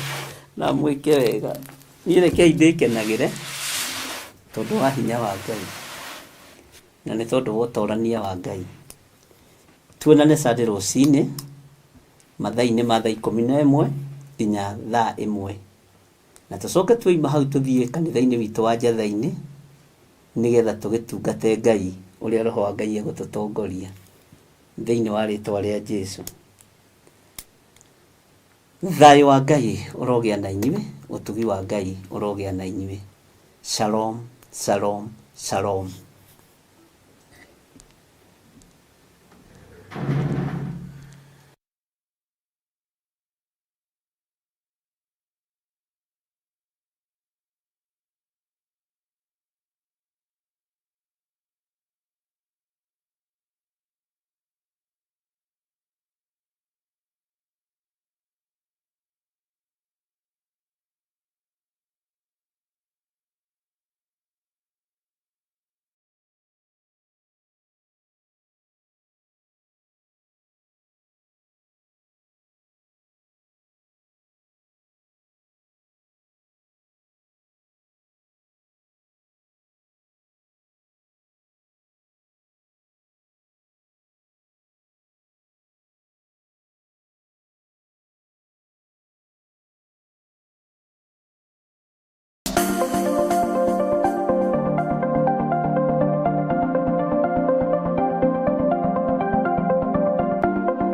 na amwĩke wega. Niĩ rekei ndĩkenagĩre tondũ wa hinya wa Ngai na nĩ tondũ wa ũtorania wa Ngai. Tuonane Sunday rũcinĩ mathaa-inĩ ma thaa 11 nginya thaa 1. Na tũcoke tuoima hau tũthiĩ kanitha-inĩ witũ wa Njatha-inĩ nĩgetha tũgĩtungate Ngai ũrĩa Roho wa Ngai egũtũtongoria thĩinĩ wa rĩtwa rĩa Jesu. Thayũ wa Ngai ũrogĩa na inyuĩ, ũtugi wa Ngai ũrogĩa na inyuĩ. Shalom, shalom, shalom.